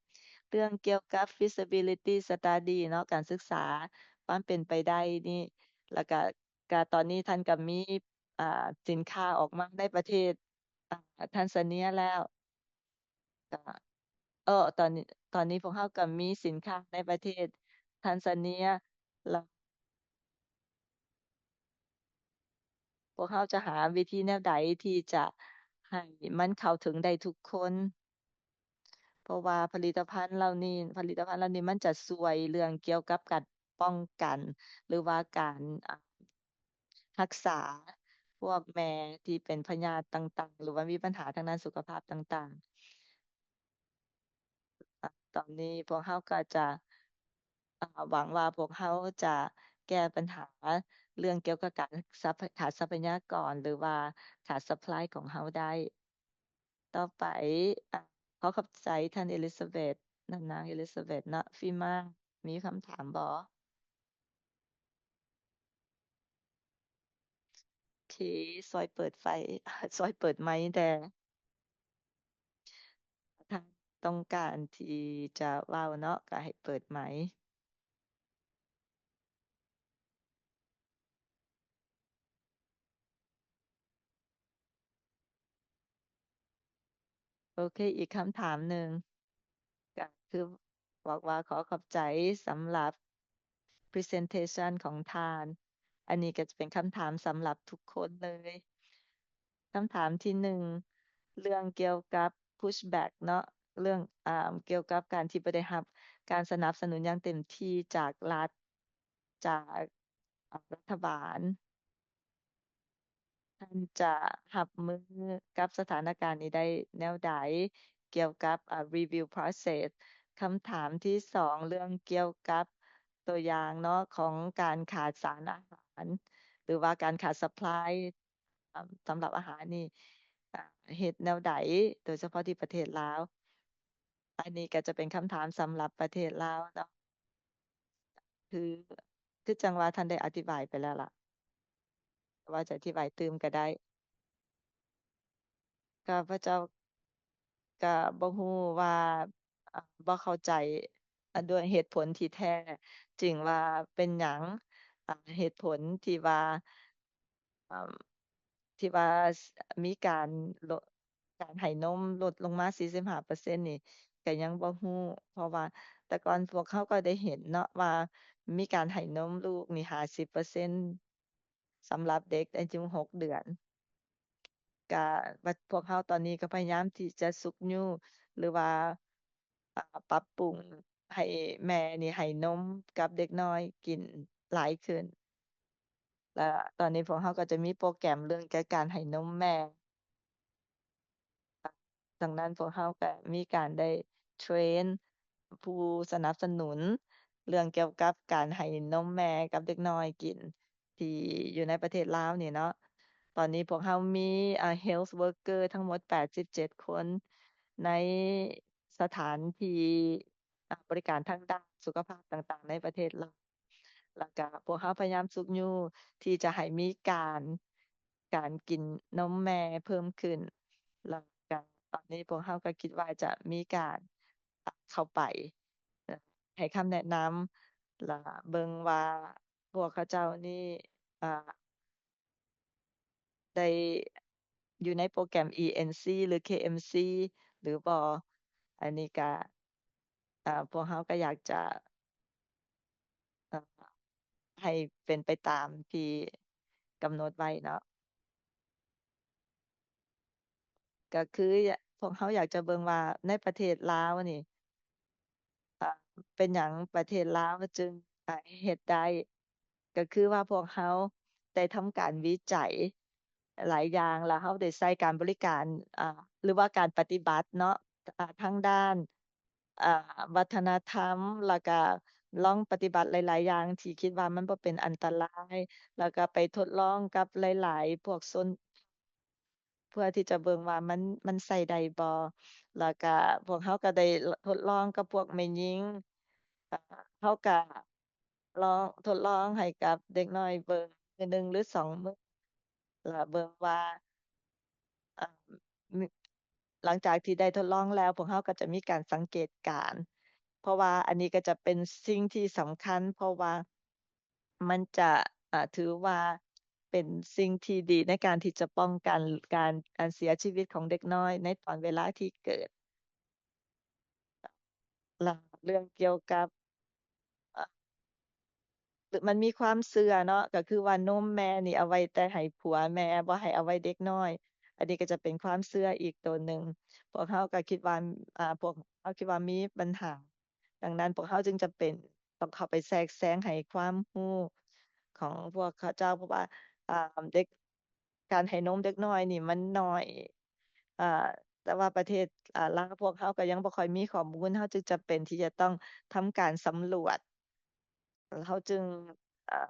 ເລື່ອງກ່ຽວກັບ feasibility study ເນາະ ການສຶກສາຄວາມເປັນໄປໄດ້ນີ້ ແລ້ວກະ ກະຕອນນີ້ທ່ານກະມີ ອາ ສິນຄ້າອອກມາໃນປະເທດ ອາ ແທນຊາເນຍແລ້ວ. ກະ ເອີ ຕອນນີ້ ຕອນນີ້ພວກເຮົາກໍມີສິນຄ້າໃນປະເທດແທນຊາເນຍ ແລ້ວພວກເຮົາຈະຫາວິທີແນວໃດທີ່ຈະໃຫ້ມັນເຂົ້າເຖິງໄດ້ທຸກຄົນ ເພາະວ່າຜະລິດຕະພັນເຫຼົ່ານີ້ ຜະລິດຕະພັນເຫຼົ່ານີ້ມັນຈະຊ່ວຍເລື່ອງກ່ຽວກັບການປ້ອງກັນ ຫຼືວ່າການ ອາ ຮັກສາພວກແມ່ທີ່ເປັນພະຍາດຕ່າງໆ ຫຼືວ່າມີບັນຫາທາງດ້ານສຸຂະພາບຕ່າງໆ. ອາ ຕອນນີ້ພວກເຮົາກໍຈະ ອາ ຫວັງວ່າພວກເຮົາຈະແກ້ບັນຫາເລື່ອງກ່ຽວກັບການ ຊັບ ຂາດຊັບພະຍາກອນ ຫຼືວ່າຂາດ supply ຂອງເຮົາໄດ້. ຕໍ່ໄປ ອາ ຂໍຂອບໃຈທ່ານ Elizabeth ນາງ Elizabeth ເນາະ. ຟີມາ ມີຄຳຖາມບໍ່? ໂອເຄ ຊ່ອຍເປີດໄຟ ຊ່ອຍເປີດໄມແດ່. ຖ້າຕ້ອງການທີ່ຈະເວົ້າເນາະ ກໍໃຫ້ເປີດໄມ. ໂອເຄ ອີກຄຳຖາມໜຶ່ງ ກໍຄືບອກວ່າຂໍຂອບໃຈສຳລັບ presentation ຂອງທ່ານ. ອັນນີ້ກໍຈະເປັນຄຳຖາມສຳລັບທຸກຄົນເລີຍ. ຄຳຖາມທີໜຶ່ງ ເລື່ອງກ່ຽວກັບ pushback ເນາະ ເລື່ອງ ອາ ກ່ຽວກັບການທີ່ບໍ່ໄດ້ຮັບການສະໜັບສະໜູນຢ່າງເຕັມທີ່ຈາກລັດ ຈາກ ອາ ລັດຖະບານ. ທ່ານຈະຮັບມືກັບສະຖານະການນີ້ໄດ້ແນວໃດ ກ່ຽວກັບ ອາ review process? ຄຳຖາມທີສອງ ເລື່ອງກ່ຽວກັບຕົວຢ່າງເນາະ ຂອງການຂາດສານອາຫານ ຫຼືວ່າການຂາດ supply ອາ ສຳລັບອາຫານນີ້ ອາ ເຮັດແນວໃດ ໂດຍສະເພາະທີ່ປະເທດລາວ? ອັນນີ້ກໍຈະເປັນຄຳຖາມສຳລັບປະເທດລາວເນາະ. ຄື ຄືຈັ່ງວ່າທ່ານໄດ້ອະທິບາຍໄປແລ້ວລະ ແຕ່ວ່າຈະອະທິບາຍຕື່ມກໍໄດ້. ຂ້າພະເຈົ້າກໍບໍ່ຮູ້ວ່າ ອາ ບໍ່ເຂົ້າໃຈ ອາ ດ້ວຍເຫດຜົນທີ່ແທ້ຈິງວ່າເປັນຫຍັງ ອາ ເຫດຜົນທີ່ວ່າ ອາ ທີ່ວ່າ ສ- ມີການລົດ ການໃຫ້ນົມລົດລົງມາສີ່ສິບຫ້າເປີເຊັນນີ້ ກໍຍັງບໍ່ຮູ້ ເພາະວ່າ ແຕ່ກ່ອນພວກເຮົາກໍໄດ້ເຫັນເນາະວ່າມີການໃຫ້ນົມລູກນີ້ຫ້າສິບເປີເຊັນ ສຳລັບເດັກອາຍຸຫົກເດືອນ ກະວ່າພວກເຮົາຕອນນີ້ກໍພະຍາຍາມທີ່ຈະຊຸກຍູ້ ຫຼືວ່າ ອາ ປັບປຸງໃຫ້ແມ່ນີ້ໃຫ້ນົມກັບເດັກນ້ອຍກິນຫຼາຍຂຶ້ນ ແລະ ຕອນນີ້ພວກເຮົາກໍຈະມີໂປຣແກຣມເລື່ອງແກ່ການໃຫ້ນົມແມ່. ດັ່ງນັ້ນພວກເຮົາກໍມີການໄດ້ເທຣນຜູ້ສະໜັບສະໜູນເລື່ອງກ່ຽວກັບການໃຫ້ນົມແມ່ກັບເດັກນ້ອຍກິນ ທີ່ຢູ່ໃນປະເທດລາວນີ້ເນາະ. ຕອນນີ້ພວກເຮົາມີ ອາ health worker ທັງໝົດແປດສິບເຈັດຄົນ ໃນສະຖານທີ່ ອາ ບໍລິການທາງດ້ານສຸຂະພາບຕ່າງໆໃນປະເທດລາວ. ແລ້ວກະພວກເຮົາພະຍາຍາມຊຸກຍູ້ທີ່ຈະໃຫ້ມີການ ການກິນນົມແມ່ເພີ່ມຂຶ້ນ ແລ້ວກະຕອນນີ້ພວກເຮົາກໍຄິດວ່າຈະມີການ ອາ ເຂົ້າໄປ ເອີ ໃຫ້ຄຳແນະນຳ ແລະ ເບິ່ງວ່າພວກເຂົາເຈົ້ານີ້ ອາ ໄດ້ຢູ່ໃນໂປຣແກຣມ ENC ຫຼື KMC ຫຼືບໍ່. ອັນນີ້ກະ ອາ ພວກເຮົາກໍຢາກຈະ ອາ ໃຫ້ເປັນໄປຕາມທີ່ກຳນົດໄວ້ເນາະ. ກໍຄື ຍ- ພວກເຮົາຢາກຈະເບິ່ງວ່າໃນປະເທດລາວນີ້ ເປັນຫຍັງປະເທດລາວຈຶ່ງ ອາ ເຮັດໄດ້ ກໍຄືວ່າພວກເຮົາໄດ້ທຳການວິໄຈຫຼາຍຢ່າງ ແລ້ວເຮົາໄດ້ໃຊ້ການບໍລິການ ອາ ຫຼືວ່າການປະຕິບັດເນາະ ອາ ທາງດ້ານ ອາ ວັດທະນະທຳ ແລ້ວກະລອງປະຕິບັດຫຼາຍໆຢ່າງທີ່ຄິດວ່າມັນບໍ່ເປັນອັນຕະລາຍ ແລ້ວກະໄປທົດລອງກັບຫຼາຍໆພວກຊົນ ເພື່ອທີ່ຈະເບິ່ງວ່າມັນ ມັນໃຊ້ໄດ້ບໍ່ ແລ້ວກະພວກເຮົາກໍໄດ້ທົດລອງກັບພວກແມ່ຍິງ ເຮົາກະລອງ ທົດລອງໃຫ້ກັບເດັກນ້ອຍເບິ່ງມື້ໜຶ່ງ ຫຼື ສອງມື້ ແລ້ວເບິ່ງວ່າ ເອີ ມີ ຫຼັງຈາກທີ່ໄດ້ທົດລອງແລ້ວ ພວກເຮົາກໍຈະມີການສັງເກດການ ເພາະວ່າອັນນີ້ກໍຈະເປັນສິ່ງທີ່ສຳຄັນ ເພາະວ່າ ມັນຈະ ອາ ຖືວ່າເປັນສິ່ງທີ່ດີໃນການທີ່ຈະປ້ອງກັນການ ອັນເສຍຊີວິດຂອງເດັກນ້ອຍໃນຕອນເວລາທີ່ເກີດ ແລະ ເລື່ອງກ່ຽວກັບ ອາ ມັນມີຄວາມເຊື່ອເນາະ ກໍຄືວ່ານົມແມ່ນີ້ເອົາໄວ້ແຕ່ໃຫ້ຜົວແມ່ ບໍ່ໃຫ້ເອົາໄວ້ເດັກນ້ອຍ ອັນນີ້ກໍຈະເປັນຄວາມເຊື່ອອີກໂຕໜຶ່ງ. ພວກເຮົາກໍຄິດວ່າ ອາ ພວກເຮົາຄິດວ່າມີບັນຫາ ດັ່ງນັ້ນພວກເຮົາຈຶ່ງຈຳເປັນຕ້ອງເຂົ້າໄປແຊກແຊງໃຫ້ຄວາມຮູ້ຂອງພວກເຂົາເຈົ້າ ເພາະວ່າ ອາ ເດັກ ການໃຫ້ນົມເດັກນ້ອຍນີ້ມັນໜ້ອຍ ອາ ແຕ່ວ່າປະເທດ ອາ ລາວພວກເຮົາກໍຍັງບໍ່ຄ່ອຍມີຂໍ້ມູນ ເຮົາຈຶ່ງຈຳເປັນທີ່ຈະຕ້ອງທຳການສຳຫຼວດ ເຮົາຈຶ່ງ ອາ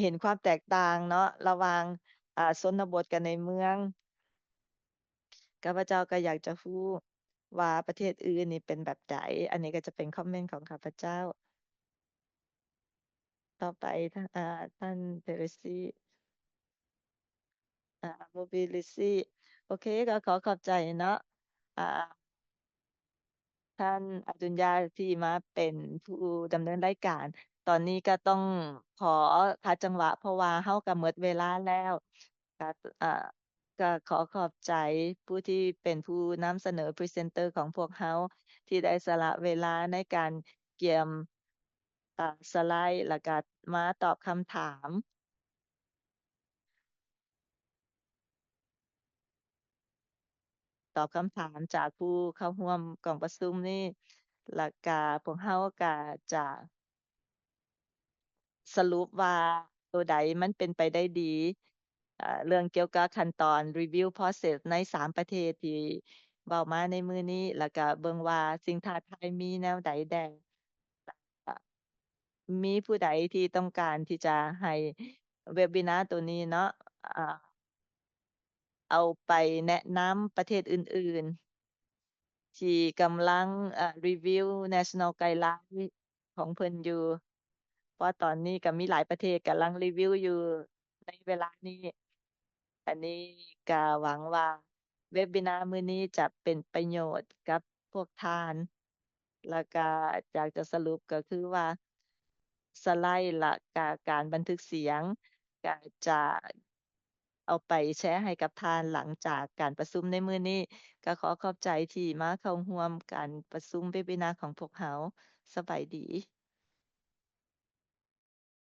ເຫັນຄວາມແຕກຕ່າງເນາະ ລະຫວ່າງ ອາ ຊົນນະບົດກັບໃນເມືອງ. ຂ້າພະເຈົ້າກໍຢາກຈະຮູ້ວ່າປະເທດອື່ນນີ້ເປັນແບບໃດ. ອັນນີ້ກໍຈະເປັນຄອມເມັນຂອງຂ້າພະເຈົ້າ. ຕໍ່ໄປ ທ່ານ ອາ ທ່ານເທເຣຊີ ອາ ໂມບິລິຊີ ໂອເຄ ກໍຂໍຂອບໃຈເນາະ ອາ ທ່ານອະດຸນຍາທີ່ມາເປັນຜູ້ດຳເນີນລາຍການ. ຕອນນີ້ກໍຕ້ອງຂໍຂັດຈັງຫວະ ເພາະວ່າເຮົາກໍໝົດເວລາແລ້ວ. ກໍ ອາ ກໍຂໍຂອບໃຈຜູ້ທີ່ເປັນຜູ້ນຳສະເໜີ ພຣີເຊັນເຕີຂອງພວກເຮົາ ທີ່ໄດ້ສະຫຼະເວລາໃນການກຽມ ອາ ສະໄລ ແລ້ວກໍມາຕອບຄຳຖາມ ຕອບຄຳຖາມຈາກຜູ້ເຂົ້າຮ່ວມກອງປະຊຸມນີ້ ແລ້ວກະພວກເຮົາກະຈະສະຫຼຸບວ່າໂຕໃດມັນເປັນໄປໄດ້ດີ ເອີ ເລື່ອງກ່ຽວກັບຂັ້ນຕອນ review process ໃນສາມປະເທດທີ່ເວົ້າມາໃນມື້ນີ້ ແລ້ວກະເບິ່ງວ່າສິ່ງທ້າທາຍມີແນວໃດແດ່. ມີຜູ້ໃດທີ່ຕ້ອງການທີ່ຈະໃຫ້ເວັບບິນາໂຕນີ້ເນາະ ອາ ເອົາໄປແນະນຳປະເທດອື່ນໆ ທີ່ກຳລັງ ອາ review national guideline ຂອງເພິ່ນຢູ່ ເພາະວ່າຕອນນີ້ກໍມີຫຼາຍປະເທດກຳລັງ review ຢູ່ໃນເວລານີ້. ອັນນີ້ກໍຫວັງວ່າເວັບບິນາມື້ນີ້ຈະເປັນປະໂຫຍດກັບພວກທ່ານ ແລ້ວກໍຢາກຈະສະຫຼຸບກໍຄືວ່າ ສະໄລ ແລ້ວກໍການບັນທຶກສຽງ ກໍຈະ ເອົາໄປແຊໃຫ້ກັບທ່ານຫຼັງຈາກການປະຊຸມໃນມື້ນີ້. ກໍຂໍຂອບໃຈທີ່ມາເຂົ້າຮ່ວມການປະຊຸມເວັບວິນາຂອງພວກເຮົາ. ສະບາຍດີ.